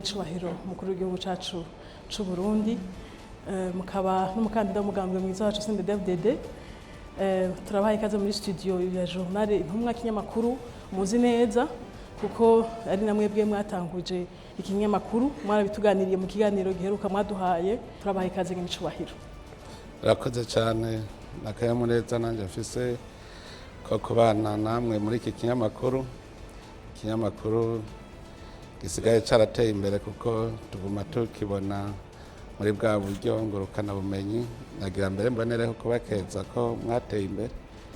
Icubahiro umukuru w'igihugu cacu c'u Burundi, mukaba n'umukandida w'umugambwe mwiza wacu CNDD-FDD, turabaha ikaze muri studio ya Journal Intumwa, kinyamakuru muzi neza kuko ari na mwebwe mwatanguje ikinyamakuru, mwarabituganiriye mu kiganiro giheruka mwaduhaye. Turabaha ikaze n'icubahiro. Urakoze cyane, n'akanyamuneza nanjye mfise ko kubana namwe muri iki kinyamakuru, ikinyamakuru gisigaye cyarateye imbere kuko tuguma tukibona muri bwa buryo ngurukanabumenyi. Nagira mbere mbonereho kubakeza ko mwateye imbere.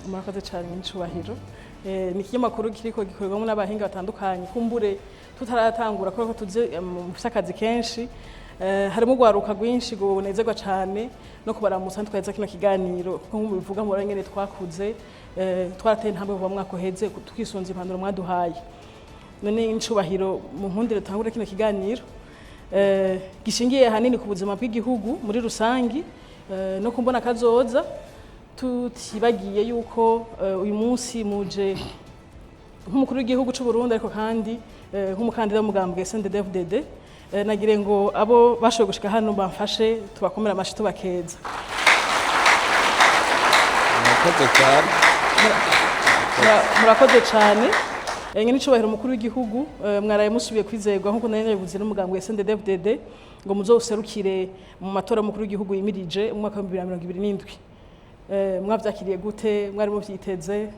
Murakoze cyane n'icubahiro. Ni ikinyamakuru kiriko gikorerwamo n'abahinga batandukanye. Kumbure tutaratangura kubera ko tuzi mufise akazi kenshi, harimo urwaruka rwinshi runezerwa cyane no kubaramutsa ntitwaheza kino kiganiro, kuko nk'ubu bivuga muri ngene twakuze, twarateye intambwe kuva mu mwaka uheze twisunze impanuro mwaduhaye. None incubahiro, mu nkundire dutangure kino kiganiro gishingiye ahanini ku buzima bw'igihugu muri rusangi, no kumbona kazoza, tutibagiye yuko uyu munsi muje nk'umukuru w'igihugu c'u Burundi, ariko kandi nk'umukandida w'umugambwe CNDD-FDD. Nagire ngo abo bashoboye gushika hano bamfashe tubakomera amashi tubakeza. Murakoze cyane. Murakoze cyane. Nyene icubahiro umukuru w'igihugu, mwaraye musubiye kwizerwa nk'uko nari nabivuze n'umugambwe CNDD-FDD ngo muzowuserukire mu matora y'umukuru w'igihugu yimirije mu mwaka wa 2027. Mwavyakiriye gute? Mwari muvyiteze?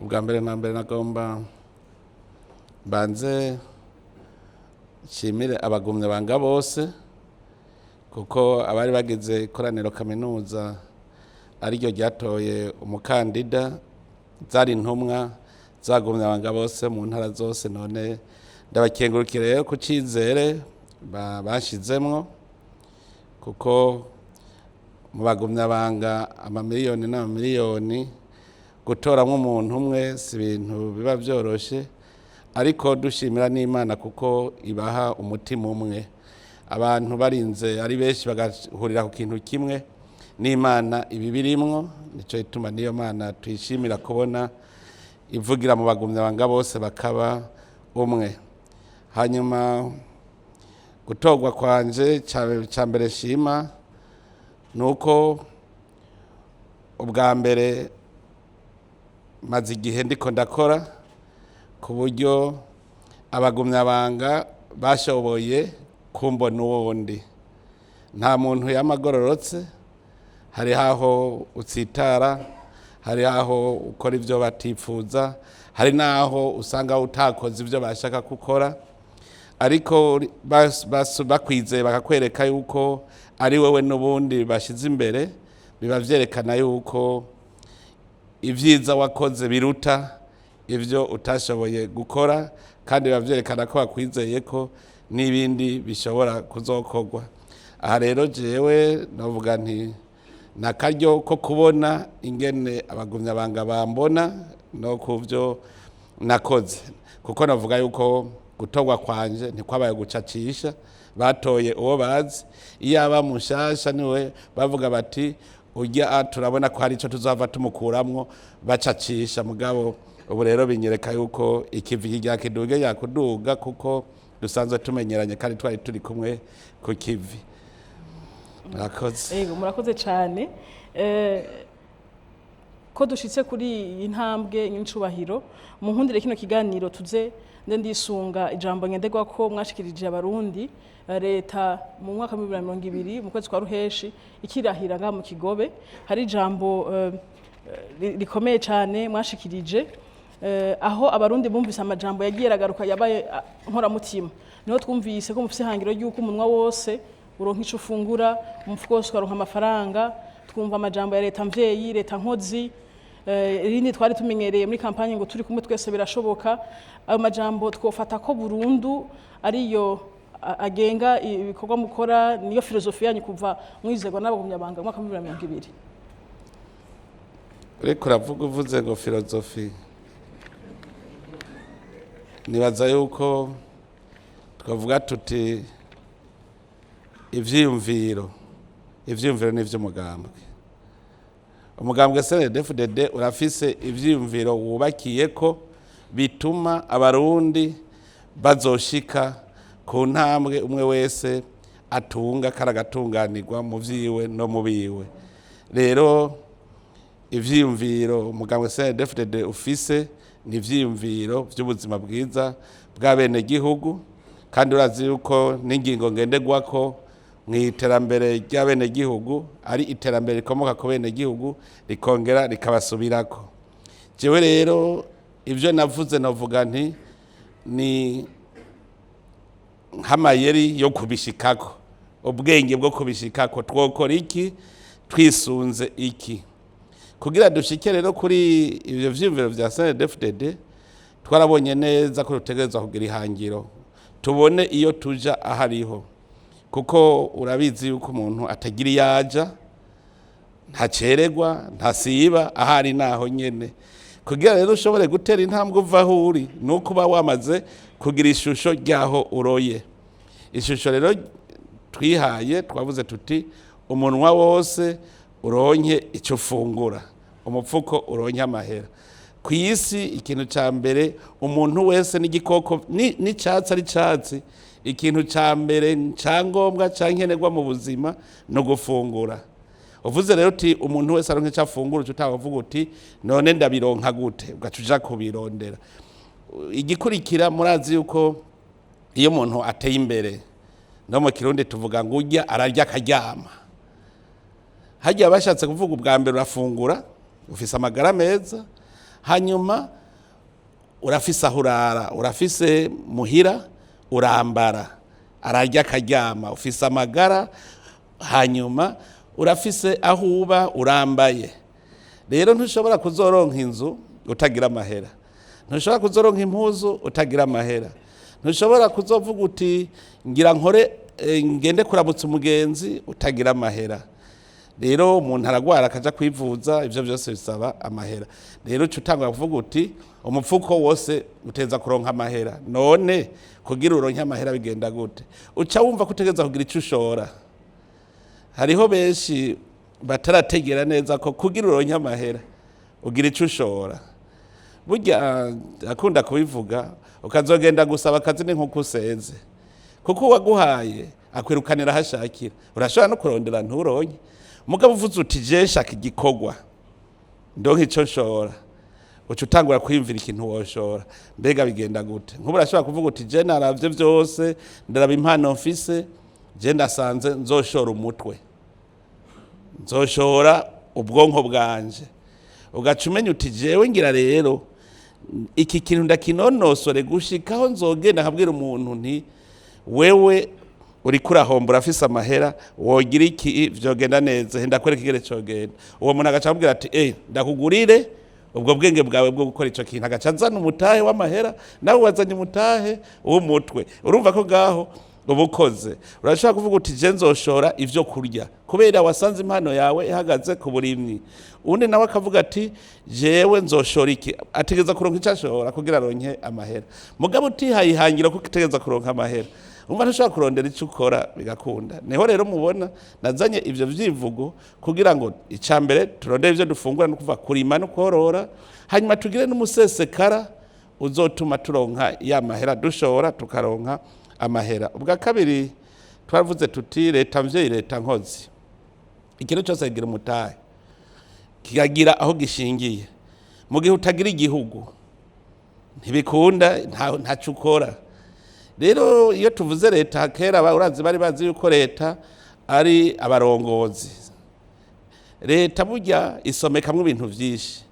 Ubwa mbere na mbere nagomba mbanze nshimire abagumya banga bose, kuko abari bagize ikoraniro kaminuza ariryo ryatoye umukandida zari intumwa zagumya banga bose mu ntara zose. None ndabakengurukira rero ku cyizere bashizemwo, kuko mu bagumyabanga amamiliyoni n'amamiliyoni gutoramwo umuntu umwe si ibintu biba byoroshe. Ariko dushimira n'Imana kuko ibaha umutima umwe, abantu barinze ari benshi bagahurira ku kintu kimwe, n'Imana ibi birimwo. Nicyo ituma niyo Mana tuyishimira kubona ivugira mu bagumyabanga bose bakaba umwe. Hanyuma gutorwa kwanje, ca mbere shima ni uko ubwa mbere maze igihe ndiko ndakora ku buryo abagumyabanga bashoboye kumbona uwundi. Nta muntu yamagororotse, hari aho utsitara, hari aho ukora ibyo batifuza, hari n'aho usanga utakoze ibyo bashaka gukora, ariko bakwizeye bakakwereka yuko ari wowe n'ubundi bashyize imbere, biba byerekana yuko ibyiza wakoze biruta ibyo utashoboye gukora, kandi biba byerekana ko bakwizeye ko n'ibindi bishobora kuzokorwa. Aha rero jewe navuga nti ni akaryo ko kubona ingene abagumyabanga bambona no ku byo nakoze, kuko navuga yuko gutorwa kwanje ntikwabaye gucacisha, batoye uwo bazi. Iyo aba mushasha niwe bavuga bati urya turabona ko hari icyo tuzava tumukuramwo, bacacisha. Mugabo ubu rero binyereka yuko ikivi rya kiduge yakuduga, kuko dusanzwe tumenyeranye kandi twari turi kumwe ku kivi. Murakoze. Ego, murakoze cyane. Ko dushitse kuri iyi ntambwe n'incubahiro, mu nkundire kino kiganiro tuze nde ndisunga ijambo ngenderwa ko mwashikirije Abarundi, leta mu mwaka wa 2020 mu kwezi kwa Ruheshi ikirahira ngaha mu Kigobe. Hari ijambo rikomeye cyane mwashikirije, aho Abarundi bumvise amajambo yagiye aragaruka yabaye nkoramutima. Niho twumvise ko mufise ihangiro ry'uko umunwa wose uronka ico ufungura, umufuko wose ukaronka amafaranga. Twumva amajambo ya leta mvyeyi, leta nkozi, irindi twari tumenyereye muri kampanye ngo turi kumwe twese birashoboka. Ayo majambo twofata ko burundu ariyo agenga ibikorwa mukora, niyo filozofi yanyu kuva mwizerwa n'abagumyabanga mu mwaka wa 2020? Uriko uravuga uvuze ngo filozofi, nibaza yuko twavuga tuti ivyiyumviro ni ivy'umugambwe. Umugambwe CNDD-FDD urafise ivyiyumviro wubakiye ko bituma Abarundi bazoshika ku ntambwe umwe wese atunga karagatunganirwa mu vyiwe no mu biwe. Rero ivyiyumviro umugambwe CNDD-FDD ufise ni ivyiyumviro vy'ubuzima bwiza bw'abenegihugu, kandi urazi yuko n'ingingo ngenderwako mu iterambere ry'abenegihugu ari iterambere rikomoka ku benegihugu rikongera rikabasubirako. Jewe rero ivyo navuze novuga nti ni nk'amayeri yo kubishikako, ubwenge bwo kubishikako. Twokora iki twisunze iki kugira dushike rero kuri ivyo vyiyumviro vya CNDD-FDD? Twarabonye neza ko dutegerezwa kugira ihangiro, tubone iyo tuja ahariho, kuko urabizi yuko umuntu atagira iyo aja, ntacererwa, ntasiba, ahari naho nyene. Kugira rero ushobore gutera intambwe uva aho uri, nuko uba wamaze kugira ishusho ry'aho uroye. Ishusho rero twihaye, twavuze tuti umunwa wose uronke icyo ufungura, umupfuko uronke amahera. Ku isi ikintu cya mbere umuntu wese n'igikoko n'icyatsi ari cyatsi, ikintu cya mbere cya ngombwa cya nkenerwa mu buzima ni ugufungura. Uvuze rero uti umuntu wese aronke icyo afungura, uca utavuga uti none ndabironka gute, ugaca uja kubirondera. Igikurikira, murazi yuko iyo umuntu ateye imbere, no mu Kirundi tuvuga ngo urya ararya akaryama. Harya bashatse kuvuga ubwa mbere urafungura, ufise amagara meza, hanyuma urafise aho urara, urafise muhira, urambara, ararya akaryama, ufise amagara, hanyuma urafise aho uba, urambaye. Rero ntushobora kuzoronka inzu utagira amahera, ntushobora kuzoronka impuzu utagira amahera, ntushobora kuzovuga uti ngira nkore ngende kuramutsa umugenzi utagira amahera. Rero umuntu aragwara akaja kwivuza, ivyo byose bisaba amahera. Rero uca utangura kuvuga uti umupfuko wose uteza kuronka amahera. None kugira uronke amahera bigenda gute? Uca wumva ko utegereza kugira ico ushora. Hariho benshi batarategera neza ko kugira uronke amahera ugira ico ushora. Burya akunda kubivuga, ukazogenda gusaba akazi ni nkuko usenze, kuko uwaguhaye akwirukanira aho ashakira. Urashobora no kurondera nturonke, mugabo uvuze uti je nshaka igikorwa ndonke ico nshora, uca utangura kwiyumvira ikintu woshora. Mbega bigenda gute? Nk'ubu urashobora kuvuga uti je naravye vyose, ndaraba impano mfise, je ndasanze nzoshora umutwe, nzoshora ubwonko bwanje. Ugaca umenya uti jewe ngira rero iki kintu ndakinonosore gushikaho nzogenda nkabwira umuntu nti wewe uriko urahomba, urafise amahera, wogira iki vyogenda neza, he ndakwereka ingene cogenda. Uwo muntu agaca amubwira ati ndakugurire ubwo bwenge bwawe bwo gukora ico kintu, agaca azana umutahe w'amahera, nawe wazanye umutahe w'umutwe. Urumva ko ngaho uba ukoze. Urashobora kuvuga uti je nzoshora ivyo kurya kubera wasanze impano yawe ihagaze ku burimyi. Undi nawe akavuga ati jewe nzoshora iki, ategeza kuronka icyo ashora kugira aronke amahera. Mugabo utihaye ihangiro kuko utegeza kuronka amahera, umva ntushobora kurondera icyo ukora bigakunda. Niho rero mubona nazanye ivyo vyivugo kugira ngo icya mbere turondere ivyo dufungura, no kuva kurima no korora, hanyuma tugire n'umusesekara uzotuma turonka ya mahera dushora, tukaronka amahera. Ubwa kabiri twaravuze tuti leta mvyeyi, leta nkozi, ikintu cyose kigira umutahe, kikagira aho gishingiye. Mu gihe utagira igihugu ntibikunda, ntaco ukora. Rero iyo tuvuze leta, kera urazi bari bazi yuko leta ari abarongozi. Leta burya isomekamwo ibintu vyinshi.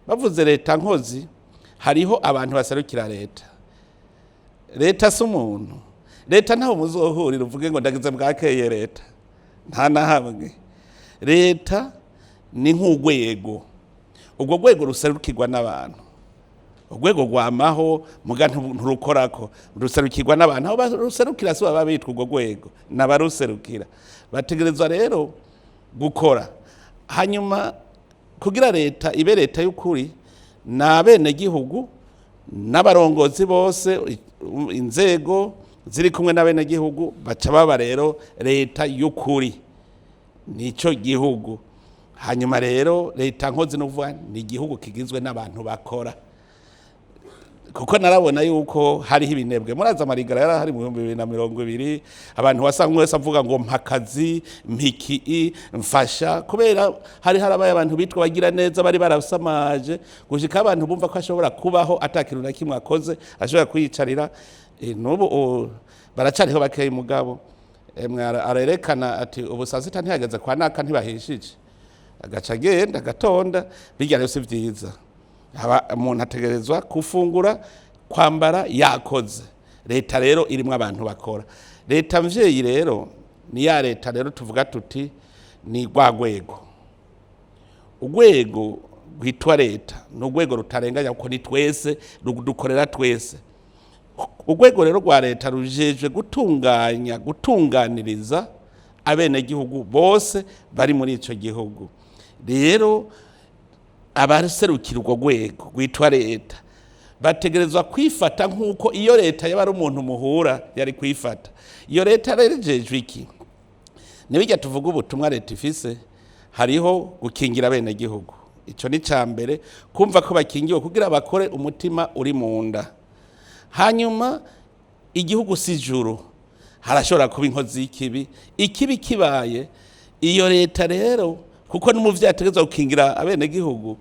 Bavuze leta nkozi, hariho abantu baserukira leta. Leta si umuntu, leta ntaho muzohurira uvuge ngo ndagize bwakeye leta, nta na hamwe. Leta ni nk'urwego, urwo rwego ruserukirwa n'abantu. Urwego rwamaho muga nturukorako, ruserukirwa n'abantu. Aho baruserukira si baba bitwa urwo rwego, n'abaruserukira bategerezwa rero gukora. Hanyuma kugira leta ibe leta y'ukuri, ni abenegihugu n'abarongozi bose, inzego ziri kumwe n'abenegihugu, baca baba rero leta y'ukuri, nico gihugu. Hanyuma rero leta nkozi no kuvuga ni igihugu kigizwe n'abantu bakora. Kuko narabona yuko hariho ibinebwe. Muraza amarigara yari ahari mu 2020, abantu wasanga wese avuga ngo mpa akazi, mpiki, mfasha, kubera hari harabaye abantu bitwa bagira neza bari barasamaje gushika abantu bumva ko ashobora kubaho atakintu na kimwe akoze, ashobora kwiyicarira. N'ubu baracariho bakeyi, mugabo emwe arerekana ati ubu saa sita ntihageze kwa naka ntibahishije, agaca agenda agatonda. Bijya rero si vyiza. Umuntu ategerezwa gufungura, kwambara yakoze. Leta rero irimwo abantu bakora. Leta mvyeyi rero ni ya leta rero tuvuga tuti ni rwa rwego, urwego rwitwa leta ni urwego rutarenganya, kuko ni twese dukorera twese. Urwego rero rwa leta rujejwe gutunganya, gutunganiriza abenegihugu bose bari muri ico gihugu. Rero abaserukira urwo rwego rwitwa leta bategerezwa kwifata nk'uko iyo leta yaba ari umuntu muhura yari kwifata. Iyo leta rero ijejwe iki? Nibijya tuvuga ubutumwa leta ifise, hariho gukingira abenegihugu. Ico ni ca mbere, kumva ko bakingiwe kugira bakore umutima uri mu nda. Hanyuma igihugu si ijuru, harashobora kuba inkozi y'ikibi. Ikibi kibaye, iyo leta rero, kuko n'umuvyeyi ategerezwa gukingira abenegihugu,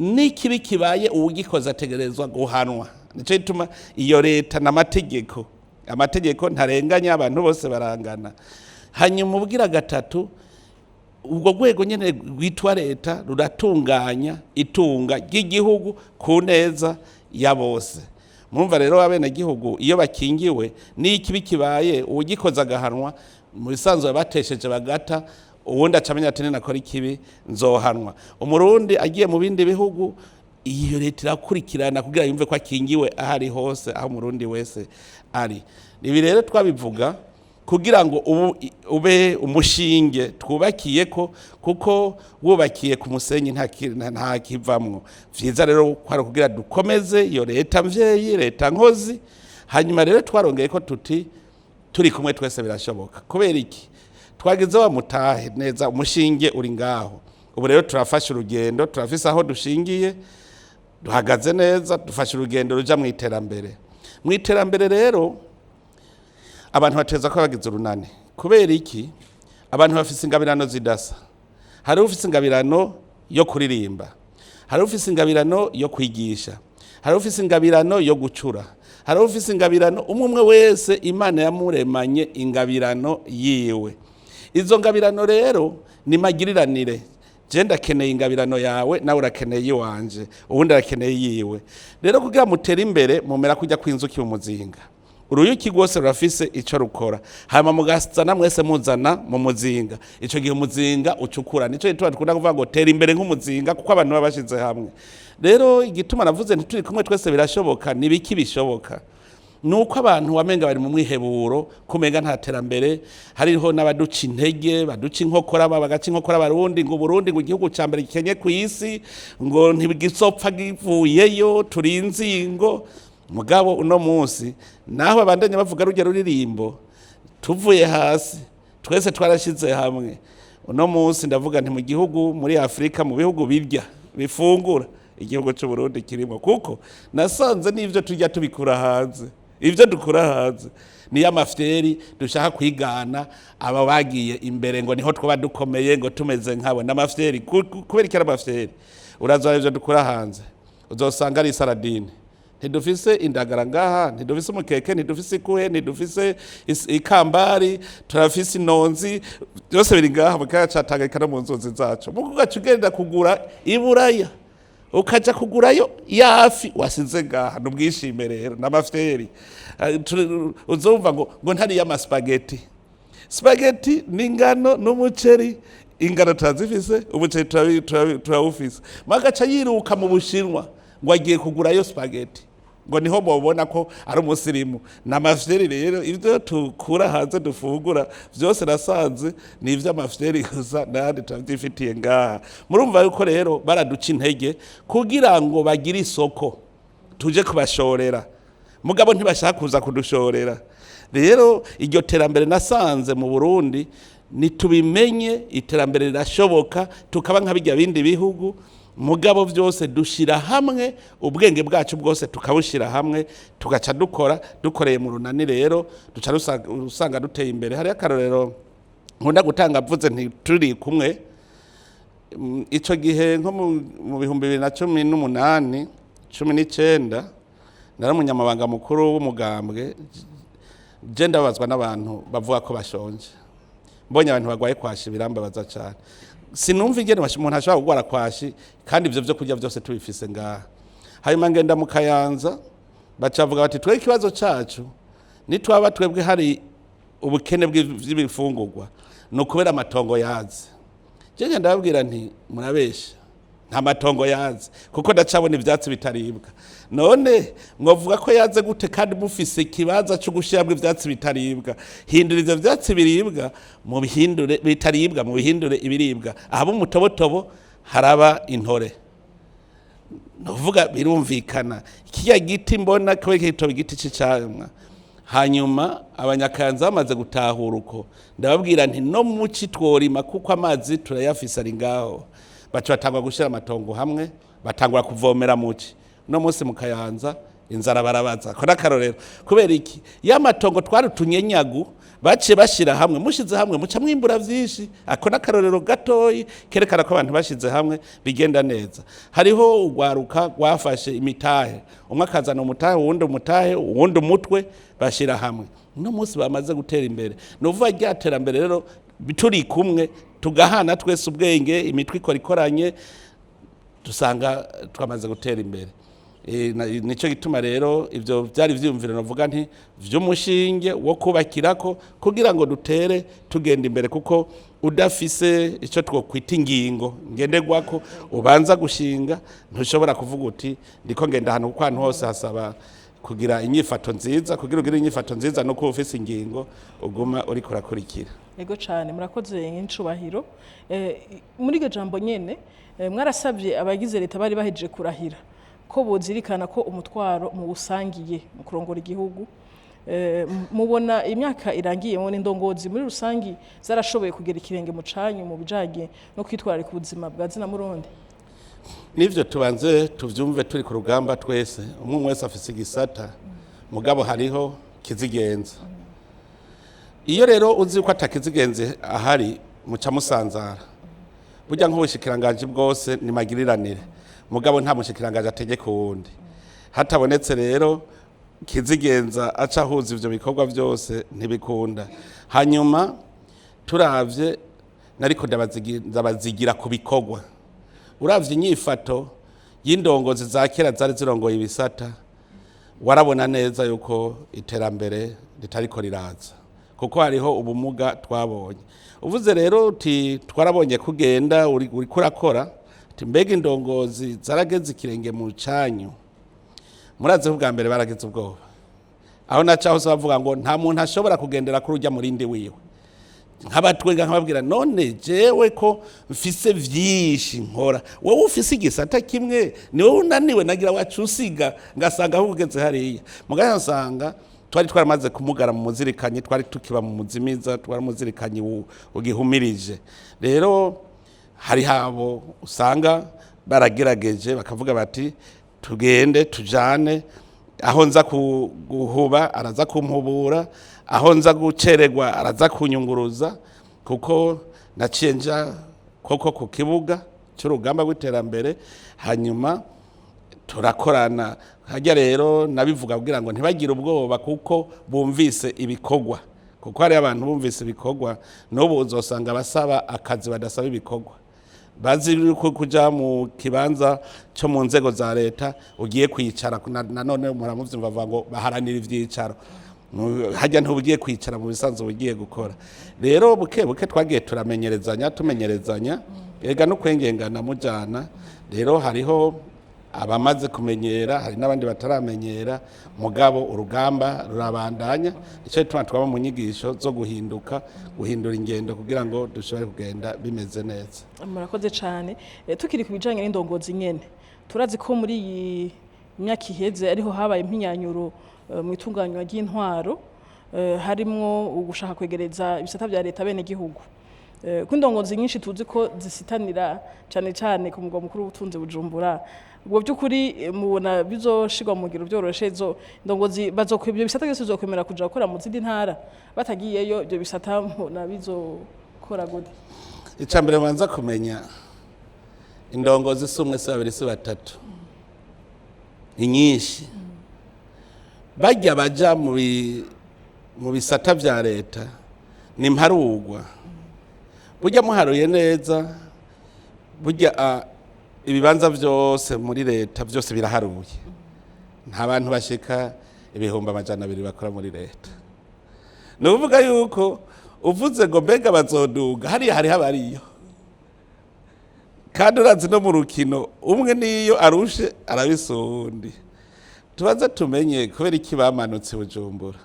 n'ikibi kibaye uwugikoze ategerezwa guhanwa. Nico gituma iyo leta n'amategeko, amategeko ntarenganya, abantu bose barangana. Hanyuma ubwira gatatu, ubwo rwego nyene rwitwa leta ruratunganya itunga ry'igihugu ku neza ya bose. Murumva rero abenegihugu iyo bakingiwe, n'ikibi kibaye uwugikoze agahanwa, mu bisanzwe batesheje bagata, uwundi acamenya ati ninakora ikibi nzohanwa. Umurundi agiye mu bindi bihugu, iyo leta irakurikirana kugira yumve ko akingiwe aho ari hose, aho umurundi wese ari. Ibi rero twabivuga kugira ngo ubu ube umushinge twubakiye ko, kuko wubakiye ku musenyi nta kivamwo. Vyiza rero kwari kugira dukomeze iyo leta mvyeyi, leta nkozi. Hanyuma rero twarongeye ko tuti turi kumwe twese birashoboka. Kubera iki? Twageze wa mutahe neza, umushinge uri ngaho. Ubu rero turafashe urugendo, turafise aho dushingiye, duhagaze neza, dufashe urugendo ruja mu iterambere. Mu iterambere rero abantu bateza ko bagize urunani. Kubera iki? Abantu bafise ingabirano zidasa. Hari ufise ingabirano yo kuririmba, hari ufise ingabirano yo kwigisha, hari ufise ingabirano yo gucura, hari ufise ingabirano. Umwe umwe wese Imana yamuremanye ingabirano yiwe. Izo ngabirano rero ni magiriranire. Je ndakeneye ingabirano yawe, nawe urakeneye iwanje, uwundi arakeneye yiwe. Rero kugira mutere imbere, mumera kujya kw'inzuki mu muzinga. Uruyuki rwose rurafise ico rukora, hanyuma mugazana mwese muzana mu muzinga. Ico gihe umuzinga ucukura. Nico gituma dukunda kuvuga ngo tera imbere nk'umuzinga, kuko abantu baba bashize hamwe. Rero igituma navuze nti turi kumwe twese birashoboka, ni biki bishoboka? Nuko abantu wamenga bari mu mwiheburo, kumenga nta terambere. Hariho n'abaduca intege, baduca inkokora, bagaca inkokora abarundi ngo Burundi ngo igihugu ca mbere gikenye ku isi, ngo ntigisopfa givuyeyo, turi inzingo. Mugabo uno munsi naho babandanya bavuga rujya ruririmbo, tuvuye hasi twese twarashize hamwe. Uno munsi ndavuga nti mu gihugu muri Afrika, mu bihugu birya bifungura, igihugu cy'u Burundi kirimo, kuko nasanze n'ivyo turya tubikura hanze. Ivyo dukura hanze niyo amafyeri dushaka kwigana aba bagiye imbere, ngo niho twaba dukomeye, ngo tumeze nkabo. N'amafyeri. Kubera iki ari amafyeri? Uraza ivyo dukura hanze uzosanga ari isaradine. Ntidufise indagara ngaha, ntidufise umukeke, ntidufise ikuhe, ntidufise ikambari, turafise inonzi. Byose biri ngaha mu kiyaga ca Tanganyika no mu nzuzi zacu. Muko ugaca ugenda kugura iburaya, ukaja kugurayo yafi wasize ngaha. N'ubwishime rero n'amafyeri. Uzumva ngo ntariye amaspaghetti. Spaghetti ni ingano n'umuceri. Ingano turazifise, umuceri turawufise. Magaca yiruka mu Bushinwa ngo agiye kugurayo spaghetti, ngo niho mubona ko ari umusirimu. N'amafyeri rero. Ibyo tukura hanze dufungura byose nasanze ni iby'amafyeri gusa, n'ahandi turabyifitiye ngaha. Murumva yuko rero baraduca intege kugira ngo bagire isoko tuje kubashorera, mugabo ntibashaka kuza kudushorera. Rero iryo terambere nasanze mu Burundi, nitubimenye, iterambere rirashoboka, tukaba nka bijya bindi bihugu. Mugabo byose dushira hamwe, ubwenge bwacu bwose tukabushira hamwe, tugaca dukora dukoreye mu runani. Rero duca usanga duteye imbere. Hariyo akarorero nkunda gutanga, mvuze nti turi kumwe. Ico gihe nko mu 2018, 19, nari umunyamabanga mukuru w'umugambwe. Je ndababazwa n'abantu bavuga ko bashonje. Mbonye abantu barwaye kwashi birambabaza cyane. Sinumva ingene umuntu ashobora kurwara kwashi kandi ivyo vyo kurya byose tubifise ngaha. Hanyuma ngenda mu Kayanza, baca bavuga bati: "Twebwe ikibazo cacu nitwaba twebwe hari ubukene bw'ibifungurwa, ni ukubera amatongo yaze." Je ndababwira nti: "Murabesha, nta matongo yaze, kuko ndacabona ivyatsi bitaribwa. None mwavuga ko yaze gute kandi mufise ikibanza cyo gushiramwo ivyatsi bitaribwa? Hindura ivyo vyatsi biribwa mu bihindure bitaribwa, mu bihindure ibiribwa. Ahaba umutobotobo haraba intore." Nuvuga birumvikana, kirya giti mbona kubera kitoba igiti c'icamwa. Hanyuma Abanyakayanza bamaze gutahura uko, ndababwira nti: "No muci tworima, kuko amazi turayafise ari ngaho." Baca batangura gushira amatongo hamwe, batangura kuvomera muci. No munsi mu Kayanza inzara barabaza ko n'akarorero. Kubera iki? Ya matongo twari utunyenyagu, baciye bashira hamwe. Mushize hamwe muca mwimbura vyinshi. Ako n'akarorero gatoyi kerekana ko abantu bashize hamwe bigenda neza. Hariho urwaruka rwafashe imitahe, umwe akazana umutahe, uwundi umutahe, uwundi umutwe, bashira hamwe. Uno munsi bamaze gutera imbere. Ni uvuga rya terambere rero, turi kumwe, tugahana twese ubwenge, imitwe ikora ikoranye, dusanga twamaze gutera imbere. Nico gituma rero ivyo vyari vyiyumviro novuga nti vy'umushinge wo kubakirako kugira ngo dutere tugenda imbere, kuko udafise ico twokwita ingingo ngenderwako ubanza gushinga, ntushobora kuvuga uti ndiko ngenda ahantu, kuko ahantu hose hasaba kugira inyifato nziza. Kugira ugire inyifato nziza no kuba ufise ingingo uguma uriko urakurikira. Ego cyane, murakoze nk'incubahiro. Muri iryo jambo nyene, mwarasabye abagize leta bari bahejeje kurahira ko bozirikana ko umutwaro muwusangiye mu kurongora igihugu. Mubona imyaka irangiye, mubona indongozi muri rusangi zarashoboye kugera ikirenge mu canyu mu bijanye no kwitwararika ubuzima bwa zina Murundi? Nivyo, tubanze tuvyumve, turi ku rugamba twese, umwe umwe wese afise igisata, mugabo hariho kizigenza. Iyo rero uzi ko atakizigenze ahari, muca musanzara. Burya nk'ubushikiranganji bwose ni magiriranire, mugabo nta mushikiranganji ategeka uwundi. Hatabonetse rero kizigenza aca ahuza ivyo bikorwa byose, ntibikunda. Hanyuma turavye, nariko ndabazigira ku bikorwa, uravye inyifato y'indongozi za kera zari zirongoye ibisata, warabona neza yuko iterambere ritariko riraza, kuko hariho ubumuga twabonye. Uvuze rero uti twarabonye kugenda uriko urakora, uti mbega indongozi zarageze ikirenge mu canyu? Murazi ko bwa mbere baragize ubwoba. Aho naca hose bavuga ngo nta muntu ashobora kugendera kuri urya murindi wiwe. Nkabatwenga, nkababwira: "None jewe ko mfise vyinshi nkora, wowe ufise igisata kimwe, ni wowe unaniwe? Nagira wacu usiga ngasanga aho ugeze hariya." Mugabo nsanga twari twaramaze kumugara mu muzirikanyi, twari tukiba mu muzimiza, twari muzirikanyi ugihumirije. Rero hari habo usanga baragerageje, bakavuga bati: "Tugende tujane, aho nza guhuba araza kumpubura, aho nza gucererwa araza kunyunguruza." Kuko naciye nja koko ku kibuga cy'urugamba rw'iterambere, hanyuma turakorana hajya. Rero nabivuga kugira ngo ntibagire ubwoba kuko bumvise ibikorwa, kuko hari abantu bumvise ibikorwa. N'ubu uzosanga abasaba akazi badasaba ibikorwa, bazi yuko kuja mu kibanza cyo mu nzego za leta ugiye kwicara. Nanone muramuvyumva bavuga ngo baharanira ivyicaro. Hajya ntubugiye kwicara, mu bisanzwe ugiye gukora. Rero buke buke twagiye turamenyerezanya, tumenyerezanya, ega no kwengengana mujana. Rero hariho abamaze kumenyera, hari n'abandi bataramenyera, mugabo urugamba rurabandanya. Nicyo gituma twaba mu nyigisho zo guhinduka, guhindura ingendo, kugira ngo dushobore kugenda bimeze neza. Murakoze cyane. Tukiri ku bijanye n'indongozi nyene, turazi ko muri iyi myaka iheze ariho habaye impinyanyuro mu itunganywa ry'intwaro, harimwo ugushaka kwegereza ibisata vya leta bene gihugu. Ko indongozi nyinshi tuzi ko zisitanira cane cane ku mugwa mukuru w'ubutunzi Bujumbura, ubwo by'ukuri mubona bizoshirwa mu ngiro byoroshe? Izo ndongozi bazokwe, ibyo bisata byose bizokwemera kuja gukora mu zindi ntara? Batagiyeyo, ibyo bisata mubona bizokora gute? Icya mbere banza kumenya, indongozi si umwe, si babiri, si batatu, ni nyinshi. Bajya baja mu bisata vya leta ni mparugwa. Burya muharuye neza, burya ibibanza vyose muri leta byose biraharuye, nta bantu bashika 200,000 bakora muri leta. Ni ukuvuga yuko uvuze ngo mbega bazoduga hariya, hariho abariyo, kandi urazi no mu rukino umwe niyo arushe arabisa uwundi. Tubaze tumenye kubera iki bamanutse Bujumbura.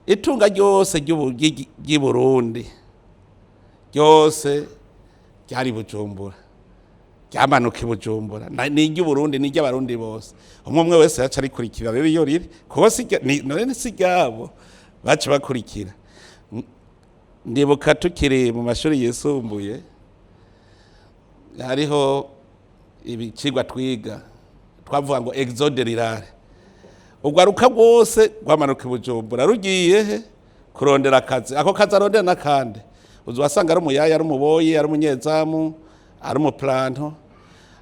Itunga ryose ry'i Burundi ryose ryari Bujumbura, ryamanuka i Bujumbura. Ni iry'Uburundi, ni iry'Abarundi bose. Umwe umwe wese yaca arikurikira rero iyo riri, kuko none si ryabo, baca bakurikira. Ndibuka tukiri mu mashuri yisumbuye, hariho ibicigwa twiga twavuga ngo exode rural, urwaruka rwose rwamanuka i Bujumbura rugiye he? Kurondera akazi. Ako kazi arondera n'akandi uzi wasanga ari umuyaya, ari umuboyi, ari umunyezamu, ari umuplanto,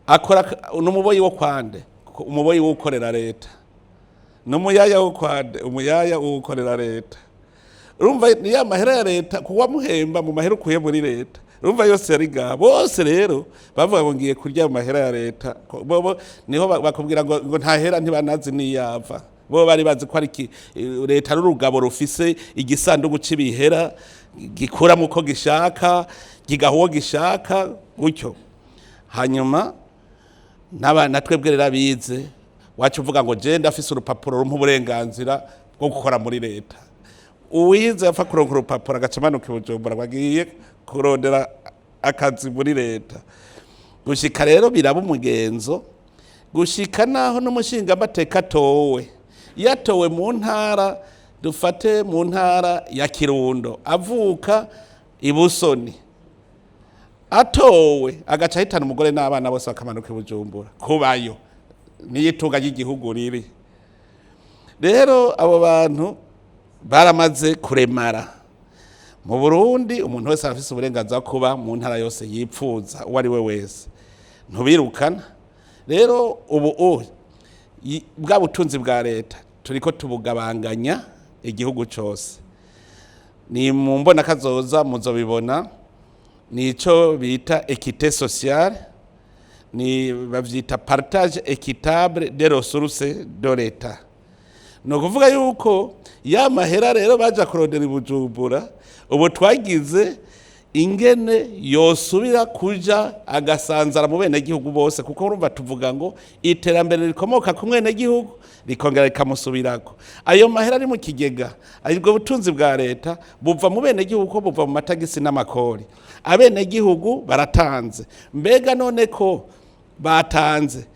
akora n'umuboyi wo kwande, umuboyi wo gukorera leta, n'umuyaya wo kwande, umuyaya wo gukorera leta. Urumva ni ya mahera ya leta, kuwa muhemba mu mahera ukuye muri leta. Urumva yose yari ngaha. Bose rero bavuga ngo ngiye kurya mu mahera ya leta. Bobo niho bakubwira ngo nta hera, ntibanazi niyava. Bo bari bazi ko ari leta ari urugabo rufise igisanduku c'ibihera, gikuramo uko gishaka, kigaha uwo gishaka gutyo. Hanyuma na twebwe rero abize, wacu uvuga ngo je ndafise urupapuro rumpa uburenganzira bwo gukora muri leta. Uwize apfa kuronka urupapuro, agaca amanuka i Bujumbura ngo agiye kurondera akazi muri leta. Gushika rero biraba umugenzo, gushika naho n'umushingamateka atowe, yatowe mu ntara, dufate mu ntara ya Kirundo, avuka i Busoni, atowe agaca ahitana umugore n'abana bose, bakamanuka i Bujumbura kubayo, niyo itunga ry'igihugu riri. Rero abo bantu baramaze kuremara. Mu Burundi umuntu wese arafise uburenganzira bwo kuba mu ntara yose yipfuza, uwo ari we wese, ntubirukana. Rero ubu bwa butunzi bwa leta turiko tubugabanganya igihugu cose. Ni mu mbona kazoza muzobibona, nico bita équité sociale, ni bavyita partage équitable des ressources de l'État. Ni ukuvuga yuko ya mahera rero baja kurondera i Bujumbura, ubu twagize ingene yosubira kuja agasanzara mu benegihugu bose, kuko urumva tuvuga ngo iterambere rikomoka ku mwenegihugu rikongera rikamusubirako. Ayo mahera ari mu kigega, ubwo butunzi bwa leta buva mu benegihugu, ko buva mu matagisi n'amakori. Abenegihugu baratanze. Mbega none ko batanze,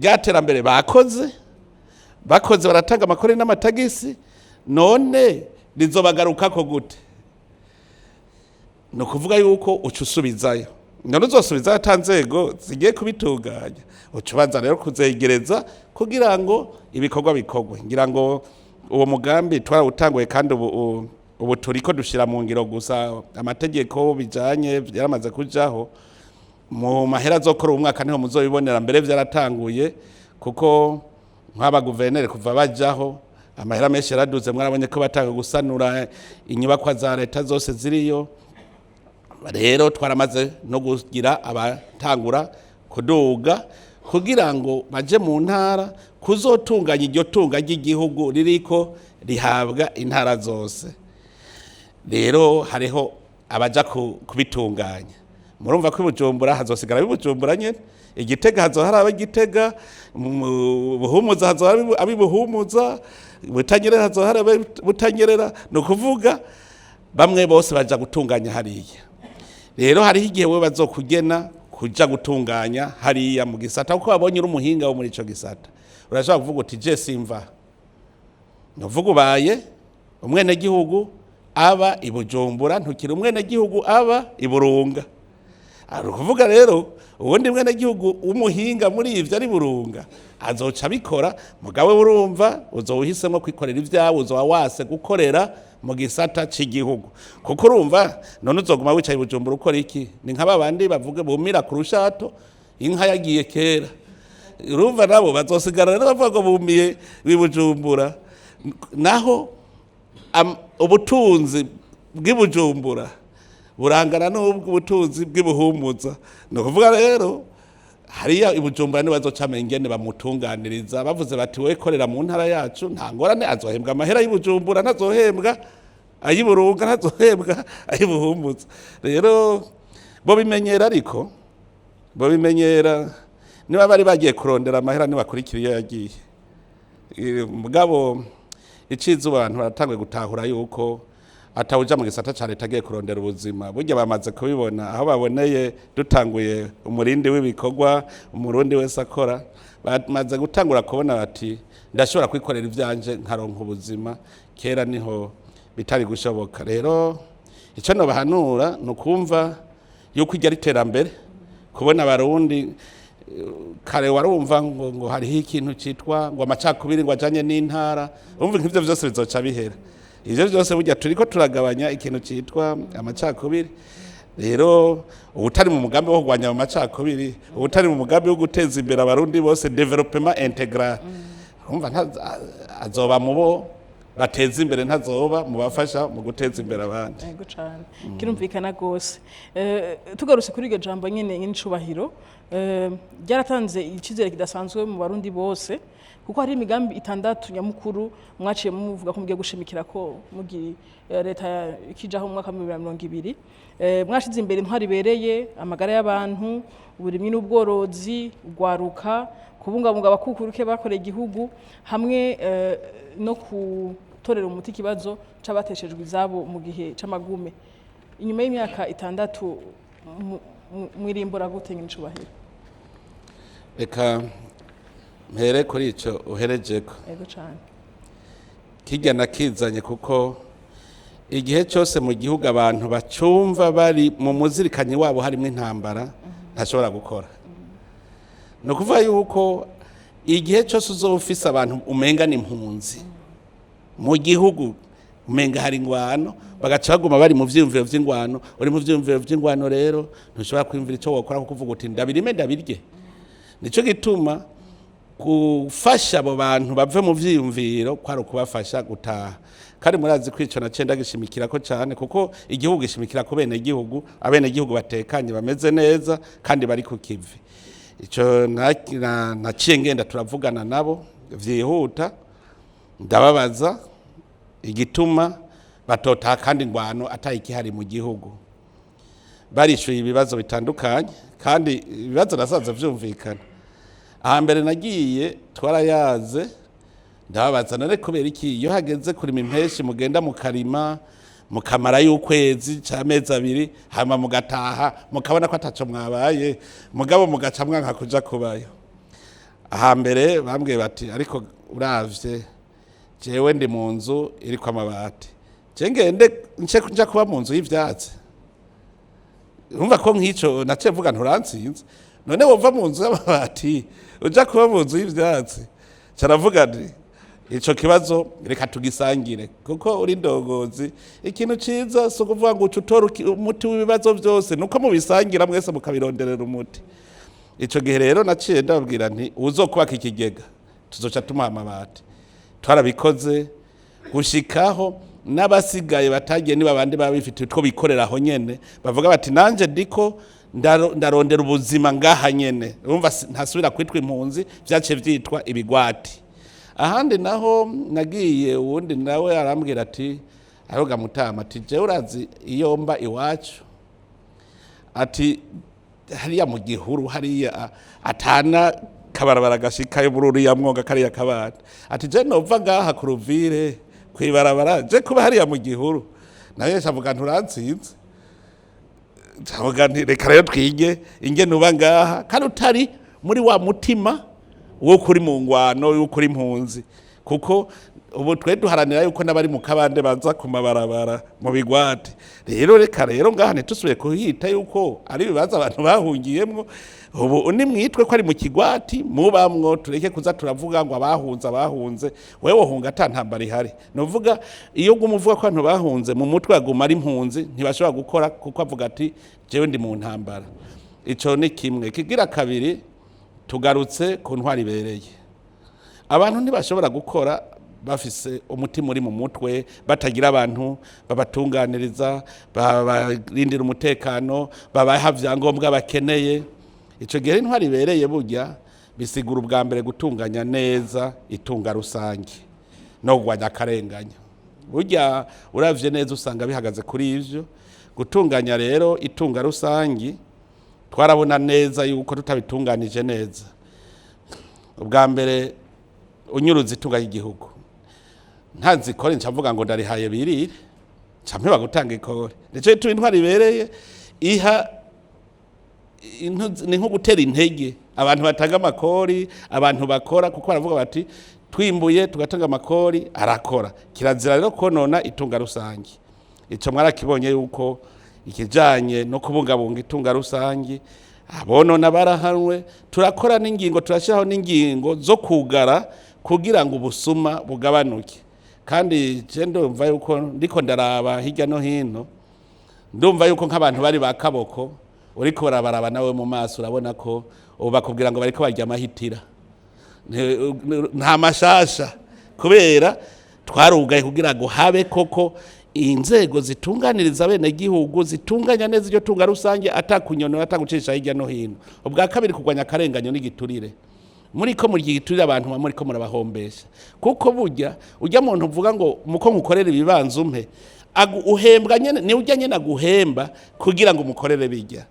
rya terambere bakoze, bakoze baratanga amakori n'amatagisi, none rizobagarukako gute? Ni ukuvuga yuko uca usubizayo. None uzosubizayo ata nzego zigiye kubitunganya? Uca ubanza rero kuzegereza kugira ngo ibikorwa bikorwe. Ngira ngo uwo mugambi twarawutanguye, kandi ubu turiko dushira mu ngiro, gusa amategeko bijanye byaramaze kujaho. Mu mahera azokora uyu mwaka niho muzobibonera. Mbere vyaratanguye, kuko nk'aba guverineri kuva bajaho amahera menshi yaraduze. Mwarabonye ko batanga gusanura inyubakwa za leta zose ziriyo. Rero twaramaze no kugira abatangura kuduga kugira ngo baje mu ntara kuzotunganya iryo tunga ry'igihugu ririko rihabwa intara zose. Rero hariho abaja kubitunganya. Murumva ko i Bujumbura hazosigara ab'i Bujumbura nyene, Igitega hazohari ab'Igitega, Buhumuza hazohari ab'i Buhumuza, Butanyerera hazohari ab'i Butanyerera. Ni ukuvuga bamwe bose baja gutunganya hariya. Rero hariho igihe we bazokugena kuja gutunganya hariya mu gisata, kuko babonye uri umuhinga wo muri ico gisata. Urashobora kuvuga uti je simva, nuvuga ubaye umwenegihugu. Aba i Bujumbura, ntukiri umwenegihugu aba i Burunga. Ari ukuvuga rero uwundi mwenegihugu w'umuhinga muri ivyo ari Burunga azoca abikora. Mugabo urumva uzoba uhisemo kwikorera ibyawe, uzoba wase gukorera mu gisata c'igihugu, kuko urumva none uzoguma wicaye i Bujumbura ukora iki? Ni nka babandi bavuga bumira ku rushato inka yagiye kera. Urumva nabo bazosigara rero bavuga ngo bumiye i Bujumbura, naho ubutunzi bw'i Bujumbura burangana n'ubw'ubutunzi bw'ibuhumuza. Ni ukuvuga rero hariya i Bujumbura nibazoca ingene bamutunganiriza, bavuze bati: "We korera mu ntara yacu, nta ngorane." Azohembwa amahera y'i Bujumbura, ntazohembwa ay'i Burunga, ntazohembwa ay'i Buhumuza. Rero bo bimenyera, ariko bo bimenyera niba bari bagiye kurondera amahera, nibakurikira iyo yagiye. Mugabo iciza, abantu baratanguye gutahura yuko atawuja mu gisata ca leta agiye kurondera ubuzima. Burya bamaze kubibona aho baboneye dutanguye umurindi w'ibikorwa, umurundi wese akora, bamaze gutangura kubona bati: "Ndashobora kwikorera ivyanje nkaronka ubuzima." Kera niho bitari gushoboka. Rero icyo nobahanura ni ukumva yuko iryo ari iterambere. Kubona abarundi, kare warumva ngo hariho ikintu citwa ngo amacakubiri, ngo ajanye n'intara. Urumva nk'ivyo vyose bizoca bihera. Ivyo vyose burya turiko turagabanya ikintu citwa amacakubiri. Rero ubutari mu mugambi wo kurwanya ayo macakubiri, ubutari mu mugambi wo guteza imbere abarundi bose, développement intégral, urumva azoba mu bo bateza imbere, ntazoba mu bafasha mu guteza imbere abandi. Yego cane, kirumvikana gose. Tugarutse kuri iryo jambo nyene ny'icubahiro, ryaratanze icyizere kidasanzwe mu barundi bose, kuko hari imigambi itandatu nyamukuru mwaciye muvuga ko mugiye gushimikira ko mugi leta ikijaho mu mwaka wa 2020. Mwashize imbere intwari ibereye, amagara y'abantu, uburimyi n'ubworozi, ugwaruka, kubungabunga abakukuruke bakoreye igihugu, hamwe no gutorera umuti ikibazo c'abateshejwe izabo mu gihe c'amagume. Inyuma y'imyaka 6 mwirimbura gute ny'icubahiro? Reka mpere kuri ico uherejeko. Yego cane. Kirya nakizanye kuko igihe cyose mu gihugu abantu bacumva bari mu muzirikanyi wabo harimo intambara, ntashobora gukora. Ni ukuvuga yuko igihe cyose uzoba ufise abantu umenga ni impunzi mu gihugu, umenga hari ingwano, bagaca baguma bari mu vyiyumviro vy'ingwano. Uri mu vyiyumviro vy'ingwano rero ntushobora kwiyumvira ico wokora, kuko uvuga uti: "Ndabirime, ndabirye." Nico gituma gufasha abo bantu bave mu vyiyumviro kwari ukubafasha gutaha. Kandi murazi ko ico naciye ndagishimikirako cane, kuko igihugu gishimikira ku bene gihugu, abene gihugu batekanye, bameze neza kandi bari ku kivi. Ico naciye ngenda turavugana nabo vyihuta, ndababaza igituma batotaha kandi ingwano atayikihari mu gihugu. Barishyuye ibibazo bitandukanye, kandi ibibazo nasanze vyumvikana. Ahambere nagiye twarayaze, ndababaza: "None kubera iki iyo hageze kurima impeshi mugenda mukarima mukamara y'ukwezi c'amezi 2, hama mugataha mukabona ko ataco mwabaye, mugabo mugaca mwanka kuja kubayo?" Ahambere bambwiye bati: "Ariko uravye jewe ndi mu nzu iriko amabati, je ngende nce nja kuba mu nzu y'ivyatsi?" Urumva ko nk'ico naciye mvuga nturantsinze. None wova mu nzu y'amabati uja kuba mu nzu y'ivyatsi? Caravuga nti: "Ico kibazo reka tugisangire," kuko uri ndongozi ikintu ciza si ukuvuga ngo uca utora umuti w'ibibazo vyose, nuko mubisangira mwese mukabironderera umuti. Ico gihe rero naciye ndababwira nti: "Uzokubaka ikigega tuzoca tumuha amabati." Twarabikoze gushikaho n'abasigaye batagiye niba abandi baba bifite utwo bikorera aho nyene, bavuga bati: "Nanje ndiko ndarondera ubuzima ngaha nyene." Urumva ntasubira kwitwa impunzi, vyaciye vyitwa ibigwati. Ahandi naho nagiye, uwundi nawe arambwira ati: "Aroga mutama," ati, "jewe urazi iyo mba iwacu," ati, "hariya mu gihuru, hariya atana kabarabara gashikayo muri uriya mwonga kariya kabanda," ati, "je nova ngaha ku ruvire kwibarabara je kuba hariya mu gihuru?" Nawe avuga nturantsinze. Ndavuga nti: "Reka rero twige ingene uba ngaha kandi utari muri wa mutima wo kuri mu ngwano yo kuri impunzi." Kuko Ubu twe duharanira yuko n'abari mu kabande baza ku mabarabara mu bigwate. Rero reka rero ngaha ntitusubiye kuhita yuko ari ibibanza abantu bahungiyemwo. Ubu ni mwitwe ko ari mu kigwati mubamwo, tureke kuza turavuga ngo abahunze abahunze. Wewe wohunga ata ntambara ihari. Nuvuga iyo uguma uvuga ko abantu bahunze, mu mutwe aguma ari impunzi, ntibashobora gukora kuko avuga ati jewe ndi mu ntambara. Ico ni kimwe. Kigira kabiri, tugarutse ku ntwari ibereye. Abantu ntibashobora gukora bafise umutima uri mu mutwe, batagira abantu babatunganiriza, babarindira umutekano, babaha vyangombwa bakeneye. Ico gihe intwari ibereye burya bisigura ubwa mbere gutunganya neza itunga rusange no kurwanya akarenganya. Burya uravye neza usanga bihagaze kuri ivyo. Gutunganya rero itunga rusangi, twarabona neza yuko tutabitunganije neza, ubwa mbere unyuruza itunga ry'igihugu, ntanze ikore nca mvuga ngo ndarihaye birire, nca mpeba gutanga ikore. Nico gituma intwari ibereye iha ni nko gutera intege abantu batanga amakori, abantu bakora, kuko baravuga bati twimbuye tugatanga amakori arakora. Kirazira rero konona itunga rusange. Ico mwarakibonye yuko ikijanye no kubungabunga itunga rusange, abonona barahanwe. Turakora n'ingingo, turashyiraho n'ingingo zo kugara kugira ngo ubusuma bugabanuke. Kandi je ndumva yuko ndiko ndaraba hirya no hino, ndumva yuko nk'abantu bari ba kaboko uriko urabaraba nawe mu maso, urabona ko ubu bakubwira ngo bariko barya amahitira, nta mashasha, kubera twarugaye kugira ngo habe koko inzego zitunganiriza bene gihugu, zitunganya neza iryo tunga rusange, atakunyonora, atagucisha hirya no hino. Ubwa kabiri, kurwanya akarenganyo n'igiturire. Muri ko muri giturire abantu muri ko murabahombesha, kuko burya ujya muntu uvuga ngo muko nkukorera ibibanza umpe, uhembwa nyene ni ujya nyene aguhemba kugira ngo umukorere bijya.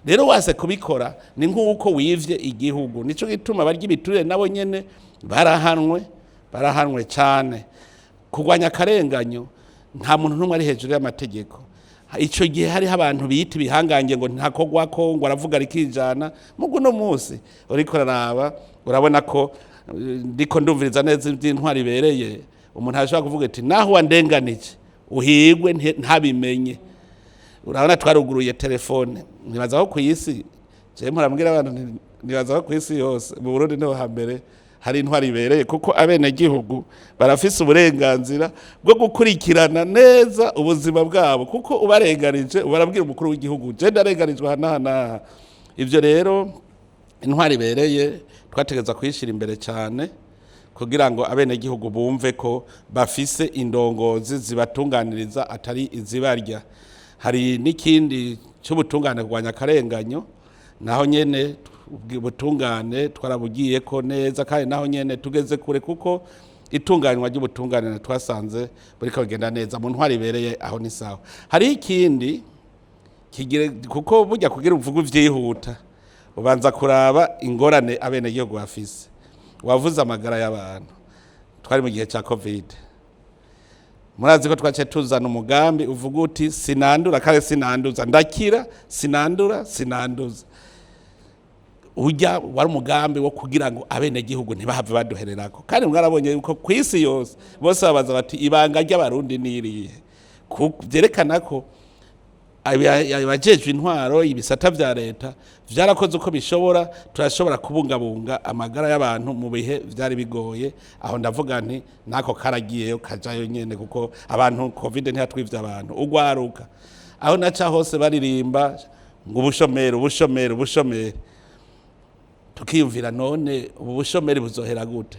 Rero wase kubikora ni nk'uko wivye igihugu. Nico gituma barya ibiturire nabo nyene barahanwe, barahanwe cyane. Kurwanya akarenganyo, nta muntu n'umwe ari hejuru y'amategeko. Ico gihe hariho abantu biyita ibihangange ngo ntakogwako, ngo aravuga rikijana. Mugu no munsi uriko uraraba, urabona ko ndiko ndumviriza neza iby'intwari ibereye, umuntu arashobora kuvuga ati naho wandenganije uhigwe ntabimenye. Urabona twaruguruye telefone, nibaza ko ku isi, jewe murambwira abantu nibaza ko ku isi yose mu Burundi niho hambere hari intwari ibereye, kuko abenegihugu barafise uburenganzira bwo gukurikirana neza ubuzima bwabo, kuko ubarenganije ubarabwira umukuru w'igihugu je ndarenganijwe aha n'aha n'aha. Ivyo rero intwari ibereye twategereza kuyishyira imbere cyane kugira ngo abenegihugu bumve ko bafise indongozi zibatunganiriza, atari izibarya. Hari n'ikindi cy'ubutungane, kurwanya akarenganyo. Naho nyene ubutungane twarabugiye ko neza, kandi naho nyene tugeze kure, kuko itunganywa ry'ubutungane twasanze buriko bigenda neza mu ntwari ibereye. Aho ni sawa. Hariho ikindi kigire, kuko burya kugira uvuge ivyihuta ubanza kuraba ingorane abenegihugu bafise. Wavuze amagara y'abantu, twari mu gihe ca Covid. Murazi ko twaciye tuzana umugambi uvuga uti sinandura kandi sinanduza, ndakira, sinandura, sinanduza. Ujya wari umugambi wo kugira ngo abenegihugu ntibahave baduhererako. Kandi mwarabonye yuko ku isi yose bose babaza bati ibanga ry'Abarundi ni irihe? Vyerekana ko abajejwe intwaro, ibisata vya leta vyarakoze uko bishobora, turashobora kubungabunga amagara y'abantu mu bihe vyari bigoye. Aho ndavuga nti nako karagiyeyo kajayo nyene, kuko abantu Covid ntiyatwivye abantu. Ugwaruka, aho naca hose baririmba ngo ubushomeri, ubushomeri, ubushomeri. Tukiyumvira none ubu bushomeri buzohera gute?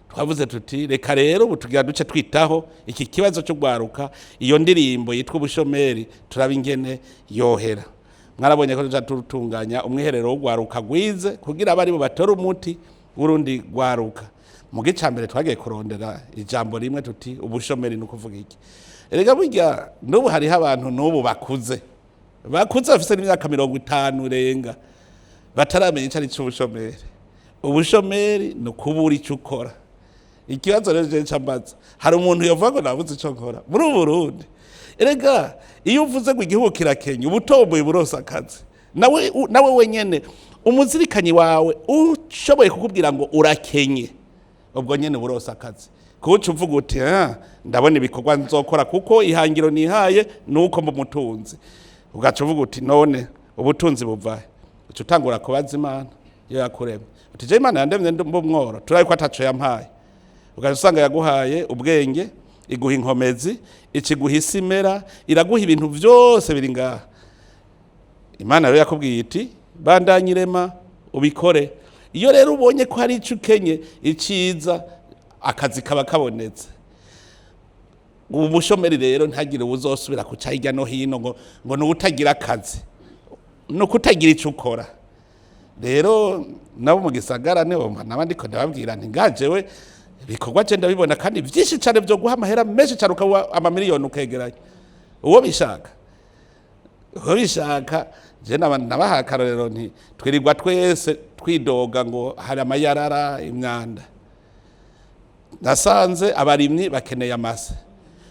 Twavuze tuti reka rero ubu tugira duce twitaho iki kibazo cyo gwaruka, iyo ndirimbo yitwa ubushomeri turaba ingene yohera. Mwarabonye ko tuja turutunganya umwiherero w'ugwaruka gwize kugira abari bo batore umuti w'urundi gwaruka. Mu gica mbere twagiye kurondera ijambo rimwe tuti ubushomeri ni ukuvuga iki? Erega burya n'ubu hariho abantu n'ubu bakuze, bakuze bafise n'imyaka 50 urenga, bataramenya ico ari c'ubushomeri. Ubushomeri ni ukubura ico ukora. Ikibazo rero je nca mbaza, hari umuntu yovuga ngo nabuze ico nkora muri ubu Burundi? Erega iyo uvuze ngo igihugu kirakenya, ubutomboye buronse akazi. Nawe wenyene umuzirikanyi wawe ushoboye kukubwira ngo urakenye, ubwo nyene buronse akazi. Kuca uvuga uti: "Ah, ndabona ibikorwa nzokora, kuko ihangiro nihaye nuko mba umutunzi." Ugaca uvuga uti: "None ubutunzi buvahe?" Uca utangura kubaza Imana iyo yakuremye uti: "Je, Imana yandemye mba umworo, turabe ko ataco yampaye." Ugaca usanga yaguhaye ubwenge, iguha inkomezi, ikiguha isi imera, iraguha ibintu byose biri ngaha. Imana rero yakubwiye iti: "Bandanye irema, ubikore." Iyo rero ubonye ko hari icyo ukenye, iciza akazi kaba kabonetse. Ubu bushomeri rero, ntagire uwuzosubira kuca hirya no hino ngo ni utagira akazi, ni ukutagira icyo ukora. Rero nabo mu gisagara nibo naba ndiko ndababwira nti: "Ngajewe ibikorwa je ndabibona kandi byinshi cyane byo guha amahera menshi cyane, ukaba amamiliyoni ukegeranya uwo bishaka, uwo bishaka." Je nabaha akarorero nti: "Twirirwa twese twidoga ngo hari amayarara, imyanda. Nasanze abarimyi bakeneye amase.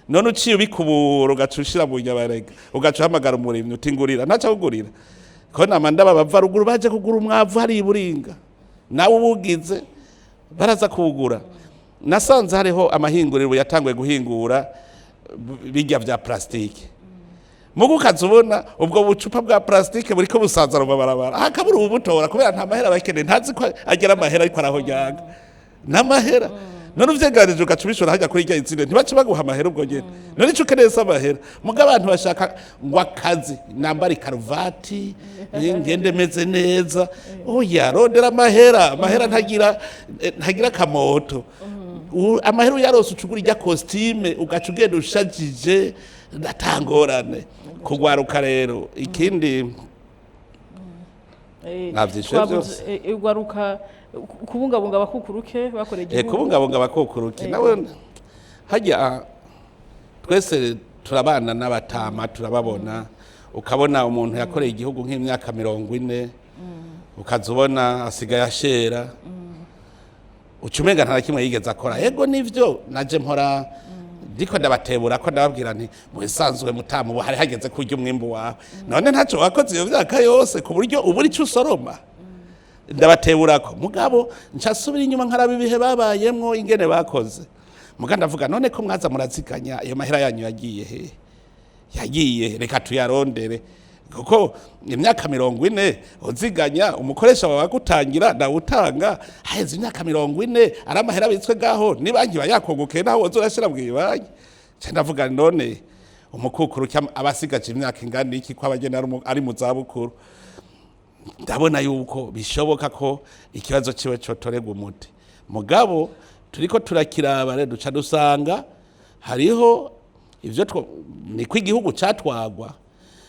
None uciye ubikubura, ugaca ushira mu nyabarega, ugaca uhamagara umurimyi uti: 'Ngurira,' ntaca kugurira." Ko nama ndaba bava ruguru baje kugura umwavu hari iburinga, nawe ubugize baraza kuwugura. Nasanze hariho amahinguriro ubu yatanguye guhingura bijya vya plastike. Mugu ukaza ubona ubwo bucupa bwa plastike buriko busaza mu mabarabara, hakabura ububutora kubera nta mahera bakeneye. Ntazi ko agera amahera, ariko arahonyanga n'amahera. None uvyeganije, ugaca ubishora hajya kuri irya izine, ntibace baguha amahera ubwo nyene? None ico ukeneye si amahera? Muga abantu bashaka ngo akazi, nambara ikaruvati, ngende meze neza. Oya, rondera amahera. Amahera ntagira akamoto. Amahera uyarose, ucugura irya costume, ugaca ugenda ushajije, atangorane kugwaruka. Rero ikindi navyishuye twavuze, vyose. Ugwaruka, kubungabunga abakukuruke bakoreye igihugu. Kubungabunga abakukuruke nawe, hajya twese turabana n'abatama, turababona. Ukabona umuntu yakoreye igihugu nk'imyaka 40, ukaza ubona asigaye ashera, uca umenga nta na kimwe yigeze akora. Ego nivyo, naje mpora ndiko ndabatebura ko ndababwira nti: "Mu bisanzwe mutamu, ubu hari hageze kurya umwimbu wawe. None ntacyo wakoze iyo myaka yose ku buryo ubura icyo usoroma?" Ndabateburako, mugabo ncasubira inyuma nkaraba ibihe babayemwo, ingene bakoze. Muga ndavuga: "None ko mwaza muraziganya, ayo mahera yanyu yagiye he? Yagiye? Reka tuyarondere." Kuko imyaka 40 uziganya, umukoresha wawe agutangira nawutanga, haheze imyaka 40 ari amahera abitswe ngaho, ni banki bayakungukiye, naho woza urashira mw'ibanki. Nca ndavuga: "None umukukuru aba asigaje imyaka ingana iki, ko abagenda ari mu zabukuru?" Ndabona yuko bishoboka ko ikibazo ciwe cotorerwa umuti. Mugabo turiko turakiraba rero, duca dusanga hariho ivyo niko igihugu catwagwa.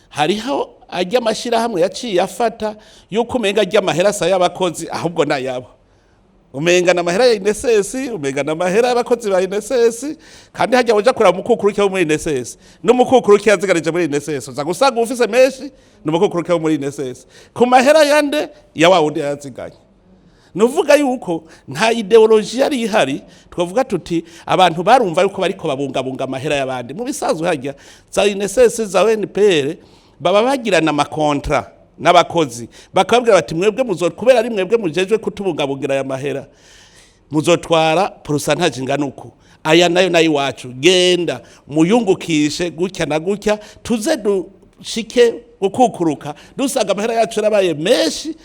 Hariho ajya amashirahamwe yaciye afata yuko umenga ajya amahera asa y'abakozi, ahubwo nayabo. Umenga na mahera ya INSS, umenga na mahera y'abakozi ba INSS. Kandi hajya uja kuraba umukukuru wo muri INSS n'umukukuru yazigarije muri INSS, uza gusanga ufise menshi n'umukukuru wo muri INSS ku mahera yande ya wa wundi yaziganye. Nuvuga yuko nta idéologie yari ihari twavuga tuti abantu barumva yuko bariko babungabunga amahera y'abandi. Mu bisanzwe hajya za INSS, za ONPR, baba bagirana ama contrats n'abakozi, bakababwira bati: "Mwebwe muzo, kubera ari mwebwe mujejwe kutubungabungira aya mahera, muzotwara pourcentage ingana uku, aya nayo nayo iwacu, genda muyungukishe gutya na gutya, tuze dushike gukukuruka dusanga amahera yacu yarabaye menshi."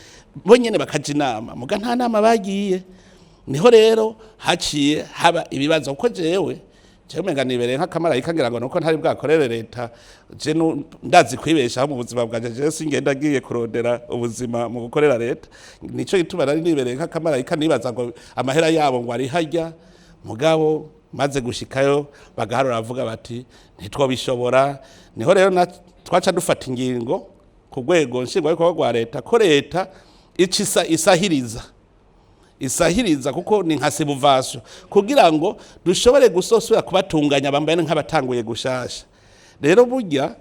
Bo nyene bakaja inama, muga nta nama bagiye. Niho rero haciye haba ibibazo, kuko jewe umenga nibereye nk'akamarayika, ngira ngo nuko ntari bwakorere leta. Je ndazi kwibeshaho mu buzima bwanje. Jewe singenda ngiye kurondera ubuzima mu gukorera leta. Nico gituma nari nibereye nk'akamarayika, nibaza ngo amahera yabo ngo ari harya. Mugabo maze gushikayo, bagaharura, bavuga bati: "Ntitwobishobora." Niho rero twaca dufata ingingo ku rwego nshingwabikorwa rwa leta ko leta ica isahiriza, kuko ni nka subvention, kugira ngo dushobore gusosura kubatunganya bambaye nk'abatanguye gushasha. Rero burya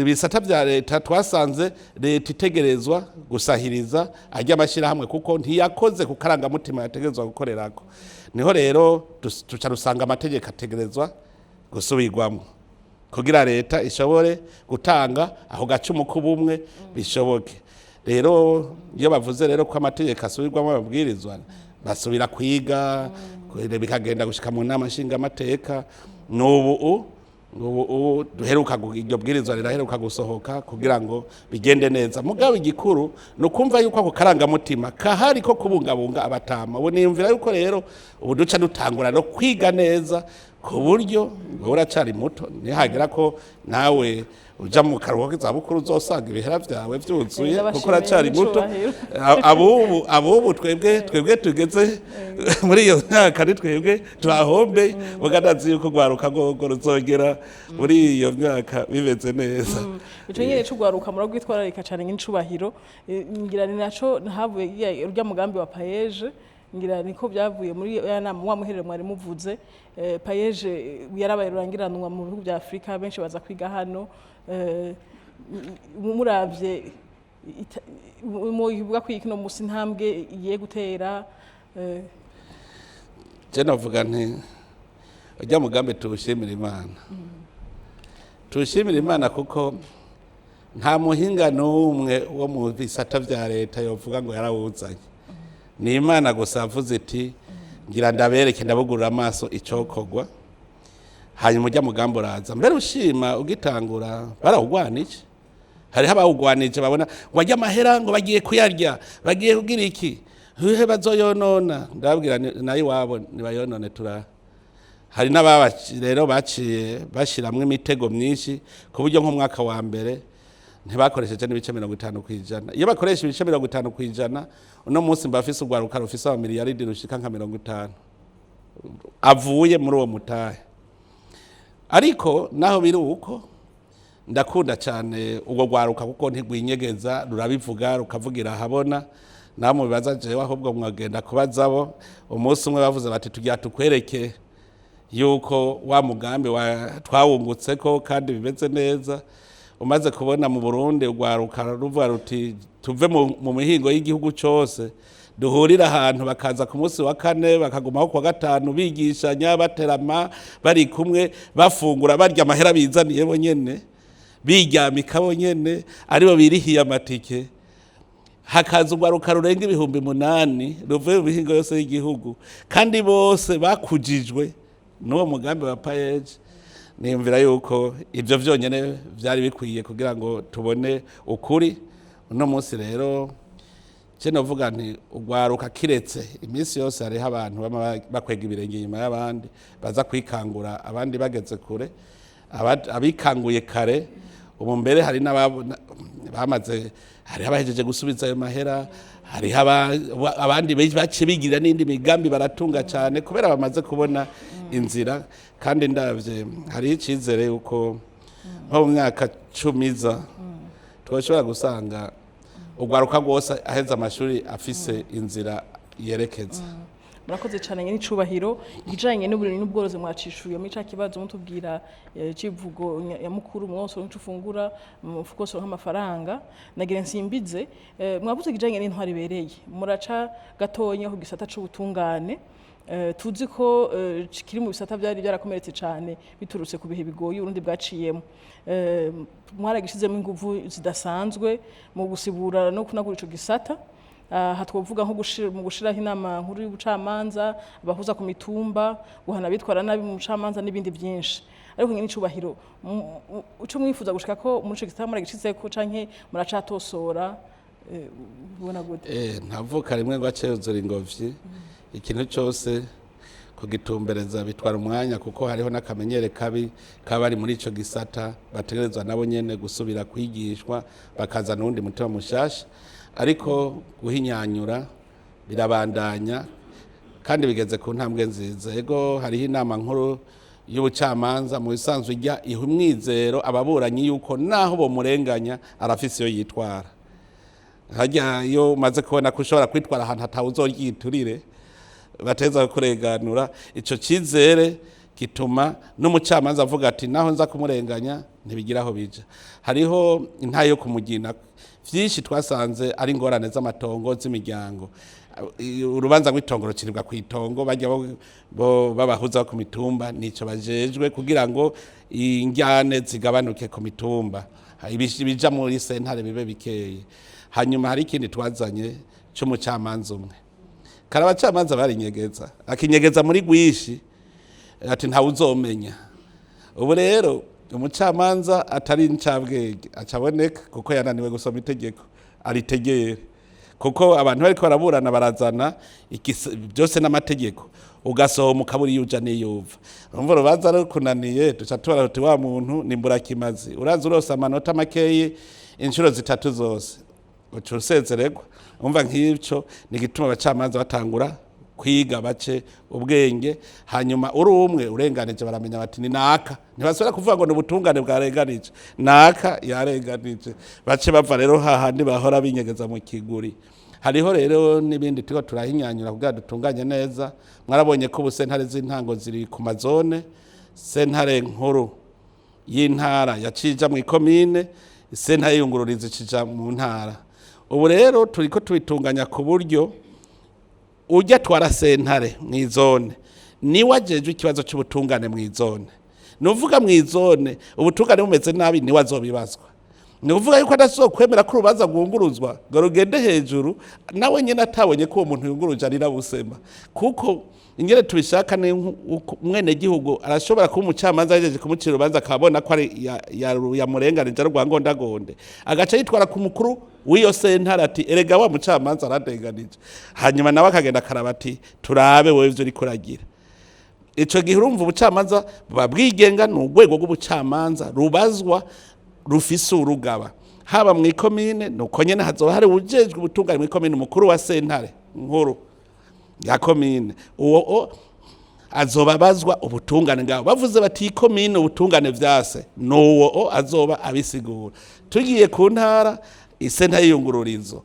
ibisata bya leta, twasanze leta itegerezwa gusahiriza ajya amashyirahamwe, kuko ntiyakoze ku karangamutima yategerezwa gukorerako. Niho rero tuca rusanga amategeko ategerezwa gusubirwamo kugira leta ishobore gutanga aho gacumu k'ubumwe bishoboke. Rero iyo bavuze rero ko amategeko asubirwamo, amabwirizwa basubira kwiga. Bikagenda gushika mu nama nshingamateka. N'ubu ubu duheruka iryo bwirizwa riraheruka gusohoka kugira ngo bigende neza. Mugabo igikuru ni ukumva yuko ako karangamutima kahari ko kubungabunga abatama. Ubu niyumvira yuko rero ubu duca dutangura no kwiga neza, ku buryo wowe uracari muto, nihagera ko nawe uja mu karuhuko k'izabukuru uzosanga ibihera vyawe vyuzuye, kuko uracari muto. N'icubahiro. Abubu twebwe tugeze muri iyo myaka, ni twebwe turahombeye. Muga ndazi yuko rwaruka rwogo ruzogera muri iyo myaka bimeze neza. Ico nyene c'ugwaruka muragwitwararika cane nk'icubahiro. Ngira ni naco havuye urya mugambi wa PAEEJ. Ngira niko byavuye muri ya nama wa muherero mwari muvuze. PAEEJ yarabaye rurangiranwa mu bihugu bya Afrika, benshi baza kwiga hano. Muravye mubivuga ko kino musi intambwe igiye gutera Je navuga nti ujya mugambi tuwushimira Imana, tuwushimira Imana, kuko nta muhinga n'umwe wo mu bisata vya leta yovuga ngo yarawuzanye. Ni Imana gusa yavuze iti: "Ngira ndabereke, ndabugurura amaso icokorwa." Hanyuma ujya mugambi uraza. Mbere ushima ugitangura barawugwanije, hariho abawugwanije babona ngo ajye amahera, ngo bagiye kuyarya, bagiye kugira iki, hehe bazoyonona. Ndababwira nayo iwabo nibayonone. Tura hari n'ababa rero baciye bashiramwo imitego myinshi, ku buryo nk'umwaka wa mbere ntibakoresheje n'ibice 50%. Iyo bakoresha ibice 50%, uno munsi mba afise urwaruka rufise amamiliyaridi rushika nka 50 avuye muri uwo mutahe. Ariko naho biri uko, ndakunda cyane ubwo rwaruka, kuko ntigwinyegeza, rurabivuga, rukavugira ahabona. Namwe bibaza jewe, ahubwo mwagenda kubazabo. Umunsi umwe bavuze bati: "Tugira tukwereke yuko wa mugambi wa twawungutse ko kandi bimeze neza." Umaze kubona mu Burundi urwaruka ruvuga ruti: "Tuve mu mihingo y'igihugu cyose, duhurire ahantu," bakaza ku munsi wa kane, bakagumaho ku wa gatanu, bigishanya, baterama, bari kumwe, bafungura, barya amahera bizaniye bo nyene, biryamika bo nyene, aribo birihiye amatike, hakaza urwaruka rurenga 8000 ruvuye mu mihingo yose y'igihugu, kandi bose bakujijwe n'uwo mugambi wa PAEEJ, niyumvira yuko ibyo byonyine byari bikwiye kugira ngo tubone ukuri. Uno munsi rero je novuga nti urwaruka, kiretse iminsi yose hariho abantu bama bakwega ibirenge inyuma y'abandi, baza kwikangura abandi bageze kure. Abikanguye kare, ubu mbere hari bamaze, hariho abahejeje gusubiza ayo mahera, hariho abandi baciye bigirira n'indi migambi, baratunga cyane kubera bamaze kubona inzira. Kandi ndavye hariho icyizere yuko nko mu myaka 10 iza twashobora gusanga urwaruka rwose aheze amashuri afise inzira yerekeza. Murakoze cyane nyine icubahiro. Ikijanye n'uburimyi n'ubworozi mwacishuye muri ca kibazo mutubwira, civugo ya mukuru mwose nico ufungura mu mufuko wose nk'amafaranga. Nagira nsimbize, mwavuze ikijanye n'intwari ibereye, muraca gatonya ku gisata c'ubutungane. Tuzi ko kiri mu bisata byari byarakomeretse cyane biturutse ku bihe bigoye Uburundi bwaciyemo. Mwaragishizemo inguvu zidasanzwe mu gusibura no kunagura ico gisata. Aha twovuga nko mu gushiraho inama nkuru y'ubucamanza, abahuza ku mitumba, guhana abitwara nabi mu bucamanza n'ibindi byinshi. Ariko nyine icubahiro, ico mwifuza gushika ko muri ico gisata muragishizeko canke muracatosora, ubona gute? Ntavuka rimwe ngo ace yuzura ingobyi. Ikintu cyose kugitumbereza bitwara umwanya, kuko hariho n'akamenyere kabi kaba bari muri ico gisata, bategerezwa nabo nyene gusubira kwigishwa, bakazana uwundi mutima mushasha. Ariko guhinyanyura birabandanya kandi bigeze ku ntambwe nziza. Ego, hariho inama nkuru y'ubucamanza. Mu bisanzwe ijya iha umwizero ababuranyi yuko naho bomurenganya arafise iyo yitwara. Harya iyo umaze kubona ko ushobora kwitwara ahantu atawuzoryiturire, bateza kurenganura, ico cizere gituma n'umucamanza avuga ati: "Naho nza kumurenganya ntibigira aho bija." Hariho intayo yo kumugina. Vyinshi twasanze ari ingorane z'amatongo, z'imiryango. Urubanza rw'itongo ruciribwa ku itongo, bajya bo babahuza ku mitumba, nico bajejwe kugira ngo injyane zigabanuke ku mitumba, ibija muri sentare bibe bikeye. Hanyuma hari ikindi twazanye c'umucamanza umwe. Kare abacamanza barinyegeza, akinyegeza muri gwishi ati ntawe uzomenya. Ubu rero umucamanza atari incabwenge acaboneka kuko yananiwe gusoma itegeko aritegere, kuko abantu bariko baraburana barazana byose n'amategeko, ugasoma ukabura iyo uja n'iyo uva. Urumva urubanza rukunaniye, duca tubara tuti wa muntu ni mburakimazi. Uraza urose amanota makeyi inshuro zitatu zose, uca usezererwa. Umva, nk'ivyo ni igituma abacamanza batangura kwiga bace ubwenge. Hanyuma uri umwe urenganije, baramenya bati ni naka. Ntibasubira kuvuga ngo ni ubutungane bwarenganije, naka yarenganije. Bace bava rero hahandi bahora binyegeza mu kiguri. Hariho rero n'ibindi turiko turahinyanyura kugira dutunganye neza. Mwarabonye ko ubu sentare z'intango ziri ku mazone, sentare nkuru y'intara yacija mu ikomine, sentare y'iyungururizo icija mu ntara. Ubu rero turiko tubitunganya ku buryo ujya twara sentare mw'izone niwe ajejwe ikibazo c'ubutungane mw'izone. Ni uvuga mw'izone ubutungane bumeze nabi, niwe azobibazwa. Ni uvuga yuko adasokwemera ko urubanza rwunguruzwa ngo rugende hejuru nawe nyene atabonye ko uwo muntu yunguruje arira busema. Kuko ingene tubishaka ni umwenegihugu arashobora kuba umucamanza yajeje kumucira urubanza, akabona ko ari yamurenganije, ari rwangondagonde, agaca yitwara ku mukuru w'iyo sentare ati erega wa mucamanza ararenganije. Hanyuma nawe akagenda akaraba ati turabe wewe ivyo uriko uragira. Ico gihe urumva ubucamanza buba bwigenga. Ni urwego rw'ubucamanza rubazwa, rufise urugaba. Haba mu ikomine nuko nyene, hazoba hari ujejwe ubutungane mu ikomine, umukuru wa sentare nkuru ya komine. Uwo azoba abazwa ubutungane ngaho. Bavuze bati ikomine ubutungane vyase, nuwo azoba abisigura. Tugiye ku ntara, isentare y'iyungururizo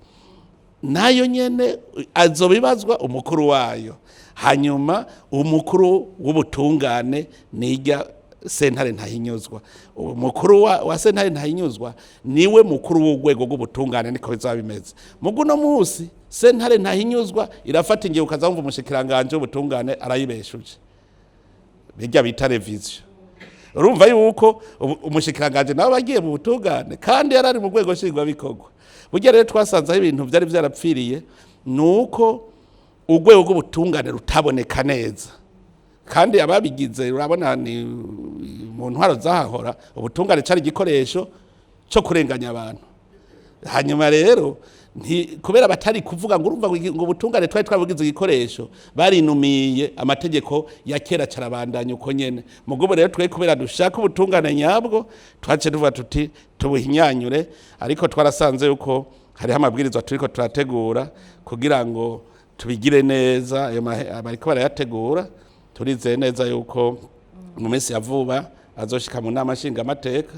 nayo nyene azobibazwa umukuru wayo. Hanyuma umukuru w'ubutungane nijya sentare ntahinyuzwa. Umukuru wa sentare ntahinyuzwa niwe mukuru w'urwego rw'ubutungane, niko bizaba bimeze. Muguno munsi sentare ntahinyuzwa irafata ingingo, ukaza wumva umushikiranganje w'ubutungane arayibeshuje, bijya bita révision. Urumva yuko umushikiranganje nawe bagiye mu butungane kandi yarari mu rwego nshingwabikorwa. Burya rero twasanze aho ibintu byari byarapfiriye ni uko urwego rw'ubutungane rutaboneka neza. Kandi ababigize, urabona ni mu ntwaro zahahora, ubutungane cari igikoresho cyo kurenganya abantu. Hanyuma rero kubera batari kuvuga ngo urumva ngo ubutungane twari twabugize igikoresho, barinumiye amategeko ya kera, carabandanya uko nyene. Mugubu rero twe kubera dushaka ubutungane nyabwo, twace tuvuga tuti tubuhinyanyure. Ariko twarasanze yuko hariho amabwirizwa turiko turategura kugira ngo tubigire neza. Ayo bariko barayategura, turizeye neza yuko mu minsi ya vuba azoshika mu nama nshingamateka.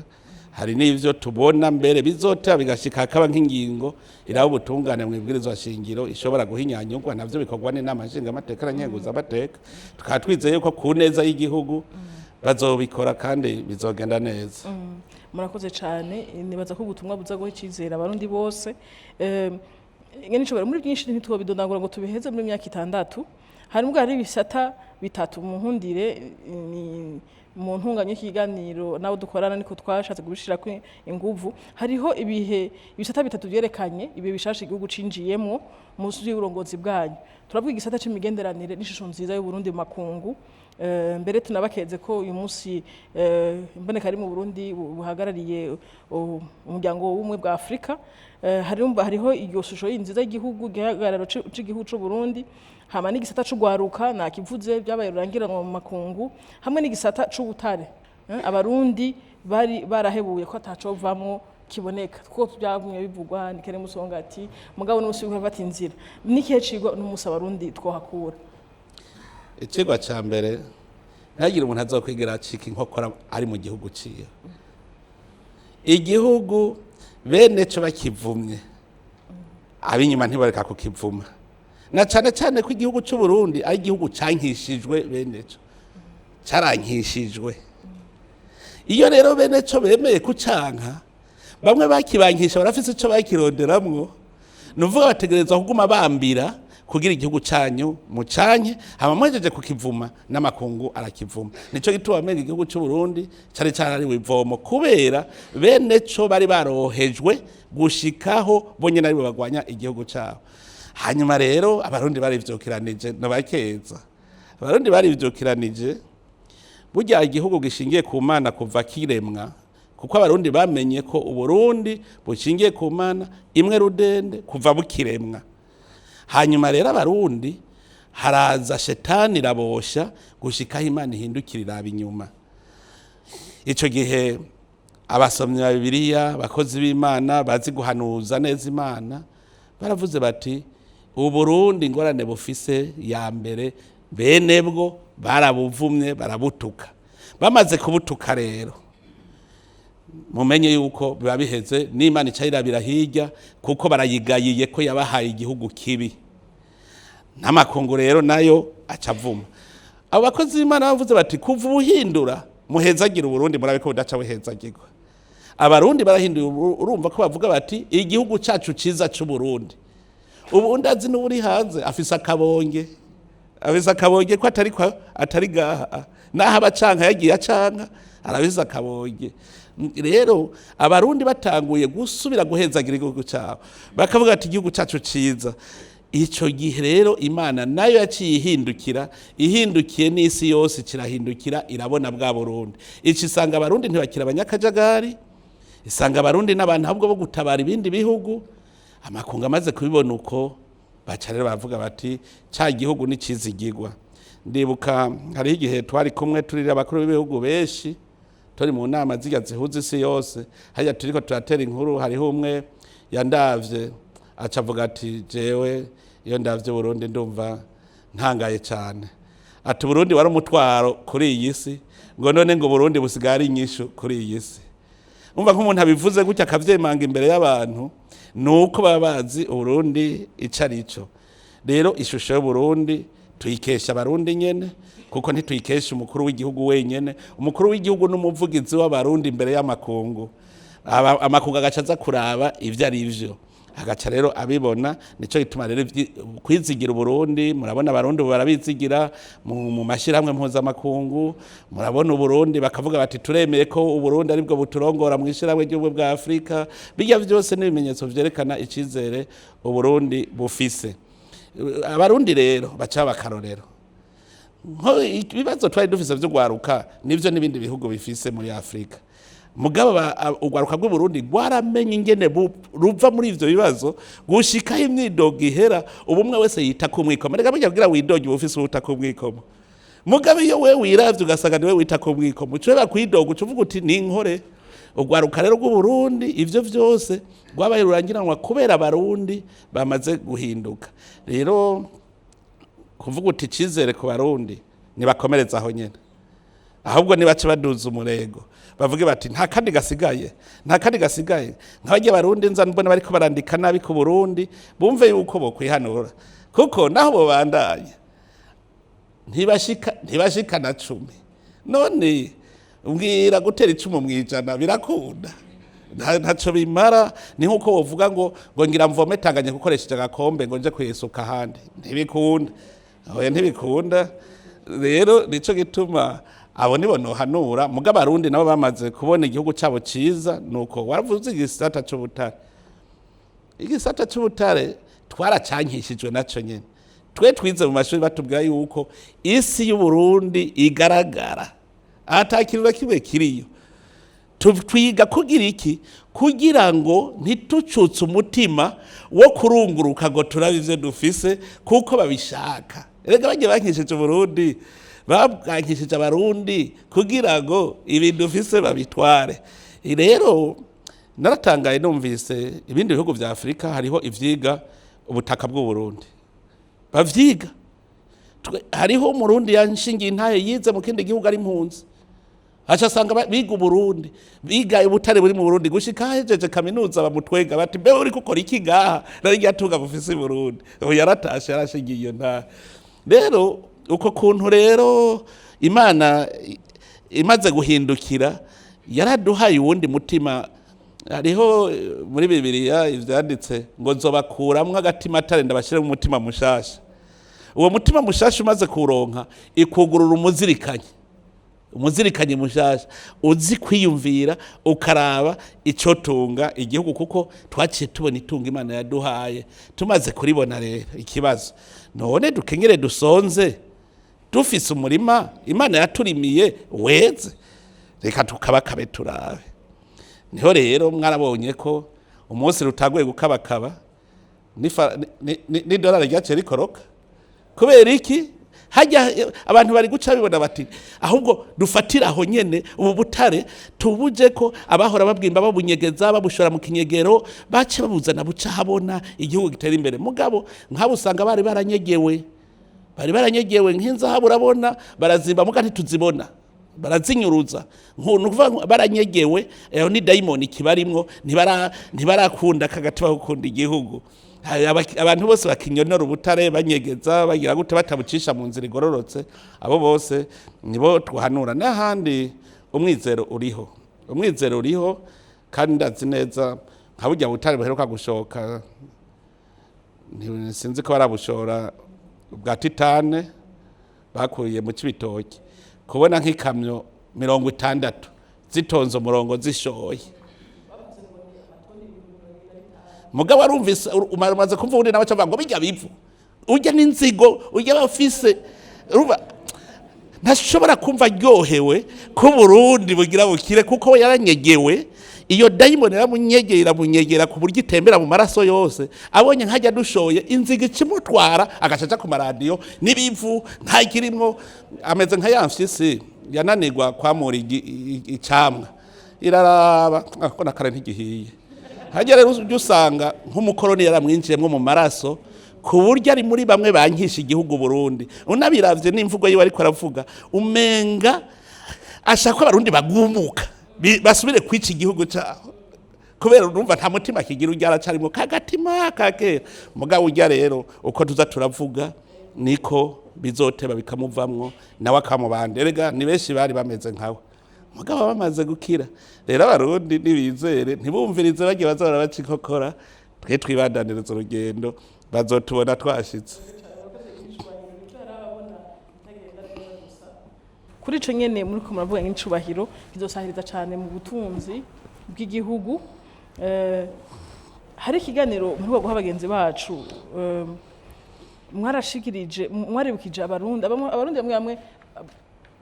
Hari n'ivyo tubona mbere bizotera bigashika hakaba nk'ingingo iraba ubutungane mu ibwirizwa shingiro ishobora guhinyanyurwa. Navyo bikorwa n'inama nshingamateka na nkenguzamateka. Tukaba twizeye yuko ku neza y'igihugu bazobikora kandi bizogenda neza. Murakoze cyane. Nibaza ko ubutumwa buza guha icyizere Abarundi bose. Ngene nshobora muri byinshi ntitwobidondagura ngo tubiheze muri myaka 6. Harimo hari ibisata bitatu. Mu nkundire, ni mu ntunganya y'ikiganiro nawe dukorana, niko twashatse kubishira ko inguvu. Hariho ibihe ibisata bitatu byerekanye ibihe bishasha igihugu cinjiyemwo munsi y'uburongozi bwanyu. Turavuga igisata c'imigenderanire n'ishusho nziza y'Uburundi mu makungu. Mbere tunabakeze ko uyu munsi imboneka ari mu Burundi buhagarariye umuryango w'ubumwe bwa Afrika. Hariho iyo shusho nziza y'igihugu, igihagararo c'igihugu c'u Burundi, hama n'igisata c'ugwaruka nakivuze byabaye rurangiranwa mu makungu, hamwe n'igisata c'ubutare. Abarundi bari barahebuye ko atacovamwo kiboneka, kuko byagumye bivugwa ni kere musongati, mugabo n'umunsi w'ifata inzira. N'ikihe cigwa n'umunsi Abarundi twohakura? Icigwa ca mbere, ntihagire umuntu azokwigera acika inkokora ari mu gihugu ciwe. Igihugu bene co bakivumye, ab'inyuma ntibareka kukivuma, na cane cane ko igihugu c'u Burundi ari igihugu cankishijwe, bene co carankishijwe. Iyo rero bene co bemeye kucanka, bamwe bakibankisha barafise ico bakironderamwo. Nuvuga bategerezwa kuguma bambira kugira igihugu canyu mucanke, hama muhejeje kukivuma n'amakungu arakivuma. Nico gituma wamenga igihugu c'u Burundi cari carariwe ivomo, kubera bene co bari barohejwe gushikaho bo nyene aribo bagwanya igihugu cabo. Hanyuma rero Abarundi barivyokiranije, nabakeza Abarundi barivyokiranije. Burya igihugu gishingiye ku Mana kuva kiremwa, kuko Abarundi bamenye ko Uburundi bushingiye ku Mana imwe rudende kuva bukiremwa. Hanyuma rero Abarundi haraza shetani irabosha gushikaho Imana ihindukira iraba inyuma. Ico gihe abasomyi ba Bibiliya, abakozi b'Imana bazi guhanuza neza Imana, baravuze bati: "Uburundi ingorane bufise ya mbere, bene bwo barabuvumye, barabutuka." Bamaze kubutuka rero, mumenye yuko biba biheze, n'Imana ica yirabira hirya, kuko barayigayiye ko yabahaye igihugu kibi. N'amakungu rero nayo aca avuma. Abo bakozi b'Imana bavuze bati: "Kuva ubuhindura muhezagira Uburundi, murabe ko budaca buhezagirwa." Abarundi barahinduye. Urumva ko bavuga bati: "Igihugu cacu ciza c'Uburundi." Ubu ndazi n'uri hanze afise akabonge, afise akabonge ko atari kwa atari gaha, naho abacanka yagiye acanka, arabise akabonge. Rero Abarundi batanguye gusubira guhezagira igihugu cabo, bakavuga ati: "Igihugu cacu ciza." Ico gihe rero Imana nayo yaciye ihindukira, ihindukiye n'isi yose kirahindukira, irabona bwa Burundi, ici isanga Abarundi ntibakira abanyakajagari, isanga Abarundi n'abantu ahubwo bo gutabara ibindi bihugu. Amakungu amaze kubibona uko, baca rero baravuga bati: "Ca gihugu ni cizigirwa." Ndibuka hariho igihe twari kumwe turira abakuru b'ibihugu benshi, turi mu nama zirya zihuza isi yose, hariya turiko turatera inkuru, hariho umwe yandavye aca avuga ati: "Jewe iyo ndavye Burundi ndumva ntangaye cane." Ati: "Burundi wari umutwaro kuri iyi si," ngo none ngo Burundi busigaye ari inyishu kuri iyi si. Umva, nk'umuntu abivuze gutya akavyemanga imbere y'abantu, nuko baba bazi Uburundi ico ari cyo. Rero ishusho y'Uburundi tuyikesha Abarundi nyene, kuko ntituyikesha umukuru w'igihugu wenyene. Umukuru w'igihugu n'umuvugizi w'Abarundi imbere y'amakungu. Amakungu agaca aza kuraba ivyo ari vyo, agaca rero abibona. Nico gituma rero kwizigira Uburundi, murabona Abarundi ubu barabizigira mu mashyirahamwe mpuzamakungu. Murabona Uburundi bakavuga bati: "Turemeye ko Uburundi aribwo buturongora mu ishyirahamwe ry'ubumwe bwa Afurika." Bijya byose n'ibimenyetso vyerekana icizere Uburundi bufise. Abarundi rero baca bakarorero nko ibibazo twari dufise vy'ugwaruka nivyo n'ibindi bihugu bifise muri Afurika. Mugabo ugwaruka bw'Uburundi rwaramenye ingene ruva muri ivyo bibazo gushikaho imyidogo ihera, ubumwe wese yita ku mwikomo. Reka burya kugira widoge uba ufise uwuta ku mwikomo. Mugabo iyo we wiravye ugasanga niwe wita ku mwikomo, ucureba kwidoga, uca uvuga uti: "Ninkore." Ugwaruka rero rw'Uburundi ivyo vyose rwabaye rurangiranwa kubera Abarundi bamaze guhinduka. Rero kuvuga uti icizere ku Barundi, nibakomereza aho nyene, ahubwo nibace baduza umurego, bavuge bati: "Nta kandi gasigaye, nta kandi gasigaye." Nk'abarya Barundi nza mbona bariko barandika nabi ku Burundi, bumve yuko bokwihanura, kuko naho bobandanya ntibashika na 10. None mbwira, gutera icumu mw'ijana birakunda? Ntaco bimara. Ni nkuko wovuga ngo ngira mvome Tanganyika gukoresheje agakombe ngo nje kuyisuka ahandi. Ntibikunda, oya, ntibikunda. Rero nico gituma abo nibo nohanura. Muga Abarundi nabo bamaze kubona igihugu cabo ciza. Nuko waravuze igisata c'ubutare, igisata c'ubutare twaracankishijwe naco nyene. Twe twize mu mashuri batubwira yuko isi y'Uburundi igaragara ata kintu na kimwe kiriyo. Twiga kugira iki? Kugira ngo ntitucutse umutima wo kurunguruka ngo turabe ivyo dufise, kuko babishaka. Erega bagiye bankishije Uburundi, babwankishije Abarundi kugira ngo ibintu dufise babitware. Rero naratangaye numvise ibindi bihugu vya Afurika hariho ivyiga ubutaka bw'Uburundi bavyiga. Hariho Umurundi yanshingiye intahe yize mu kindi gihugu ari impunzi, aca asanga biga Uburundi, biga ubutare buri mu Burundi, gushika ahejeje kaminuza bamutwenga bati: "Mbe uriko ukora iki ngaha nari ryatunga bufise i Burundi?" Ubu yaratashe, yarashingiye iyo ntahe. Rero uko kuntu rero Imana imaze guhindukira yaraduhaye uwundi mutima. Hariho muri Bibiliya ivyanditse ngo: "Nzobakuramwo agatima atare, ndabashiremo umutima mushasha." Uwo mutima mushasha umaze kuwuronka, ikugurura umuzirikanyi. Umuzirikanyi mushasha uzi kwiyumvira, ukaraba ico tunga igihugu, kuko twaciye tubona itunga Imana yaduhaye. Tumaze kuribona rero, ikibazo none dukenyere dusonze dufise umurima Imana yaturimiye weze? Reka tukabakabe turabe. Niho rero mwarabonye ko umunsi rutaguye gukabakaba n'idolari ryaciye rikoroka. Kubera iki? Hajya abantu bari guca bibona bati ahubwo dufatire aho nyene ubu butare, tubuje ko abahora babwimba, babunyegeza, babushora mu kinyegero, bace babuzana buca habona, igihugu gitera imbere. Mugabo nk'abo usanga bari baranyegewe, bari baranyegewe nk'inzahabu. Urabona barazimba, muga ntituzibona, barazinyuruza. Ni ukuvuga ngo baranyegewe. Ayo ni dayimoni kibarimwo, ntibarakunda kagatima gukunda igihugu. Hari abantu bose bakinyonora ubutare, banyegeza, bagira gute, batabucisha mu nzira igororotse. Abo bose nibo twahanura. N'ahandi umwizero uriho, umwizero uriho, kandi ndazi neza nka burya butare buheruka gushoka, sinzi ko barabushora, bwa titane bakuye mu Cibitoki, kubona nk'ikamyo 60 zitonze umurongo zishoye. Mugabo arumvise, umaze kumva uwundi nawe acavuga ngo bijya bivu, urya n'inzigo, urya bafise. Urumva ntashobora kumva aryohewe ko Burundi bugira bukire, kuko we yaranyegewe. Iyo dayimoni iramunyegera, iramunyegera ku buryo itembera mu maraso yose. Abonye nkajya dushoye, inzigo ikimutwara, agaca aja ku maradiyo n'ibivu ntakirimwo. Ameze nka ya mfyisi yananirwa kwamura icamwa, iraraba ko na kare ntigihiye. Hajya rero ujya usanga nk'umukoroni yaramwinjiyemwo mu maraso, ku buryo ari muri bamwe bankisha igihugu Burundi. Unabiravye n'imvugo yiwe ariko aravuga, umenga ashaka ko Abarundi bagumuka, basubire kwica igihugu cyabo, kubera urumva nta mutima kigira. Urya aracarimo kagatima ka kera. Mugabo urya rero, uko tuza turavuga niko bizoteba bikamuvamwo, nawe akamubanda. Erega ni benshi bari bameze nkawe, mugabo bamaze gukira. Rero Abarundi ntibizere, ntibumvirize bagiye baza barabaca inkokora. Twe twibandaniriza urugendo, bazotubona twashitse. Kuri ico nyene muriko muravuga, nk'icubahiro kizosahiriza cane mu butunzi bw'igihugu. Hari ikiganiro muheruka guha bagenzi bacu, mwarashikirije, mwaribukije Abarundi, Abarundi bamwe bamwe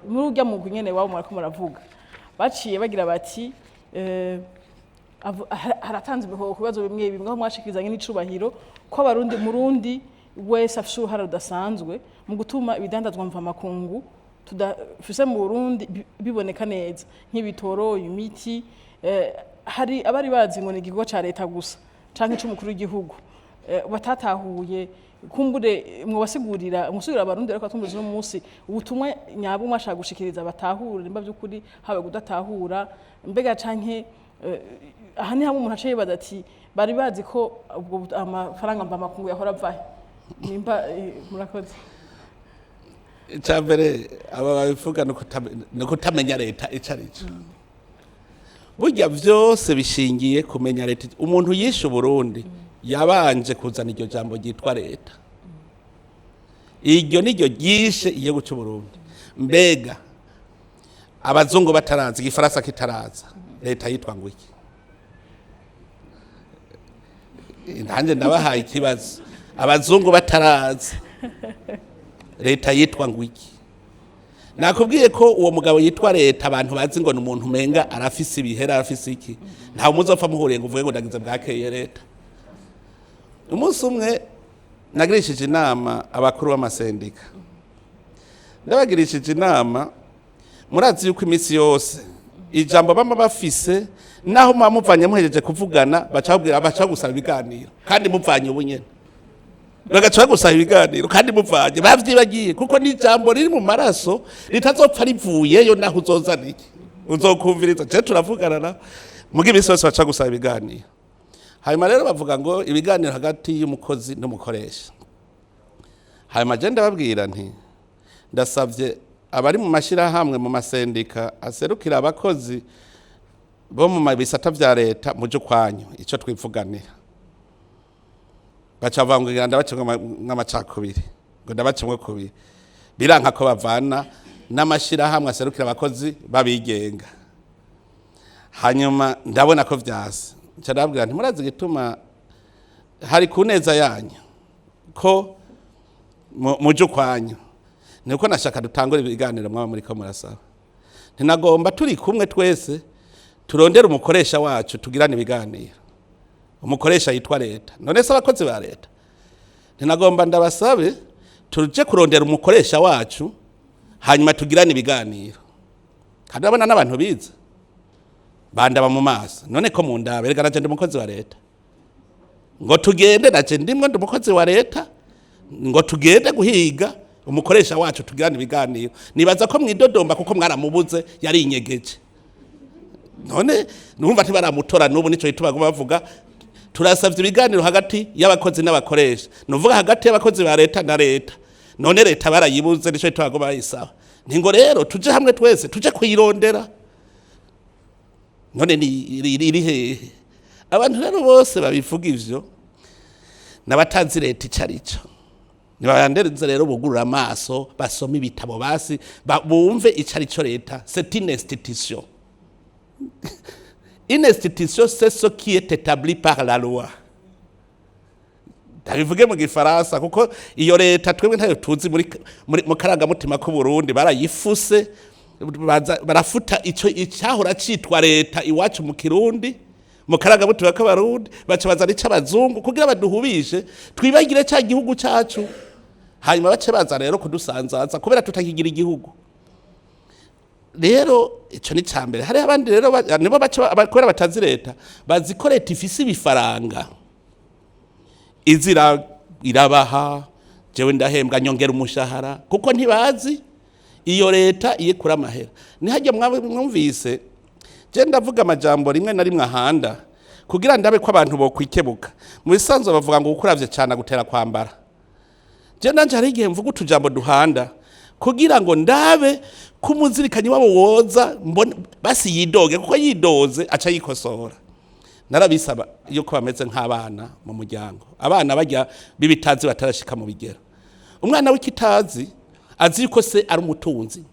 muri urya mugwi nyene wabo mwariko muravuga, baciye bagira bati haratanze imihoho ku bibazo bimwe bimwe, aho mwashikirizanye n'icubahiro ko Abarundi, Murundi wese afise uruhara rudasanzwe mu gutuma ibidandazwa mvamakungu tudafise mu Burundi biboneka neza, nk'ibitoro, imiti. Hari abari bazi ngo ni igikorwa ca leta gusa canke c'umukuru w'igihugu, batatahuye. Kumbure mwobasigurira, musigurira Abarundi ariko batumvise uno munsi ubutumwa nyabwo mwashaka gushikiriza, batahure nimba by'ukuri habe kudatahura. Mbega canke aha ni hamwe umuntu aca yibaza ati bari bazi ko ubwo amafaranga mvamakungu yahora avahe? Nimba murakoze. Icya mbere aba babivuga ni ukutamenya leta ico ari cyo. Burya byose bishingiye kumenya leta. Umuntu yishe Uburundi yabanje kuzana iryo jambo ryitwa leta. Iryo niryo ryishe igihugu cy'Uburundi. Mbega abazungu bataraza, Igifaransa kitaraza, leta yitwa ngo iki? Nanjye ndabahaye ikibazo: abazungu bataraza, leta yitwa ngo iki? Nakubwiye ko uwo mugabo yitwa leta, abantu bazi ngo ni umuntu umenga arafise ibihera, arafise iki. Ntawe muzopfa muhuriye ngo uvuge ngo ndagize bwakeye leta. Umunsi umwe nagirishije inama abakuru b'amasendika, ndabagirishije inama. Murazi yuko iminsi yose ijambo bama bafise, naho muba muvanye muhejeje kuvugana, baca babwira, baca gusaba ibiganiro kandi muvanye. Ubu nyene bagaca bagusaba ibiganiro kandi muvanye, bavyibagiye, kuko ni ijambo riri mu maraso ritazopfa rivuyeyo. Naho uzozana iki, uzokumviriza je turavugana na muga iminsi yose baca gusaba ibiganiro. Hanyuma rero bavuga ngo ibiganiro hagati y'umukozi n'umukoresha. Hanyuma je ndababwira nti ndasabye abari mu mashyirahamwe, mu masendika aserukira abakozi bo mu bisata vya leta, muje ukwanyu ico twivuganira. Baca bavuga ngo ngira ndabacemwo nk'amacakubiri, ngo ndabacemwo kubiri. Biranka ko bavana. N'amashyirahamwe aserukira abakozi babigenga. Hanyuma ndabona ko vyase, nca ndababwira nti: "Murazi igituma? Hari ku neza yanyu ko muje ukwanyu, niko nashaka dutangure ibiganiro mwaba muriko murasaba. Ntinagomba turi kumwe twese turondere umukoresha wacu, tugirane ibiganiro, umukoresha yitwa leta. None se abakozi ba leta, ntinagomba ndabasabe tuje kurondera umukoresha wacu, hanyuma tugirane ibiganiro." Kandi urabona n'abantu bize bandaba mu maso: "None ko mu ndaba? Erega naje ndi umukozi wa leta." Ngo tugende, naje ndimwo, ndi umukozi wa leta, ngo tugende guhiga umukoresha wacu tugirane ibiganiro. Nibaza ko mwidodomba kuko mwaramubuze, yari inyegeje. None numva ntibaramutora n'ubu. Nico gituma baguma bavuga: "Turasavye ibiganiro hagati y'abakozi n'abakoresha," nuvuga hagati y'abakozi ba leta na leta. None leta barayibuze, nico gituma baguma bayisaba. Ntingo rero tuje hamwe twese, tuje kuyirondera. None ni iri hehe? Abantu rero bose babivuga ivyo n'abatazi leta ico arico. Nibabandereze rero bugurura amaso, basome ibitabo, basi bumve ico arico leta. C'est une institution. Une institution, c'est ce qui est établi par la loi. Ndabivuge mu Gifaransa kuko iyo leta twebwe ntayo tuzi. Muri mu karangamutima k'u Burundi barayifuse, barafuta ico icyahora citwa leta iwacu mu Kirundi, mu karangamutima k'Abarundi, baca bazana ic'abazungu kugira baduhubishe, twibagire ca gihugu cacu, hanyuma bace baza rero kudusanzaza kubera tutakigira igihugu. Rero ico ni cambere. Hariho abandi rero nibo baca kubera batazi leta, bazi ko leta ifise ibifaranga izira irabaha. "Jewe ndahembwa, nyongera umushahara," kuko ntibazi iyo leta iyikura amahera. Nihajya mwumvise je ndavuga amajambo rimwe na rimwe ahanda kugira ndabe ko abantu bokwikebuka. Mu bisanzwe bavuga ngo ukuravye cyane gutera kwambara. Je nanje hari igihe mvuga utujambo duhanda kugira ngo ndabe ko umuzirikanyi wabo woza, mbone basi yidoge, kuko yidoze aca yikosora. Narabisaba yuko bameze nk'abana mu muryango, abana bajya b'ibitazi batarashika mu bigero. Umwana w'ikitazi azi yuko se ari umutunzi.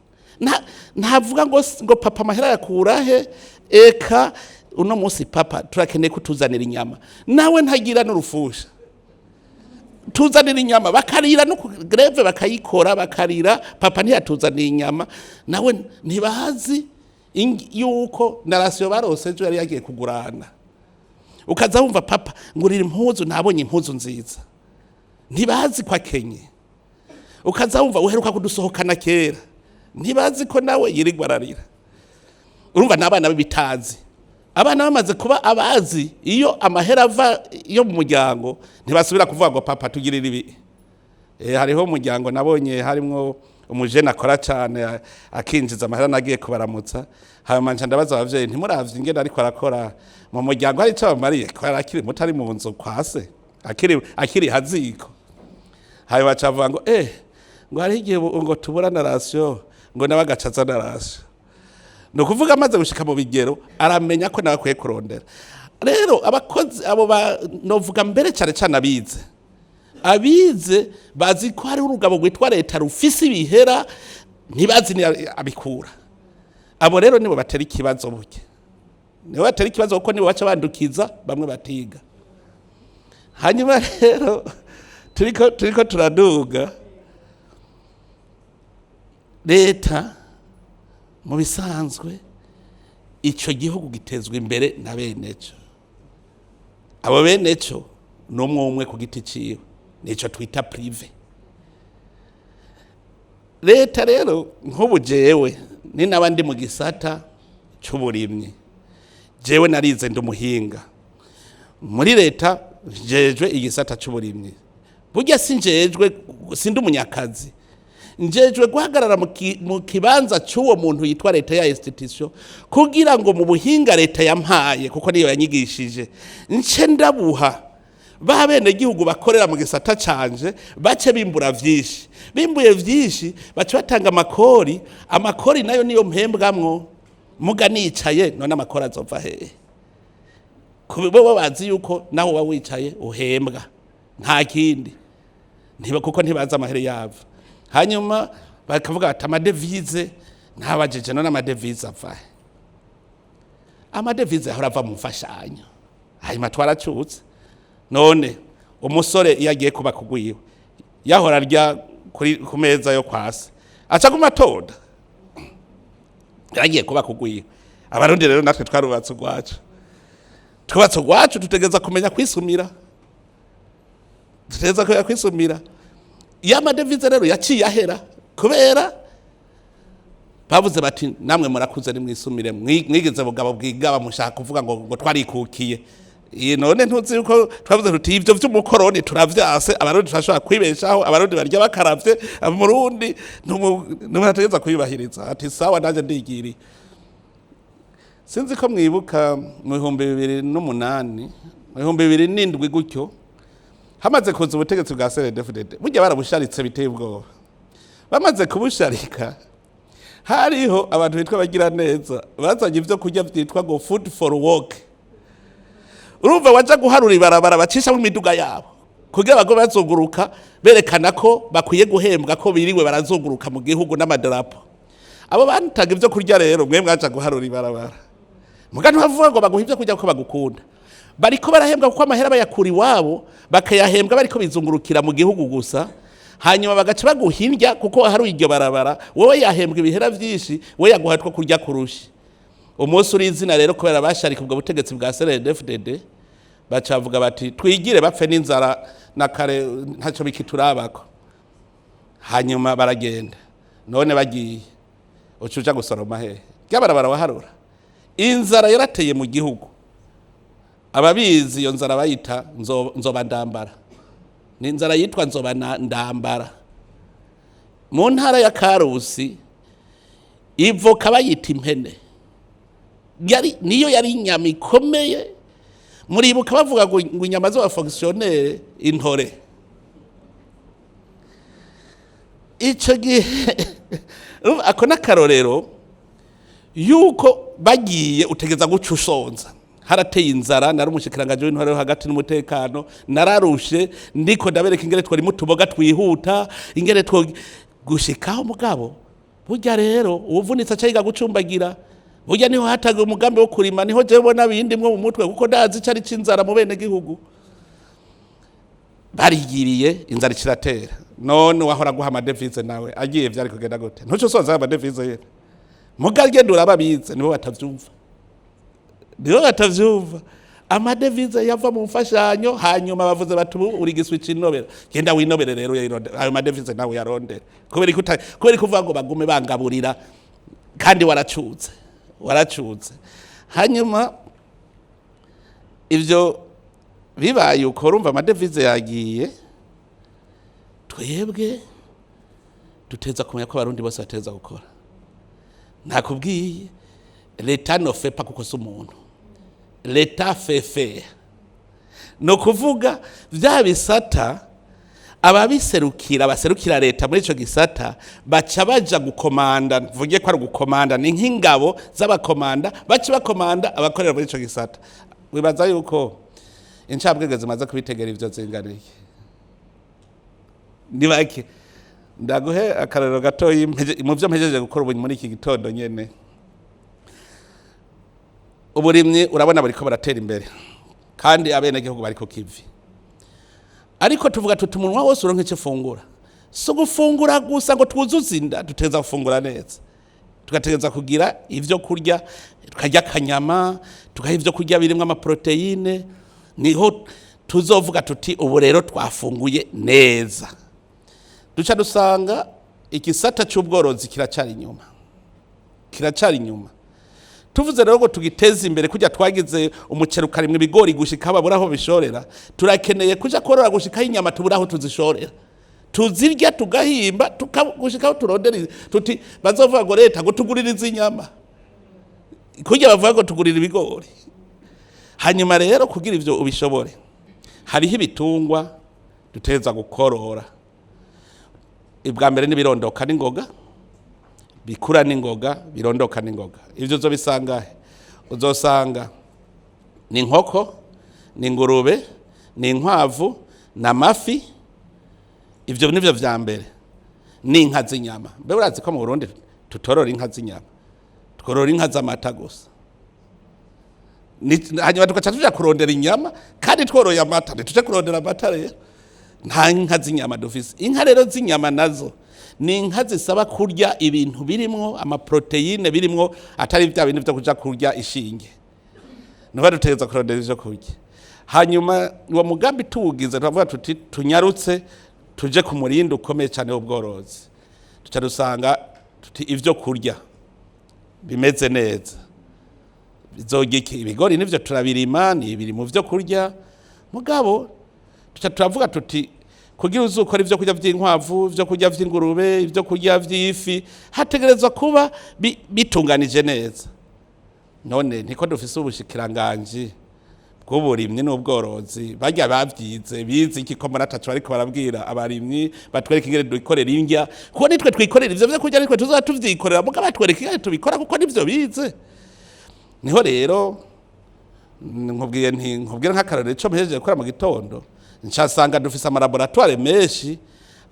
Ntavuga ngo "Papa, amahera yakura he? Eka uno munsi papa turakeneye kutuzanira inyama." Nawe ntagira n'urufusha: "Tuzanira inyama." Bakarira no grève bakayikora, bakarira: "Papa ntiyatuzaniye inyama." Nawe ntibazi yuko na ration barose ejo yari yagiye kugurana. Ukaza wumva: "Papa, ngurira impuzu, nabonye impuzu nziza." Ntibazi ko akenye. Ukaza wumva: "Uheruka kudusohokana kera." Ntibazi ko nawe yirirwa ararira. Urumva ni abana b'ibitazi. Abana bamaze kuba abazi iyo amahera ava yo mu muryango, ntibasubira kuvuga ngo "Papa, tugirire ibi." Hariho umuryango nabonye harimwo umujene akora cyane, akinjiza amahera. Nagiye kubaramutsa, hanyuma nca ndabaza abavyeyi: "Ntimuravye ingene ariko arakora mu muryango, hari ico bamariye?" Ko yari akiri muto, ari mu nzu kwase, akiri haziko. Hanyuma baca bavuga ngo ngo hariho igihe ngo tubura na ration, ngo nawe agaca azana ration. Ni ukuvuga amaze gushika mu bigero aramenya ko nawe akwiye kurondera. Rero abakozi abo ba novuga mbere cyane cyane abize, abize bazi ko hariho urugabo rwitwa leta rufise ibihera, ntibazi ni abikura. Abo rero nibo batera ikibazo buke, nibo batera ikibazo kuko nibo baca bandukiza bamwe batiga. Hanyuma rero turiko turaduga. Leta mu bisanzwe, ico gihugu gitezwa imbere na beneco. Abo beneco ni umwe umwe ku giti ciwe, nico twita privé. Leta rero, nk'ubu jewe ni naba ndi mu gisata c'uburimyi, jewe narize, ndi umuhinga muri leta, njejwe igisata c'uburimyi. Burya sinjejwe, sindi umunyakazi, njejwe guhagarara mu kibanza c'uwo muntu yitwa leta ya institution, kugira ngo mu buhinga leta yampaye, kuko niyo yanyigishije, nce ndabuha ba bene gihugu bakorera mu gisata canje, bace bimbura vyinshi. Bimbuye vyinshi, bace batanga amakori. Amakori nayo niyo mpembwamwo. Muga nicaye, none amakori azova hehe? Bo bazi yuko naho uba wicaye uhembwa, nta kindi. Ntiba kuko ntibazi amahera yava. Hanyuma Bakavuga bati amadevize, ntabajije none amadevize avahe? Amadevize ahora ava mu mfashanyo, hanyuma twaracutse. None umusore iyo agiye kuba kugwiwe, yahora arya ku meza yo kwasi, aca kumatonda yaragiye kuba kugwiwe. Abarundi rero natwe twarubatse urwacu, twubatse urwacu, tutegereza kumenya kwisumira, tutegereza kumenya kwisumira. Iyo amadevize rero yaciye ahera kubera bavuze bati namwe murakuze, nimwisumire, mwigeze bugabo bwigaba, mushaka kuvuga ngo twarikukiye. Iyi none ntuzi yuko twavuze tuti ivyo vy'umukoroni turavyase. Abarundi turashobora kwibeshaho, abarundi barya bakaravye. Umurundi ntumu ategereza kwiyubahiriza, ati sawa, nanje ndigiriye. Sinzi ko mwibuka mu 2008, mu 2007 gutyo, hamaze kuza ubutegetsi bwa CNDD-FDD, burya barabusharitse biteye ubwoba. Bamaze kubusharika, hariho abantu bitwa abagira neza bazanye ibyo kurya byitwa ngo food for work. Urumva waja guharura ibarabara bacishamo imiduga yabo kugira bago bazunguruka berekana ko bakwiye guhembwa, ko biriwe barazunguruka mu gihugu n'amadarapo. Abo bantaga ibyo kurya rero, mwe mwaja guharura ibarabara, muga ntibavuga ngo baguha ibyo kurya kuko bagukunda, bariko barahembwa kuko amahera bayakura iwabo, bakayahembwa bariko bizungurukira mu gihugu gusa. Hanyuma bagaca baguha indya kuko hari iryo barabara, wowe yahembwa ibihera vyinshi, we yaguha two kurya kurusha umunsi uri izina. Rero kubera basharika ubwo butegetsi bwa CNDD-FDD, baca bavuga bati twigire bapfe n'inzara na kare, ntacyo bikiturabako. Hanyuma baragenda. None bagiye, uca uja gusoroma hehe ryabarabara waharura? Inzara yarateye mu gihugu. Ababizi iyo nzara bayita nzoba ndambara, ni inzara yitwa nzoba ndambara. Mu ntara ya Karusi ivoka bayita impene, yari niyo yari inyama ikomeye. Muribuka bavuga ngo inyama z'aba fonctionnaires intore. Ico gihe urumva ako n'akarorero yuko bagiye utegeza guca usonza. Harateye inzara, nari umushikiranganji w'intwaro yo hagati n'umutekano, nararushe ndiko ndabereka ingene twari mutuboga twihuta, ingene two gushikaho. Mugabo burya rero uwuvunitse aca yiga gucumbagira. Burya niho hataga umugambi wo kurima, niho jewe ubona bindimwo mu mutwe, kuko ndazi ico ari c'inzara mu bene gihugu. Barigiriye, inzara ikiratera. None wahora guha amadevize nawe agiye, vyari kugenda gute? Ntuce usoza amadevize yene. Muga genda urababize, nibo batavyumva, nibo batavyumva. Amadevize yava mu mfashanyo, hanyuma bavuze bati ubu uri giswi c'inobera, genda winobere rero, uyarondere ayo madevize nawe uyarondere. Kubera ko uvuga ngo bagume bangaburira kandi waracuze, waracuze. Hanyuma ivyo bibaye uko, urumva amadevize yagiye, twebwe duteza kumenya ko abarundi bose bateza gukora. Nakubwiye, l'État ne fait pas kuko si umuntu, l'État fait faire. Ni ukuvuga vya bisata ababiserukira, baserukira leta muri ico gisata, baca baja gukomanda. Mvuge ko ari ugukomanda, ni nk'ingabo z'abakomanda, baca bakomanda abakorera muri ico gisata. Wibaza yuko incabwenge zimaze kubitegera ivyo zinganiye? Ni bake. Ndaguhe akarorero gatoyi mu vyo mpejeje gukora ubu muri iki gitondo nyene. Uburimyi urabona buriko baratera imbere kandi abenegihugu bari ku kivi, ariko tuvuga tuti umunwa wose uronke icyo ufungura. Si ugufungura gusa ngo twuzuze inda, duteza gufungura neza, tugategereza kugira ibyo kurya, tukarya akanyama, tukaha ibyo kurya birimo amaprotéines, niho tuzovuga tuti ubu rero twafunguye neza. Duca dusanga igisata cy'ubworozi kiracari inyuma, kiracari inyuma. Tuvuze rero ngo tugiteze imbere, kujya twagize umuceri ukarimwa, ibigori gushika babura aho bishorera, turakeneye kuja korora gushikaho inyama tubura aho tuzishorera, tuzirya tugahimba, gushikaho turondera tuti bazovuga ngo leta ngo tugurire izi nyama kurya bavuga ngo tugurire ibigori. Hanyuma rero kugira ivyo ubishobore, hariho ibitungwa duteza gukorora. Ibwa mbere n'ibirondoka n'ingoga, bikura n'ingoga, birondoka n'ingoga. Ivyo uzobisanga he? Uzosanga ni inkoko, ni ingurube, ni inkwavu, ni amafi. Ivyo nivyo vya mbere. N'inka z'inyama, mbe urazi ko mu Burundi tutorora inka z'inyama? Tworora inka z'amata gusa. Hanyuma tugaca tuja kurondera inyama kandi tworoye amata. Ntituje kurondera amata rero, nta nka z'inyama dufise. Inka rero z'inyama nazo ni inka zisaba kurya ibintu birimwo amaprotéines, birimwo atari bya bindi vyo kuja kurya ishinge. Nuba dutegereza kurondera ivyo kurya. Hanyuma uwo mugambi tuwugize, turavuga tuti tunyarutse tuje ku murindi ukomeye cyane w'ubworozi. Tuca dusanga tuti ivyo kurya bimeze neza bizorya iki? Ibigori nivyo turabirima, ni ibiri mu vyo kurya. Mugabo tuca turavuga tuti kugira uzukora ivyo kurya vy'inkwavu, ivyo kurya vy'ingurube, ivyo kurya vy'ifi, hategerezwa kuba bitunganije neza. None ntiko dufise ubushikiranganji bw'uburimyi n'ubworozi? Barya bavyize, bize iki? Ko mbona ataco bariko barabwira abarimyi batwereka ingene dukorera indya, kuko nitwe twikorera ivyo vyo kurya, nitwe tuzoba tuvyikorera. Mugabo batwereka ingene tubikora, kuko nivyo bize. Niho rero nkubwiye nti nkubwire nk'akarorero ico mpejeje gukora mu gitondo. Ncasanga dufise amalaboratoires menshi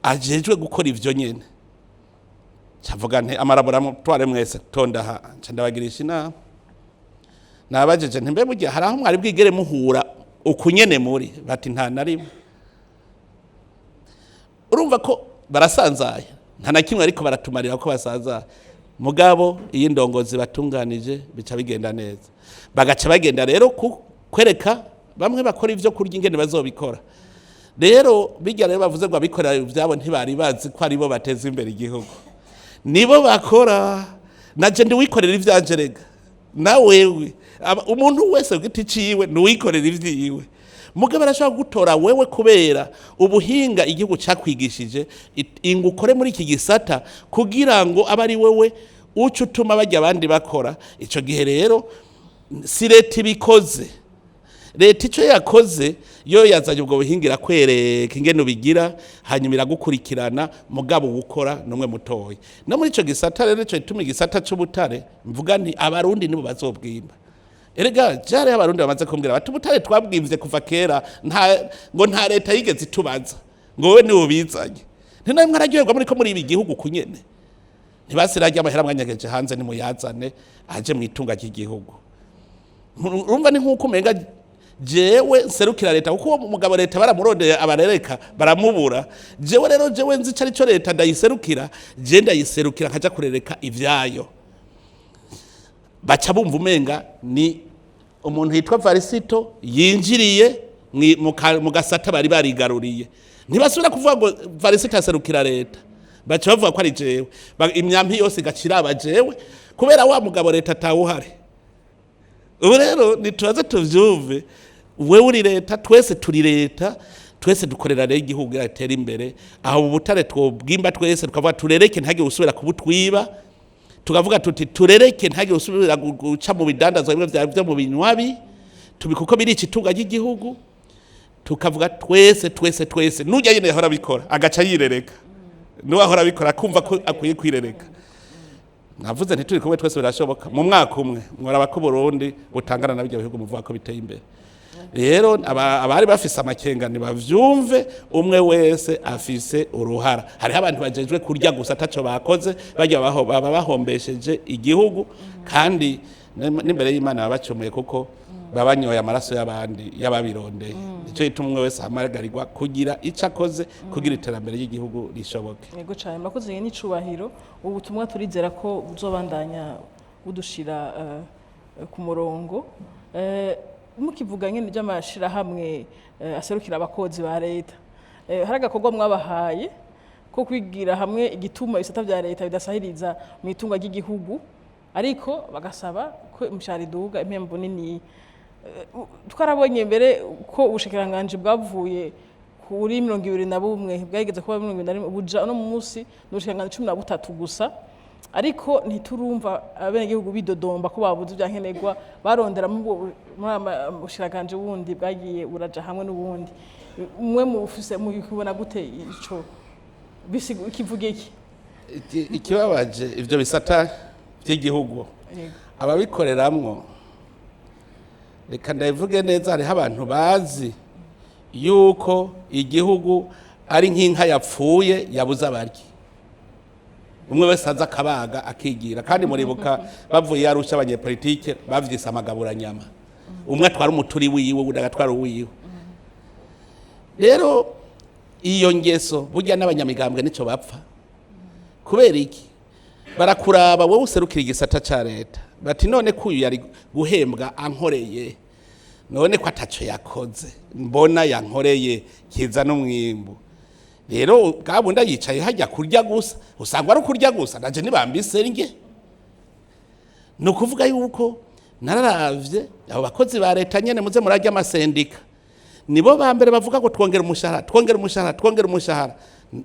ajejwe gukora ivyo nyene. Ncavuga nti amalaboratoires mwese tonda aha. Nca ndabagirisha inama, nabajeje nti mbe burya hari aho mwari bwigere muhura uku nyene muri? Bati nta na rimwe. Urumva ko barasanzaye, nta na kimwe ariko baratumarira ko basanzaye. Mugabo iyo indongozi batunganije, bica bigenda neza. Bagaca bagenda rero ku kwereka bamwe bakora ivyo kurya ingene bazobikora. Rero bijya rero bavuze ngo abikorera ivyabo ntibari bazi ko aribo bateza imbere igihugu. Nibo bakora. Naje ndiwikorera ivyanje rega, na wewe. Umuntu wese ku giti ciwe nuwikorera ivyiwe. Mugabo arashobora gutora wewe kubera ubuhinga igihugu cakwigishije, ingo ukore muri iki gisata, kugira ngo abe ari wewe uca utuma bajya abandi bakora. Ico gihe rero si leta ibikoze. Leta icyo yakoze, yo yazanye ubwo buhinga, irakwereka ingene ubigira, hanyuma iragukurikirana. Mugabo gukora n'umwe mutoya no muri ico gisata. Rero ico gituma igisata c'ubutare mvuga nti Abarundi nibo bazobwimba. Erega jare Abarundi bamaze kumbwira bati ubutare twabwimvye kuva kera, nta ngo nta leta yigeze itubaza ngo wowe niwe ubizanye. Nti mwararyoherwa muri ko muri ibi gihugu kunyene, ntibasirarya amahera mwanyageje hanze, nimuyazane aje mu itunga ry'igihugu. Urumva ni nk'uko umenga jewe nserukira leta, kuko uwo mugabo leta baramurondeye, abarereka baramubura. Jewe rero, jewe nzi ico arico leta ndayiserukira, je ndayiserukira nkaja kurereka ivyayo. Baca bumva umenga ni umuntu yitwa Varisito yinjiriye mu gasata bari barigaruriye. Ntibasubira kuvuga ngo Varisito aserukira leta, baca bavuga ko ari jewe. Imyampi yose igacira aba jewe, kubera wa mugabo leta atawuhari. Ubu rero ntitubaze tuvyumve. Wewe uri leta, twese turi leta, twese dukorera rero igihugu kugira gitere imbere. Aho ubutare twobwimba twese, tukavuga turereke ntihagire usubira kubutwiba, tukavuga tuti turereke ntihagire usubira guca mu bidandazwa bimwe vya byo mu binywabi tubi, kuko birica itunga ry'igihugu. Tukavuga twese, twese, twese. Nujya nyine yahora abikora agaca yirereka, n'uwahora abikora akumva ko akwiye kwirereka. Navuze ntituri kumwe twese, birashoboka. Mu mwaka umwe mworaba ko Burundi butangana na bijya bihugu muvuga ko biteye imbere. Rero abari bafise amakenga bavyumve, umwe wese afise uruhara. Hariho abantu bajejwe kurya gusa ataco bakoze, barya baba bahombesheje igihugu, kandi n'imbere y'Imana baba bacumuye, kuko baba banyoye amaraso y'abandi y'ababirondeye. Nico gituma umwe wese ahamagarirwa kugira ico akoze kugira iterambere ry'igihugu rishoboke. Yego cyane, murakoze n'icubahiro. Ubu butumwa turizera ko buzobandanya budushira ku murongo. Mukivuga nyine by'amashirahamwe aserukira abakozi ba leta, hari agakorwa mwabahaye ko kwigira hamwe igituma ibisata vya leta bidasahiriza mu itunga ry'igihugu, ariko bagasaba ko imishahara iduga, impembo nini. Twarabonye mbere ko ubushikiranganji bwavuye kuri 21, bwageze kuba 21, buja uno munsi ni ubushikiranganji 13 gusa. Ariko ntiturumva abenegihugu bidodomba ko babuze ibya nkenerwa barondera muri aya bushikiranganji bundi bwagiye buraja hamwe n'ubundi. Mwe mufise mubibona gute ico? Kivuga iki? Ikibabaje, ivyo bisata vy'igihugu, ababikoreramwo, reka ndabivuge neza, hariho abantu bazi yuko igihugu ari nk'inka yapfuye yabuze abaryi. Umwe wese aza akabaga akigira. Kandi muribuka bavuye Arusha, abanyepolitike bavyise amagaburanyama, umwe atwara umuturi wiwe, uwundi agatwara uwiwe. Rero iyo ngeso burya n'abanyamigambwe nico bapfa. Kubera iki? Barakuraba wowe userukira igisata ca leta, bati: "None ko uyu yari guhembwa ankoreye, none ko ataco yakoze, mbona yankoreye kiza n'umwimbu?" Rero bwa bundi yicaye hajya kurya gusa, usanga ari ukurya gusa. Naje nibambise nge, ni ukuvuga yuko nararavye abo bakozi ba leta nyene, muze murarya amasendika, nibo ba mbere bavuga ngo twongera umushahara, twongera umushahara, twongera umushahara.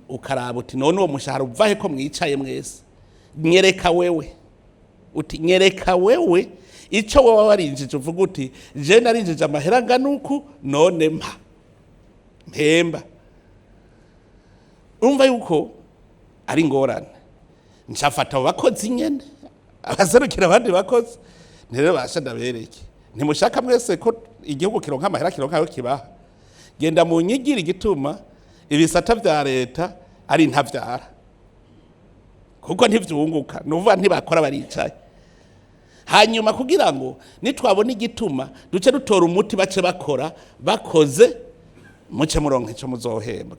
Ukaraba uti: "None uwo mushahara uvahe ko mwicaye mwese? Nyereka wewe." Uti: "Nyereka wewe ico wowe warinjije, uvuga uti: je narinjije amahera angana uku, none mpa mpemba." Urumva yuko ari ingorane. Nshafata abo bakozi nyene, abaserukira abandi bakozi, ntirero basha ndabereke: ntimushaka mwese ko igihugu kironka amahera, kironka ayo kibaha? Genda mu nyigiri igituma ibisata vya leta ari ntavyara, kuko ntivyunguka, nuvuga ntibakora, baricaye. Hanyuma kugira ngo nitwabona igituma, duce dutora umuti, bace bakora, bakoze muce muronka ico muzohembwa.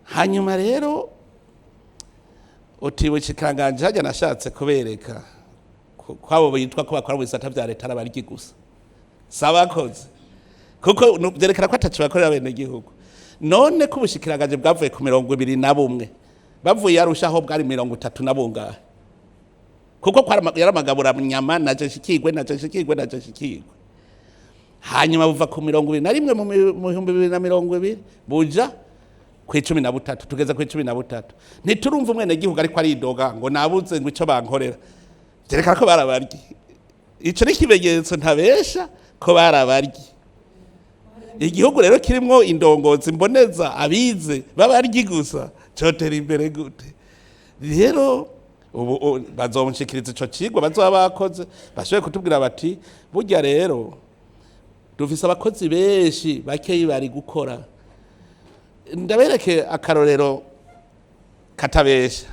Hanyuma rero uti bushikanganje hajya, nashatse kubereka kwabo bitwa ko bakora mu bisata vya leta arabaryi gusa, sabakoze, kuko vyerekana ko ataco bakorera bene gihugu. None ko ubushikiranganje bwavuye ku 21, bavuye Arushaho bwari 30 na bungahe, kuko yari amagabura nyama, naje nshikirwe, naje nshikirwe, naje nshikirwe. Hanyuma buva ku 21 mu 2020 buja ku 13, tugeze ku 13, ntiturumva umwenegihugu ariko aridoga ngo nabuze ngo ico bankorera. Vyerekana ko barabaryi. Ico ni ikimenyetso ntabesha ko barabaryi. Igihugu rero kirimwo indongozi mboneza abize babaryi gusa, cotera imbere gute? Rero ubu bazonshikiriza ico cigwa bazoba bakoze, bashoboye kutubwira bati: "Burya rero dufise abakozi benshi, bakeyi bari gukora." Ndabereke akarorero katabesha.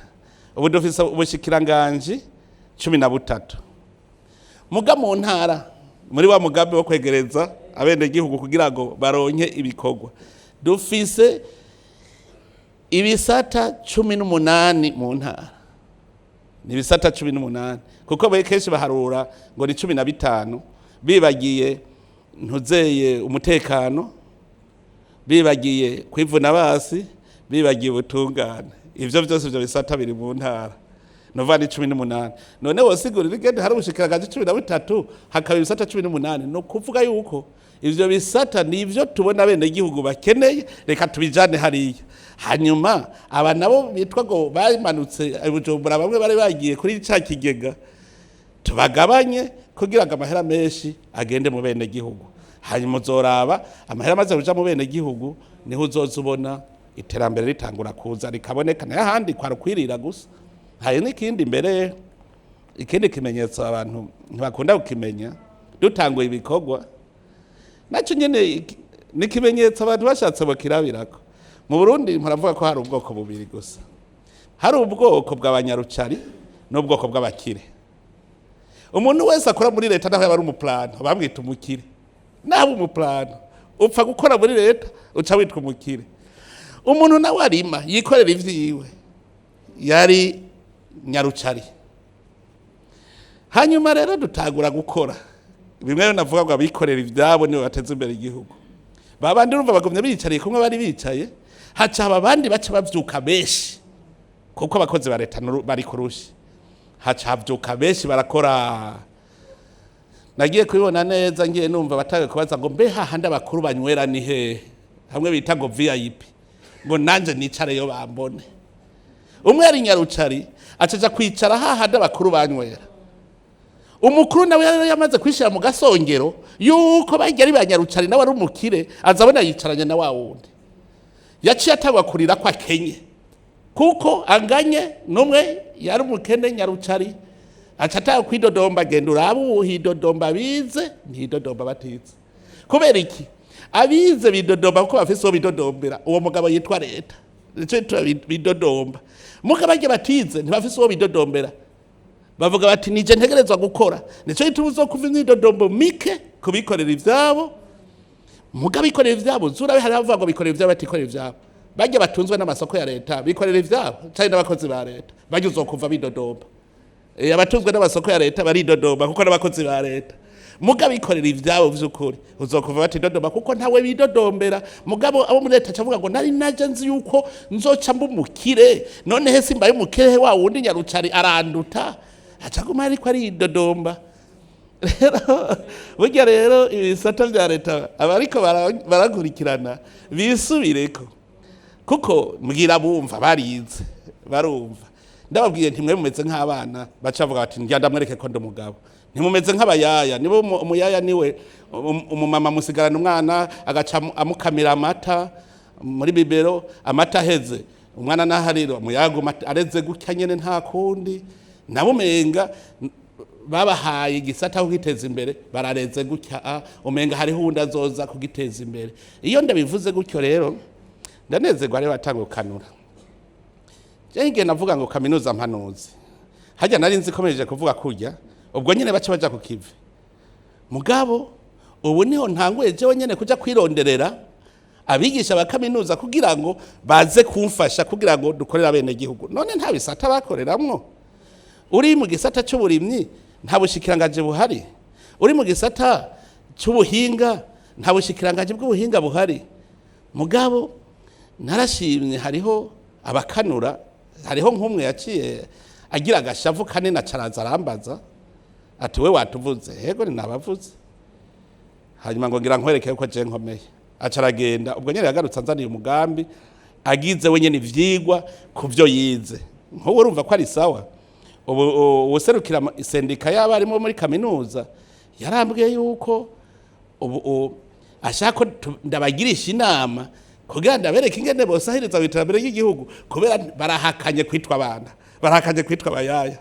Ubu dufise ubushikiranganji 13, muga mu ntara, muri wa mugambi wo kwegereza abenegihugu kugira ngo baronke ibikorwa, dufise ibisata 18 mu ntara. Ni ibisata 18, kuko kenshi baharura ngo ni 15, bibagiye ntuzeye umutekano, bibagiye kwivuna basi, bibagiye ubutungane. Ivyo vyose, ivyo bisata biri mu ntara, nova ni 18. None wosigurira igende hari ubushikiranganji 13, hakaba ibisata 18? Ni ukuvuga yuko ivyo bisata nivyo tubona bene igihugu bakeneye, reka tubijane hariya. Hanyuma aba nabo bitwa ngo bamanutse i Bujumbura, bamwe bari bagiye kuri ca kigega, tubagabanye kugira ngo amahera menshi agende mu bene gihugu. Hanyuma uzoraba amahera amaze kuja mu bene gihugu, niho uzoza ubona iterambere ritangura kuza rikaboneka. Nayo ahandi kwari ukwirira gusa. Hari n'ikindi mbere, ikindi kimenyetso abantu ntibakunda kukimenya. Dutanguye ibikorwa, nacyo nyene ni ikimenyetso abantu bashatse bakirabirako. Mu Burundi mparavuga ko hari ubwoko bubiri gusa: hari ubwoko bw'abanyarucari n'ubwoko bw'abakire. Umuntu wese akora muri leta, naho yaba ari umuplano, bamwita umukire. Naho umuplano upfa gukora muri leta, uca witwa umukire. Umuntu nawe arima yikorera ivyiwe yari nyarucari. Hanyuma rero dutangura gukora bimwe navuga ngo abikorera ivyabo nibo bateza imbere igihugu. Babandi urumva bagumye biyicariye kumwe bari bicaye, haca haba abandi baca bavyuka benshi, kuko abakozi ba leta bari kurushi, haca havyuka benshi barakora. Nagiye kubibona neza ngiye numva batangiye kubaza ngo: "Mbe hahandi abakuru banywera ni hehe, hamwe bita ngo VIP, ngo nanje nicareyo bambone?" Umwe yari nyarucari, acaja kwicara hahandi abakuru banywera. Umukuru nawe yari yamaze kwishira mu gasongero yuko bajya ari ba nyarucari, nawe ari umukire, aza abona yicaranye na wa wundi. Yaciye atangwa kurira ko akenye, kuko anganye n'umwe yari umukene nyarucari. Aca atanga kwidodomba. Genda urabe ubu hidodomba bize, ntidodomba batize. Kubera iki abize bidodomba? Kuko bafise uwo bidodombera, uwo mugabo yitwa leta. Nico gituma bidodomba. Muga barya batize ntibafise uwo bidodombera, bavuga bati: "Nije ntegerezwa gukora." Nico gituma uzokuva imyidodombo mike kubikorera ivyabo. Muga bikorera ivyabo, zurabe hari abavuga ngo bikorera ivyabo, batikorera ivyabo. Barya batunzwe n'amasoko ya leta bikorera ivyabo canke n'abakozi ba leta, barya uzokuva bidodomba. Abatunzwe n'amasoko ya leta baridodomba kuko n'abakozi ba leta. Muga bikorera ivyabo vy'ukuri uzokuva batidodomba kuko ntawe bidodombera. Mugabo abo muri leta cavuga ngo: "Nari naje nzi yuko nzoca mba umukire, none he simbaye umukire, wa wundi nyarucari aranduta." Acaguma ariko aridodomba. Rero burya rero ibisata vya leta, abariko barakurikirana bisubireko, kuko mbwira bumva barize barumva. Ndababwiye nti: "Mwe mumeze nk'abana." Baca bavuga bati: "Njya ndamwereke ko ndi umugabo." Ntimumeze nk'abayaya. Nibo umuyaya niwe umumama musigarana umwana, agaca amukamira amata muri biberon. Amata aheze, umwana naharira, umuyaya aguma areze gutya nyene, nta kundi. Nabo umenga babahaye igisata aho kwiteza imbere, barareze gutya, umenga hariho uwundi azoza kugiteza imbere. Iyo ndabivuze gutyo rero ndanezerwa. Rero batanga gukanura. Jewe igihe navuga ngo kaminuza mpanuzi, hajya nari nzi komeje kuvuga kurya, ubwo nyene baca baja ku kivi. Mugabo ubu niho ntanguye jewe nyene kuja kwironderera abigisha ba kaminuza kugira ngo baze kumfasha, kugira ngo dukorere abene gihugu. None nta bisata bakoreramwo? Uri mu gisata c'uburimyi, nta bushikirangaje buhari? Uri mu gisata c'ubuhinga, nta bushikirangaje bw'ubuhinga buhari? Mugabo narashimye, hariho abakanura. Hariho nk'umwe yaciye agira agashavu kanini, acaraza arambaza ati: "We watuvuze?" "Yego, ni nabavuze." Hanyuma ngo: "Ngira nkwereke ko je nkomeye." Aca aragenda. Ubwo nyene yagarutse anzaniye umugambi, agize we nyene ivyigwa ku vyo yize. Nk'ubu urumva ko ari sawa. Ubu uwuserukira sendika y'abarimu muri kaminuza yarambwiye yuko ubu ashaka ko ndabagirisha inama kugira ndabereke ingene bosahiriza mu iterambere ry'igihugu, kubera barahakanye kwitwa abana, barahakanye kwitwa abayaya.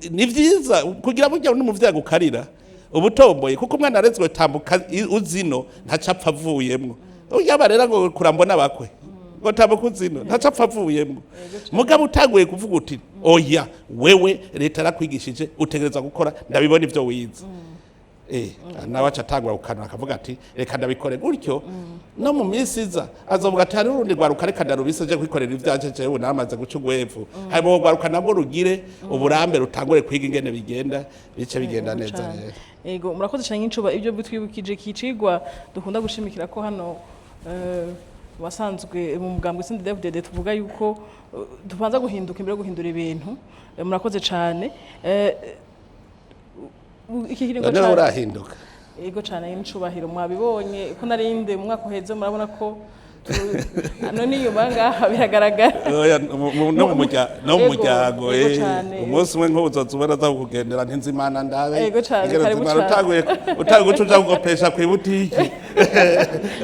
Ni vyiza kugira burya n'umuvyeyi agukarira ubutomboye, kuko umwana arezwe tambuka uzino ntacapfa avuyemwo. Urya barera ngo kurambona bakwe ngo tambuka uzino, ntacapfa avuyemwo. Mugabo utaguye kuvuga uti: "Oya, wewe leta yarakwigishije, utegereza gukora, ndabibona ivyo wize." Nawe aca atangura gukanura, akavuga ati: "Reka ndabikore gutyo." No mu minsi iza azovuga ati: "Hari urundi rwaruka, reka ndarubise je kwikorera ivyanje, jewe namaze guca ugwevu." Hanyuma urwo rwaruka nabwo rugire uburambe, rutangure kwiga ingene bigenda, bice bigenda neza. Cane. Rero Ego, murakoze cyane. Nk'incuba ibyo bitwibukije kicigwa dukunda gushimikira ko hano wasanzwe mu mugambwe CNDD-FDD tuvuga yuko tubanza guhinduka imbere yo guhindura ibintu. Murakoze cyane. Iki kiringo None urahinduka. Ego cyane, n'icubahiro. Mwabibonye ko narinde mu mwaka uheze, murabona ko none inyuma ngaha biragaragara. Oya, no mu no mu Ego, muryango. Ego cane. Umunsi umwe nk'ubu uzoza ubona aza kukugendera ntinzimana ndabe Ego cane, ingene karibu Nzimana. cane. Utanguye guca uja kugopesha kw'ibutiki.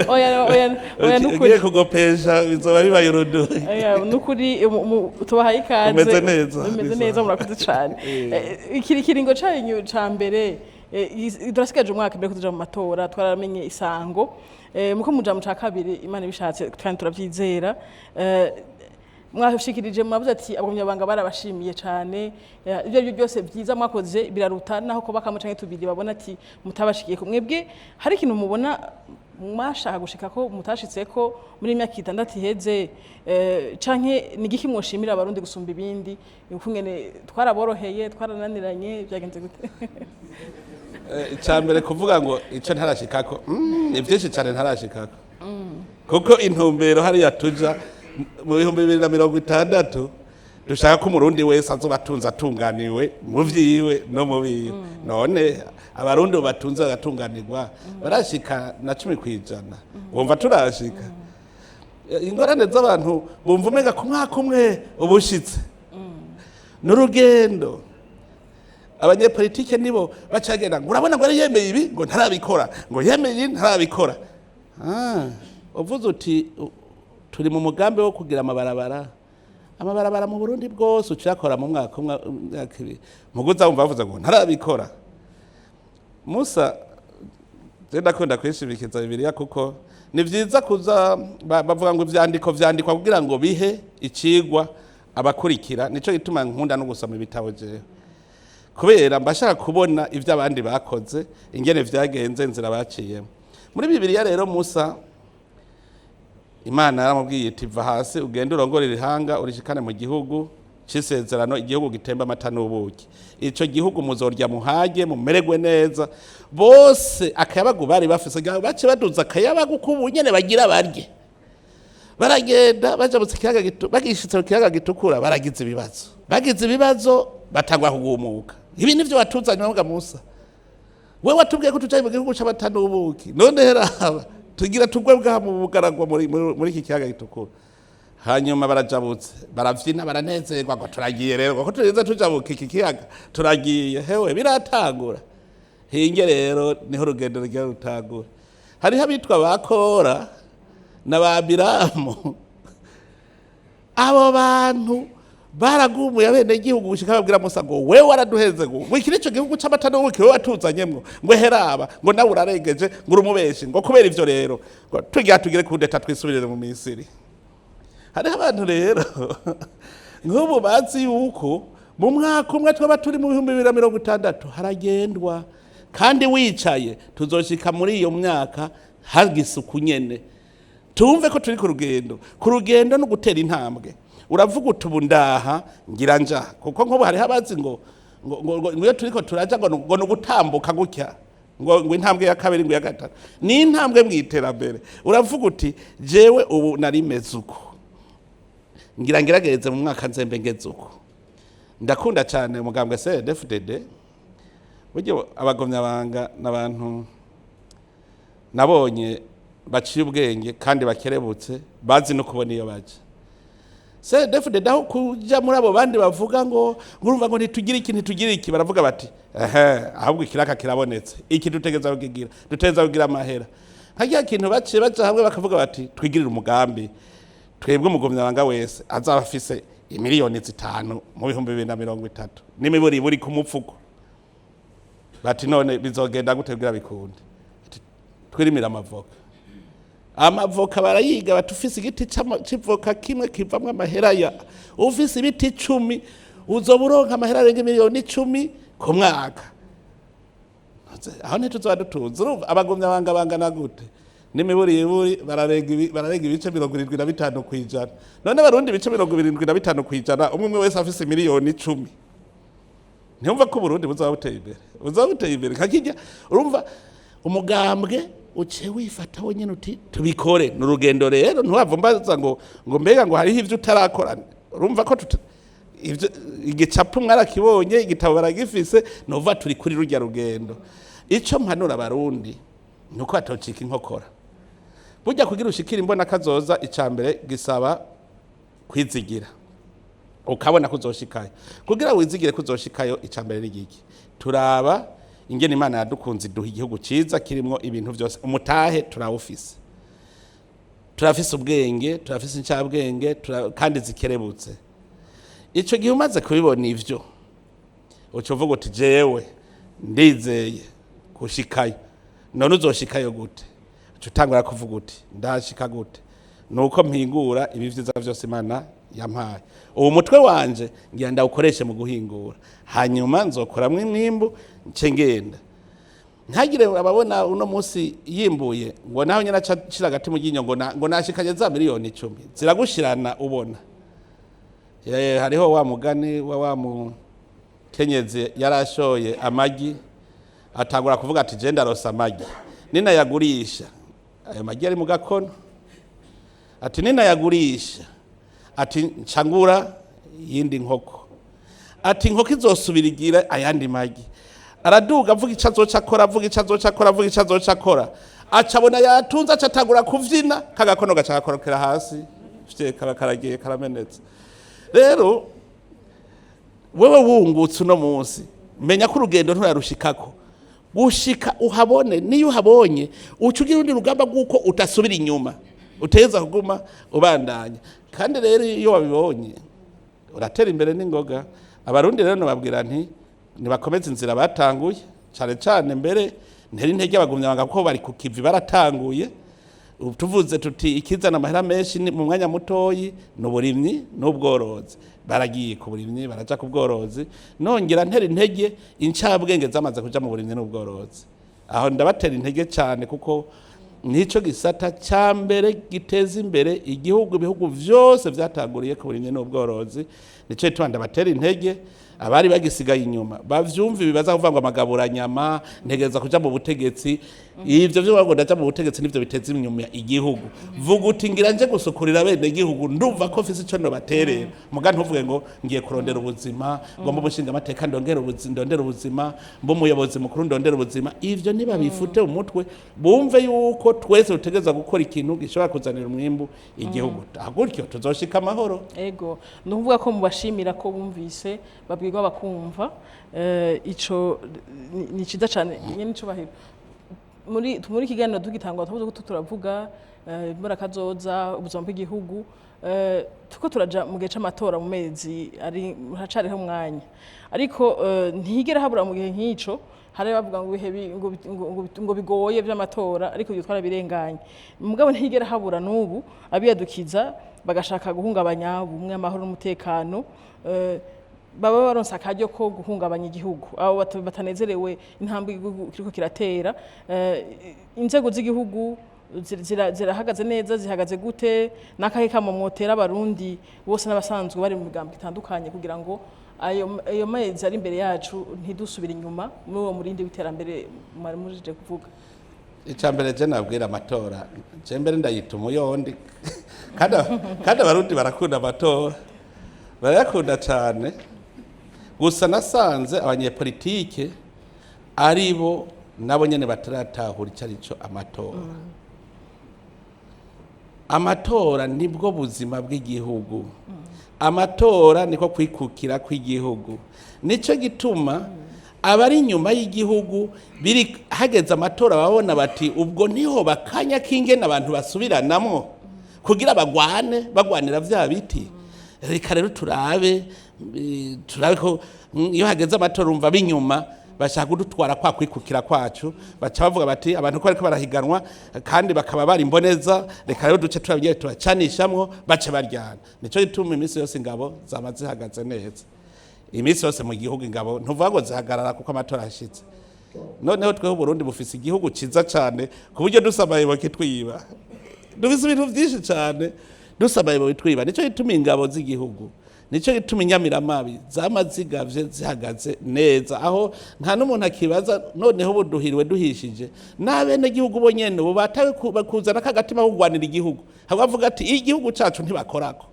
Oya, oya, oya, nukuri. Ugiye kugopesha bizoba bibaye uruduyi. Oya, nukuri tubahaye ikaze. Umeze neza. Umeze neza, murakoze cyane. Ikiri kiringo cyanyu ca mbere, turasigaje umwaka mbere ko tuja mu matora, twaramenye isango. Muko muja mu ca kabiri, Imana ibishatse kandi turavyizera. Mwashikirije, mwavuze ati abagumyabanga barabashimiye cyane. Ibyo aribyo byose byiza mwakoze biraruta naho kuba kamwe canke tubiri babona ati mutabashikiye ko. Mwebwe hari ikintu mubona mwashaka gushika ko mutashitseko muri imyaka 6 iheze, canke ni igiki mwoshimira abarundi gusumba ibindi, ukungene twaraboroheye, twarananiranye, byagenze gute? Icya mbere kuvuga ngo icyo ntarashikako, ni byinshi cyane ntarashikako, kuko intumbero hariya tuja mu 2060, dushaka ko umurundi wese azoba atunze, atunganiwe mu vyiwe no mu biwe. None abarundi ubu batunze bagatunganirwa barashika na 10%? Wumva turashika? Ingorane z'abantu bumva umenga ku mwaka umwe ubushitse n'urugendo. Abanyepolitike nibo bacagenda ngo: "Urabona ngo yari yemeye ibi, ngo ntarabikora, ngo yemeye ibi ntarabikora." Uvuze uti turi mu mugambi wo kugira amabarabara mu Burundi bwose, ucakora mu mwaka umwe, imyaka 2, muguza wumva bavuze ngo ntarabikora. Musa Je ndakunda kwishimikiza Bibiliya, kuko ni vyiza kuza bavuga ngo ivyandiko vyandikwa kugira ngo bihe icigwa abakurikira. Nico gituma nkunda no gusoma ibitabo jewe, kubera mbashaka kubona ivyo abandi bakoze, ingene vyagenze, inzira baciyemo. Muri Bibiliya rero, Musa, Imana yaramubwiye iti: "Va hasi, ugende urongorere ihanga, urishikane mu gihugu c'isezerano, igihugu gitemba amata n'ubuki. Ico gihugu muzorya muhage, mumererwe neza." Bose akayabagu bari bafise, bace baduza akayabagu k'ubu nyene bagira barye, baragenda bajabutse ikiyaga bagishitse mu Kiyaga Gitukura, baragize ibibazo, bagize ibibazo, batangwa kugumuka: "Ibi nivyo watuzanye bavuga, Musa? We watubwiye ko tujaye mu gihugu c'amata n'ubuki, none raba tugira tugwe bwa mu bugaragwa muri iki Kiyaga Gitukura." Hanyuma barajabutse, baravyina, baranezerwa ngo: "Turagiye rero, ngo ko turinze tujabuka iki kiyaga, turagiye." Hewe, biratangura hinge rero, niho urugendo rugira rutangura. Hariho abitwa ba Kora na ba Biramu. Abo bantu baragumuye abenegihugu gushika babwira Musa ngo: "Wewe waraduheze, ngo iki nico gihugu c'amata n'ubuki wewe watuzanyemwo?" Ngo: "Heraba," ngo, "nawe urarengeje," ngo, "urumubeshi." Ngo: "Kubera ivyo rero," ngo, "tugira tugire kudeta, twisubirire mu Misiri." Hariho abantu rero nk'ubu bazi yuko mu mwaka umwe twaba turi mu 2060. Haragendwa kandi wicaye, tuzoshika muri iyo myaka hagisuku nyene. Tumve ko turi ku rugendo. Ku rugendo no gutera intambwe, uravuga uti: "Ubu ndaha, ngira nja." Kuko nk'ubu hariho abazi ngo iyo turiko turaja ngo ni ugutambuka gutya, ngo intambwe ya kabiri, ngo iya gatatu ni intambwe mu iterambere. Uravuga uti: "Jewe ubu nari meze uko, ngira ngerageze mu mwaka nzembe ngeze uko." Ndakunda cyane umugambwe CNDD-FDD. Burya abagomyabanga n'abantu nabonye baciye ubwenge kandi bakerebutse, bazi no kubona iyo baja. CNDD-FDD, aho kuja muri abo bandi bavuga ngo urumva ngo ntitugire iki, ntitugire iki, baravuga bati: "Ehe, ahubwo ikiraka kirabonetse, iki dutegeza kukigira, dutegeza kugira amahera." Nka rya kintu baciye baja hamwe bakavuga bati: "Twigirire umugambi twebwe, umugumyabanga wese azaba afise imiliyoni 5 mu 2030, n'imiburiburi ku mupfuko." Bati: "None bizogenda gute kugira bikunde?" Ati: "Twirimire amavoka." Amavoka barayiga, bati: "Ufise igiti c'ivoka kimwe kivamwo amahera ya, ufise ibiti 10 uzoba uronka amahera arenga miliyoni 10 ku mwaka." Aho ntituzoba dutunze? Urumva abagumyabanga bangana gute? N'imiburiburi bararenga ibice 75%. None Barundi, ibice 75%, umwe umwe wese afise miliyoni 10, ntiyumva ko Uburundi buzaba buteye imbere? Buzaba buteye imbere kakijya. Urumva umugambwe uciye wifata wonyene uti: "Tubikore." Ni urugendo rero, ntiwava mbaza ngo mbega ngo hariho ivyo utarakora. Urumva ko ivyo igicapo mwarakibonye, igitabo baragifise, nuva turi kuri rurya rugendo. Ico mpanura Abarundi ni uko batocika inkokora. Burya kugira ushikire imbona kazoza, ica mbere gisaba kwizigira, ukabona ko uzoshikayo. Kugira wizigire ko uzoshikayo, ica mbere ni igiki? Turaba ingene Imana yadukunze, iduha igihugu ciza kirimwo ibintu vyose. Umutahe turawufise, turafise ubwenge, turafise incabwenge, kandi zikerebutse. Ico gihe umaze kubibona ivyo, uca uvuga uti: "Jewe ndizeye gushikayo." None uzoshikayo gute? Uca utangura kuvuga uti: "Ndashika gute? Nuko mpingura ibi vyiza vyose Imana yampaye. Ubu mutwe wanje ngira ndawukoreshe mu guhingura, hanyuma nzokoramwo imwimbu, nce ngenda." Ntagire ababona uno munsi yimbuye ngo naho nyine aca ashira agati mu ryinyo ngo nashikanye za miliyoni 10 ziragushirana. Ubona hariho wa mugani wa mukenyezi yarashoye amagi, atangura kuvuga ati: "Je ndaronsa amagi, ninayagurisha." Ayo magi ari mu gakono. Ati: "Ninayagurisha," ati, "ncangura yindi nkoko." Ati: "Inkoko izosubira igira ayandi magi." Araduga avuga ico azoca akora, avuga ico azoca akora, avuga ico azoca akora, aca abona yatunze, aca atangura kuvyina, kagakono gaca gakorokera hasi, fye, kaba karagiye, karamenetse. Rero wewe wungutse uno munsi, menya ko urugendo nturarushikako gushika uhabone. Niyo uhabonye, uca ugira urundi rugamba rw'uko utasubira inyuma, uteza kuguma ubandanya. Kandi rero iyo wabibonye, uratera imbere n'ingoga. Abarundi rero nababwira nti nibakomeze inzira batanguye, cyane cyane mbere. Ntera intege abagumyabanga kuko bari ku kivi, baratanguye. Ubu tuvuze tuti ikizana amahera menshi mu mwanya mutoyi ni uburimyi n'ubworozi, baragiye ku burimyi, baraja ku bworozi. Nongera ntera intege incabwenge zamaze kuja mu burimyi n'ubworozi. Aho ndabatera intege cyane, kuko nico gisata ca mbere giteza imbere igihugu. Ibihugu vyose vyatanguriye ku burimyi n'ubworozi. Nico gituma ndabatera intege. Abari bagisigaye inyuma bavyumva, ibibaza kuvuga ngo amagaburanyama, ntegereza kuja mu butegetsi. Ivyo vyo ngo ndaja mu butegetsi nivyo biteza inyuma igihugu. Vuga uti ngira nje gusukurira bene igihugu, ndumva ko mfise ico nobaterera. Muga ntuvuge ngo ngiye kurondera ubuzima, ngo mbe umushinga amateka ndongere ubuzima, ndondera ubuzima, mbe umuyobozi mukuru ndondera ubuzima. Ivyo ntibabifute umutwe, bumve yuko twese dutegereza gukora ikintu gishobora kuzanira umwimbu igihugu. Gutyo tuzoshika amahoro. Ego, ni ukuvuga ko mubashimira ko bumvise, babwirwa bakumva. Ico ni ciza cane. Nyene icubahiro, muri kiganiro tugitangwa tuvuze ko turavuga imbora kazoza, ubuzima bw'igihugu. Tuko turaja mu gihe c'amatora, mu mezi ari haracariho umwanya, ariko ntihigera habura mu gihe nk'ico hari bavuga ngo ibihe ngo bigoye vy'amatora, ariko ibyo twarabirenganye. Mugabo ntihigera habura n'ubu abiyadukiza bagashaka guhungabanya ubumwe, amahoro n'umutekano. Baba baronse akaryo ko guhungabanya igihugu, abo batanezerewe intambwe igihugu kiriko kiratera. Inzego z'igihugu zirahagaze neza? Zihagaze gute? N'akahe kamo mwotera Abarundi bose n'abasanzwe bari mu migambo itandukanye kugira ngo ayo mezi ari imbere yacu ntidusubire inyuma muri uwo murindi w'iterambere mwari mujije kuvuga? Icya mbere je nabwira, amatora je mbere ndayita umuyondi, kandi Abarundi barakunda amatora, barayakunda cyane. Gusa nasanze abanyepolitike ari bo nabo nyene bataratahura icyo ari cyo amatora. Amatora nibwo buzima bw'igihugu, amatora niko kwikukira kw'igihugu. Nico gituma abari inyuma y'igihugu biri hageze amatora babona bati ubwo niho bakanya k'ingene abantu basubiranamwo kugira bagwane, bagwanira vya biti. Reka rero turabe, turabe ko iyo hageze amatora umva b'inyuma bashaka kudutwara kwa kwikukira kwacu. Baca bavuga bati abantu ko bariko barahiganwa kandi bakaba bari imboneza, reka rero duce turabigiye turacanishamwo, bace baryana. Nico gituma iminsi yose ingabo zama zihagaze neza, iminsi yose mu gihugu. Ingabo ntuvuga ngo zihagarara kuko amatora ashitse. Noneho tweho Burundi bufise igihugu ciza cane ku buryo dusamaye bakitwiba. Dufise ibintu vyinshi cane, dusamaye bitwiba. Nico gituma ingabo z'igihugu, nico gituma inyamiramabi zama zigavye, zihagaze neza, aho nta n'umuntu akibaza. Noneho ubu duhiriwe duhishije n'abenegihugu bo nyene ubu batawe kuzana kagatima ko kugwanira igihugu, hamwe bavuga ati igihugu cacu ntibakorako.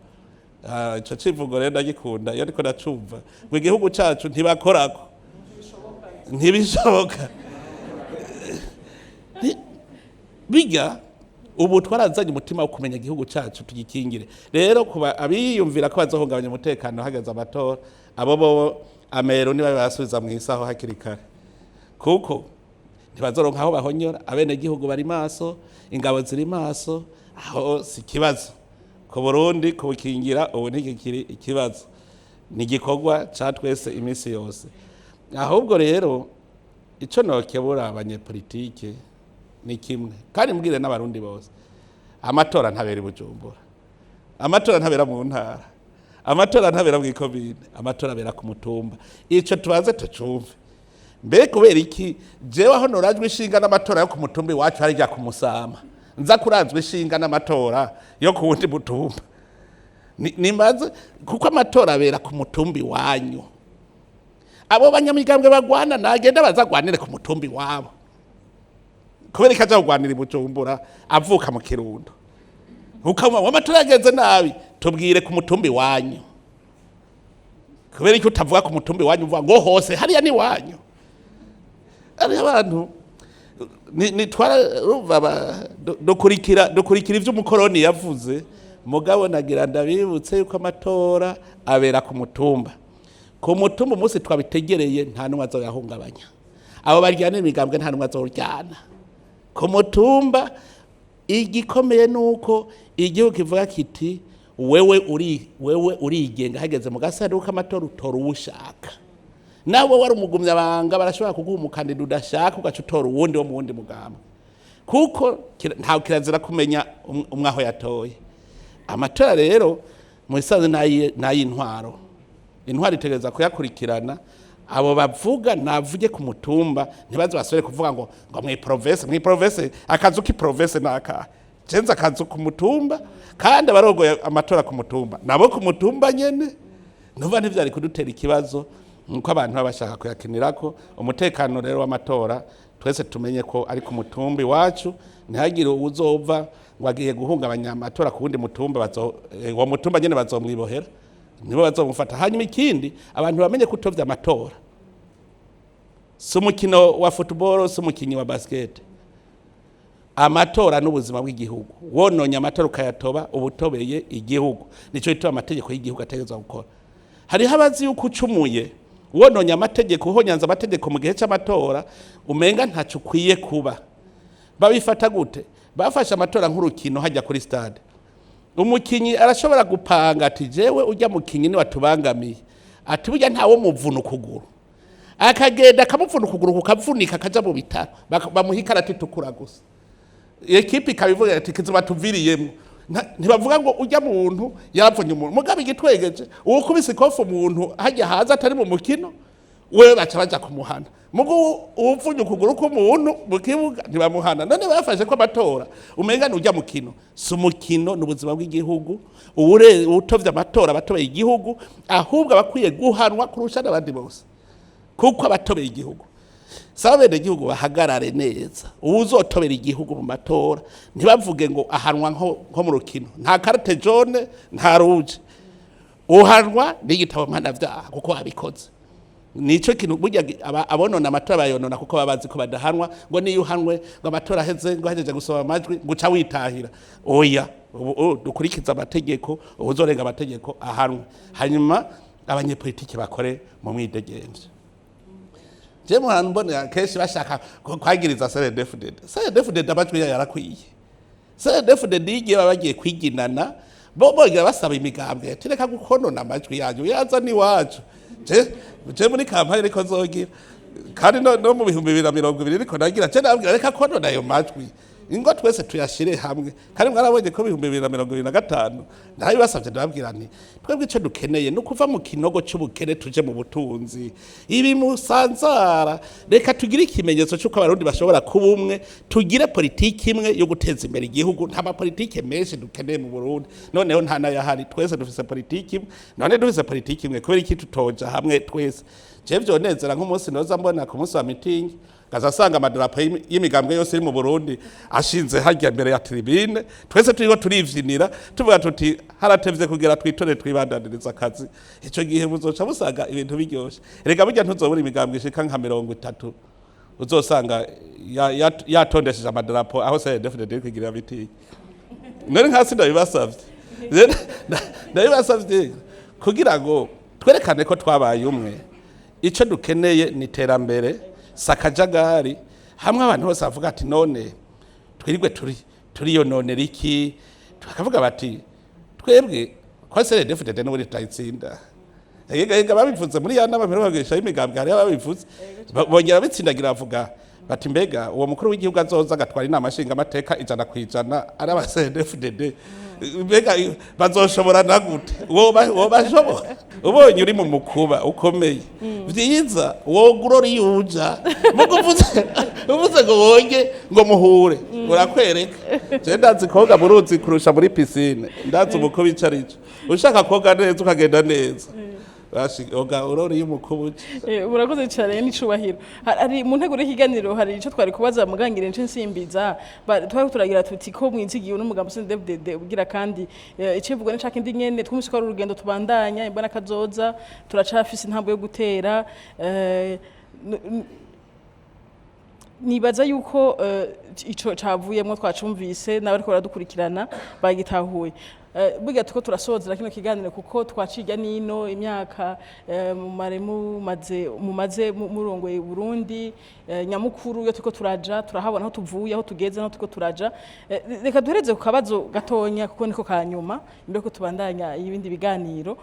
Ico civugo rero ndagikunda iyo ndiko ndacumva, ngo igihugu cacu ntibakorako, ntibishoboka. Bijya ubu twarazanye umutima wo kumenya igihugu cacu, tugikingire. Rero kuba abiyumvira ko bazohungabanya umutekano hageze amatora, abo bo amero niba basubiza mu isaho hakiri kare, kuko ntibazoronka aho bahonyora. Abenegihugu bari maso, ingabo ziri maso, aho si ikibazo ku Burundi. Kubukingira ubu ntigikiri ikibazo, ni igikorwa ca twese iminsi yose. Ahubwo rero ico nokebura abanyepolitike ni kimwe, kandi mbwire n'Abarundi bose: amatora ntabera i Bujumbura, amatora ntabera mu ntara, amatora ntabera mw'ikomine, amatora abera ku mutumba. Ico tubanze tucumve. Mbe kubera iki jewe aho norajwe ishinga n'amatora yo ku mutumba iwacu harya ku Musama, nza kurazwa ishinga n'amatora yo ku wundi mutumba? Nimaze kuko amatora abera ku mutumba iwanyu. Abo banyamigambwe bagwana nagenda bazagwanire ku mutumba iwabo. Kubera ko aja kugwanira i Bujumbura avuka mu Kirundo? Ukaba w'amatora yagenze nabi, tubwire ku mutumba iwanyu. Kubera ko utavuga ku mutumba iwanyu, uvuga ngo hose hariya ni iwanyu? Ari abantu ni twara urumva dukurikira ivyo umukoroni yavuze. Mugabo nagira ndabibutse yuko amatora abera ku mutumba. Ku mutumba umunsi twabitegereye, nta n'umwe azoyahungabanya. Abo baryana imigambwe, nta n'umwe azoryana ku mutumba. Igikomeye ni uko igihugu kivuga kiti wewe uri wewe, urigenga. Hageze mu gasanduku k'amatora utora uwo ushaka. Nawe wari umugumyabanga, barashobora kuguha umukandida udashaka, ugaca utora uwundi wo mu wundi mugambwe, kuko ntawe kirazira kumenya umwe aho yatoye. Amatora rero mu bisanzwe n'ay'intwaro, intwaro itegereza kuyakurikirana. Abo bavuga navuge ku mutumba, ntibaze basubire kuvuga ngo mw'i province, mw'i province. Akazu k'i province naka cenze akazu ku mutumba, kandi abarongoye amatora ku mutumba nabo ku mutumba nyene. Nuva ntivyari kudutera ikibazo nuko abantu baba bashaka kuyakinirako. Umutekano rero w'amatora, twese tumenye ko ari ku mutumba iwacu, ntihagire uzova ngo agiye guhungabanya amatora ku wundi mutumba. Uwo mutumba nyene bazomwibohera, nibo bazomufata. Hanyuma ikindi, abantu bamenye ko utovye amatora si umukino wa football, si umukinyi wa basket. Amatora n'ubuzima bw'igihugu. Wononye amatora, ukayatoba, uba utobeye igihugu. Nico gituma amategeko y'igihugu ategerezwa gukora. Hariho abazi yuko ucumuye, wononye amategeko, uhonyanze amategeko mu gihe c'amatora, umenga ntaco ukwiye kuba. Babifata gute? Bafashe amatora nk'urukino. Hajya kuri stade, umukinyi arashobora gupanga ati: "Jewe ujya mukinyi ni watubangamiye," ati: "Burya ntawo muvuna ukuguru." Akagenda akamuvuna ukuguru, kukavunika, akaja mu bitaro, bamuha ikarata itukura gusa. Ekipi ikabivuga ati: "Kiziba tuviriyemo." Ntibavuga ngo ujya muntu yaravunye umuntu. Mugabo igitwegeje, uwukubise ikofu umuntu hajya haza atari mu mukino, wewe baca baja kumuhana. Mugo uwuvunye ukuguru k'umuntu mu kibuga ntibamuhana. None bafashe ko amatora umenga ujya mukino. Si umukino, ni ubuzima bw'igihugu. Uwutovye amatora abatobeye igihugu, ahubwo abakwiye guhanwa kurusha n'abandi bose, kuko abatobeye igihugu. Saba bene igihugu bahagarare neza. Uwuzotobera igihugu mu matora, ntibavuge ngo ahanwa nko mu rukino, nta carte jaune, nta rouge. Uhanwa n'igitabo mpanavyaha kuko wabikoze. Nico kintu burya abonona amatora bayonona kuko baba bazi ko badahanwa, ngo niyo uhanwe ngo amatora aheze, ngo ahejeje gusoma amajwi, ngo uca witahira. Oya, ubu dukurikize amategeko. Uwuzorenga amategeko ahanwe. Hanyuma abanyepolitiki bakore mu mwidegemvyo. Je muhantu mbona kenshi bashaka kwagiriza CNDD-FDD. CNDD-FDD amajwi yayo yarakwiye. CNDD-FDD igihe baba bagiye kwiginana, bo bongera basaba imigambwe ati: "Reka gukonona amajwi yanyu, yaza n'iwacu." Je muri campagne ariko nzogira, kandi no mu 2020 ariko nagira, je nabwira: "Reka konona ayo majwi, ingo twese tuyashire hamwe." Kandi mwarabonye ko 2025 ndabibasavye, ndababwira nti: "Twebwe ico dukeneye ni ukuva mu kinogo c'ubukene tuje mu butunzi. Ibi musanzara, reka tugire ikimenyetso c'uko Abarundi bashobora kuba umwe, tugire politiki imwe yo guteza imbere igihugu. Nta mapolitike menshi dukeneye mu Burundi, noneho nta n'ayahari. Twese dufise politiki imwe. None dufise politiki imwe, kubera iki tutoja hamwe twese?" Je vyonezera nk'umunsi noza mbona ku munsi wa mitingi, ngaza asanga amadarapo y'imigambwe yose iri mu Burundi ashinze harya mbere ya tribune, twese turiko turivyinira, tuvuga tuti: "Haratevye kugira twitore, twibandaniriza akazi." Ico gihe muzoca musanga ibintu biryoshe. Erega burya ntuzobura imigambwe ishika nka 30 uzosanga yatondesheje amadarapo aho CNDD-FDD iri kwigirira mitingi. None nkasi ndabibasavye. Rero, ndabibasavye kugira ngo twerekane ko twabaye umwe. Icyo dukeneye ni iterambere, si akajagari. Hamwe abantu bose bavuga ati: "None twirirwe turi turiyononera iki?" Bakavuga bati: "Twebwe ko CNDD-FDD n'ubundi tutayitsinda." Ega babivuze muri ya nama mperuka y'imigambwe, hariho ababivuze bongera bitsindagira, bavuga bati: "Mbega uwo mukuru w'igihugu azoza agatwara inama nshingamateka 100% ari aba CNDD-FDD, mbega bazoshobora na gute?" Woba bashobora? Ubonye uri mu mukuba ukomeye, vyiza wogurora iyo uja. Mugo uvuze ngo wonge ngo muhure, urakwereka. Je ndazi koga mu ruzi kurusha muri piscine, ndazi umukuba ico arico. Ushaka koga neza, ukagenda neza, bashi oga urora iyo umukuba uja. Urakoze cyane n'icubahiro. Hari mu nteguro y'ikiganiro hari ico twari kubaza, mugangire nce nsimbiza. Twari turagira tuti ko mwizigiwe n'umugambi CNDD-FDD ugira, kandi icivugo ni cakindi nyene twumvise ko ari urugendo tubandanya, imbona kazoza, turacafise intambwe yo gutera. Nibaza yuko ico cavuyemwo twacumvise, n'abariko baradukurikirana bagitahuye. Burya tuko turasozera kino kiganiro, kuko twacirya nino imyaka mumare mumaze murongoye Burundi. Nyamukuru iyo turiko turaja, turahabona aho tuvuye, aho tugeze, aho turiko turaja. Reka duhereze ku kabazo gatonya, kuko niko kanyuma imbere ko tubandanya ibindi biganiro.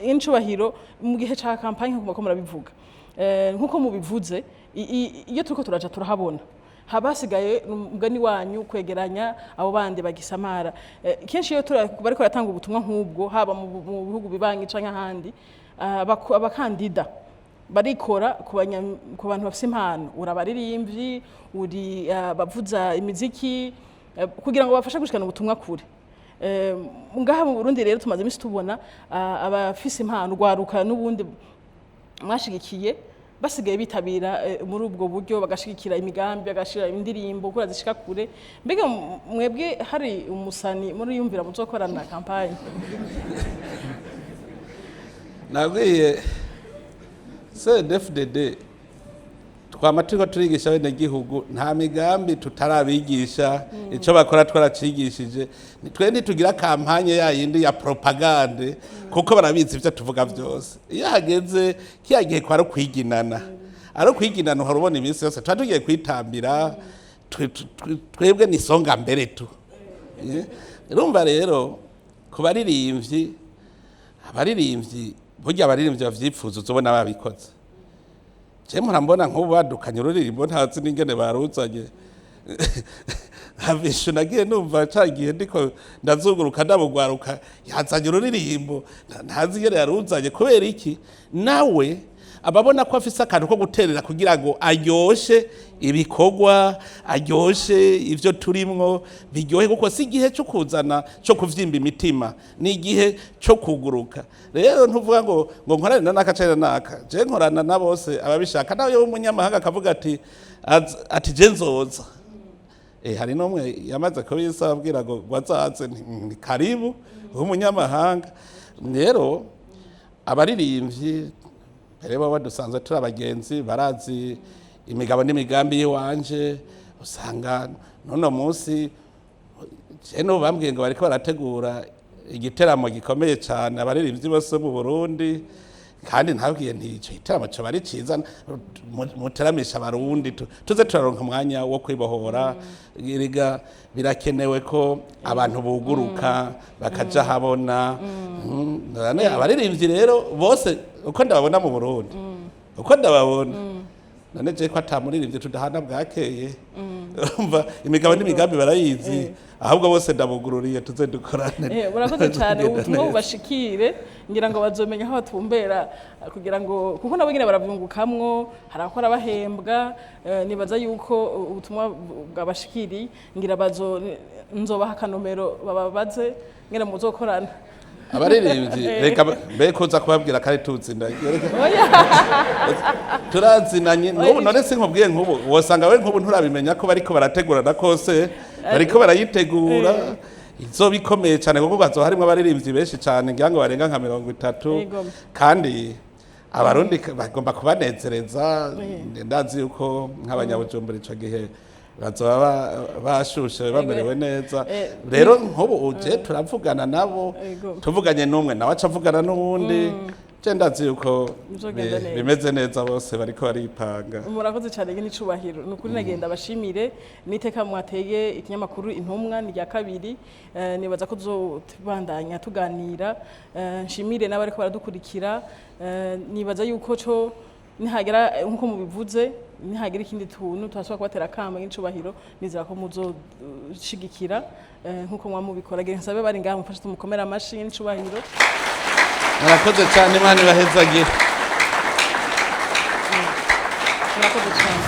Incubahiro, mu gihe ca campagne, nkuko murabivuga. Nkuko mubivuze, iyo turiko turaja turahabona haba hasigaye umugani wanyu kwegeranya abo bandi bagisamara. Kenshi iyo bariko baratanga ubutumwa nk'ubwo, haba mu bihugu bibanyi canke ahandi, abakandida barikora ku bantu bafise impano, uri abaririmbyi, uri abavuza imiziki, kugira ngo bafashe gushikana ubutumwa kure. Ngaha mu Burundi rero tumaze imisi tubona abafise impano, urwaruka n'ubundi mwashigikiye, basigaye bitabira muri ubwo buryo, bagashigikira imigambi, bagashira indirimbo kura zishika kure. Mbega mwebwe hari umusani muri yumvira muzokorana campagne? Nabwiye CNDD-FDD twama turiko turigisha abenegihugu, nta migambi tutarabigisha, ico bakora twaracigishije. Twe ntitugira campagne ya yindi ya propagande, kuko barabizi ivyo tuvuga vyose. Iyo hageze kiya gihe kwari ukwiginana, ari ukwiginana, uhora ubona iminsi yose tuba tugiye kwitambira. Twebwe ni songa mbere tu. Urumva rero ku baririmbyi, abaririmbyi burya, abaririmbyi bavyipfuza uzobona babikoze. Je mpora mbona nk'ubu badukanye ururirimbo ntazi n'ingene baruzanye. Habishu nagiye numva cagiye ndiko ndazunguruka ndabugwaruka, yazanye ururirimbo ntazi ingene yaruzanye. Kubera iki? Nawe ababona ko afise akantu ko guterera kugira ngo aryoshe ibikorwa, aryoshe ivyo turimwo biryohe, kuko si igihe cyo kuzana cyo kuvyimba imitima, ni igihe cyo kuguruka. Rero ntuvuga ngo nkorane na naka canke na naka, je nkorana na bose ababishaka. Nawe w'umunyamahanga akavuga ati ati je nzoza. Hari n'umwe yamaze kubisa abwira ngo azaze, ni karibu w'umunyamahanga. Rero abaririmbyi mbere bo dusanzwe turi abagenzi, barazi imigabo n'imigambi y'iwanje. Usanga n'uno munsi je n'ubu bambwiye ngo bariko barategura igiteramo gikomeye cyane, abaririmbyi bose mu Burundi, kandi ntabwiye nti ico giteramo coba ari ciza, muteramisha abarundi, tuze turaronka umwanya wo kwibohora. Erega birakenewe ko abantu buguruka bakaja habona. None abaririmbyi rero bose uko ndababona mu Burundi, uko ndababona none je ko ata muririmbyi tudahana bwakeye, urumva imigabo n'imigambi barayizi, ahubwo bose ndabugururiye tuze dukorane. Murakoze cyane. Tugenda Ubutumwa neza. bubashikire, ngira ngo bazomenya aho batumbera kugira ngo, kuko nabo nyine baravyungukamwo, hari abakora bahembwa. Nibaza yuko ubutumwa bwabashikiriye, ngira bazo nzobaha akanomero bababaze ngene muzokorana. Abaririmbyi reka mbe kuza kubabwira ko ari tuzinanye. Oya. Turazinanye n'ubu. None sinkubwiye nk'ubu wosanga we nk'ubu nturabimenya ko bariko barategurana kose, bariko barayitegura, izoba ikomeye cyane, kuko hazoba harimwo abaririmbyi benshi cyane, ngira ngo barenga nka 30. Kandi abarundi bagomba kubanezereza. Ndazi yuko nk'abanyabujumbura ico gihe bazoba bashushe bamerewe neza. Rero nk'ubu uje turavugana nabo, tuvuganye n'umwe nawe aca avugana n'uwundi. Je ndazi yuko Bizogenda neza. bimeze neza, bose bariko baripanga. Murakoze cyane n'icubahiro, ni ukuri nagenda bashimire n'iteka mwateye ikinyamakuru Intumwa. Ni rya kabiri. Nibaza ko tuzobandanya tuganira. Nshimire n'abariko baradukurikira. Nibaza yuko co nihagera, nkuko mubivuze, nihagira ikindi tuntu tuhasubira kubatera akamo n'icubahiro, nizera ko muzoshigikira nkuko mwamubikora. Gira nsabe bari ngaha mufashe tumukomere amashi n'icubahiro. Murakoze cyane, Imana ibahezagire. Murakoze cyane.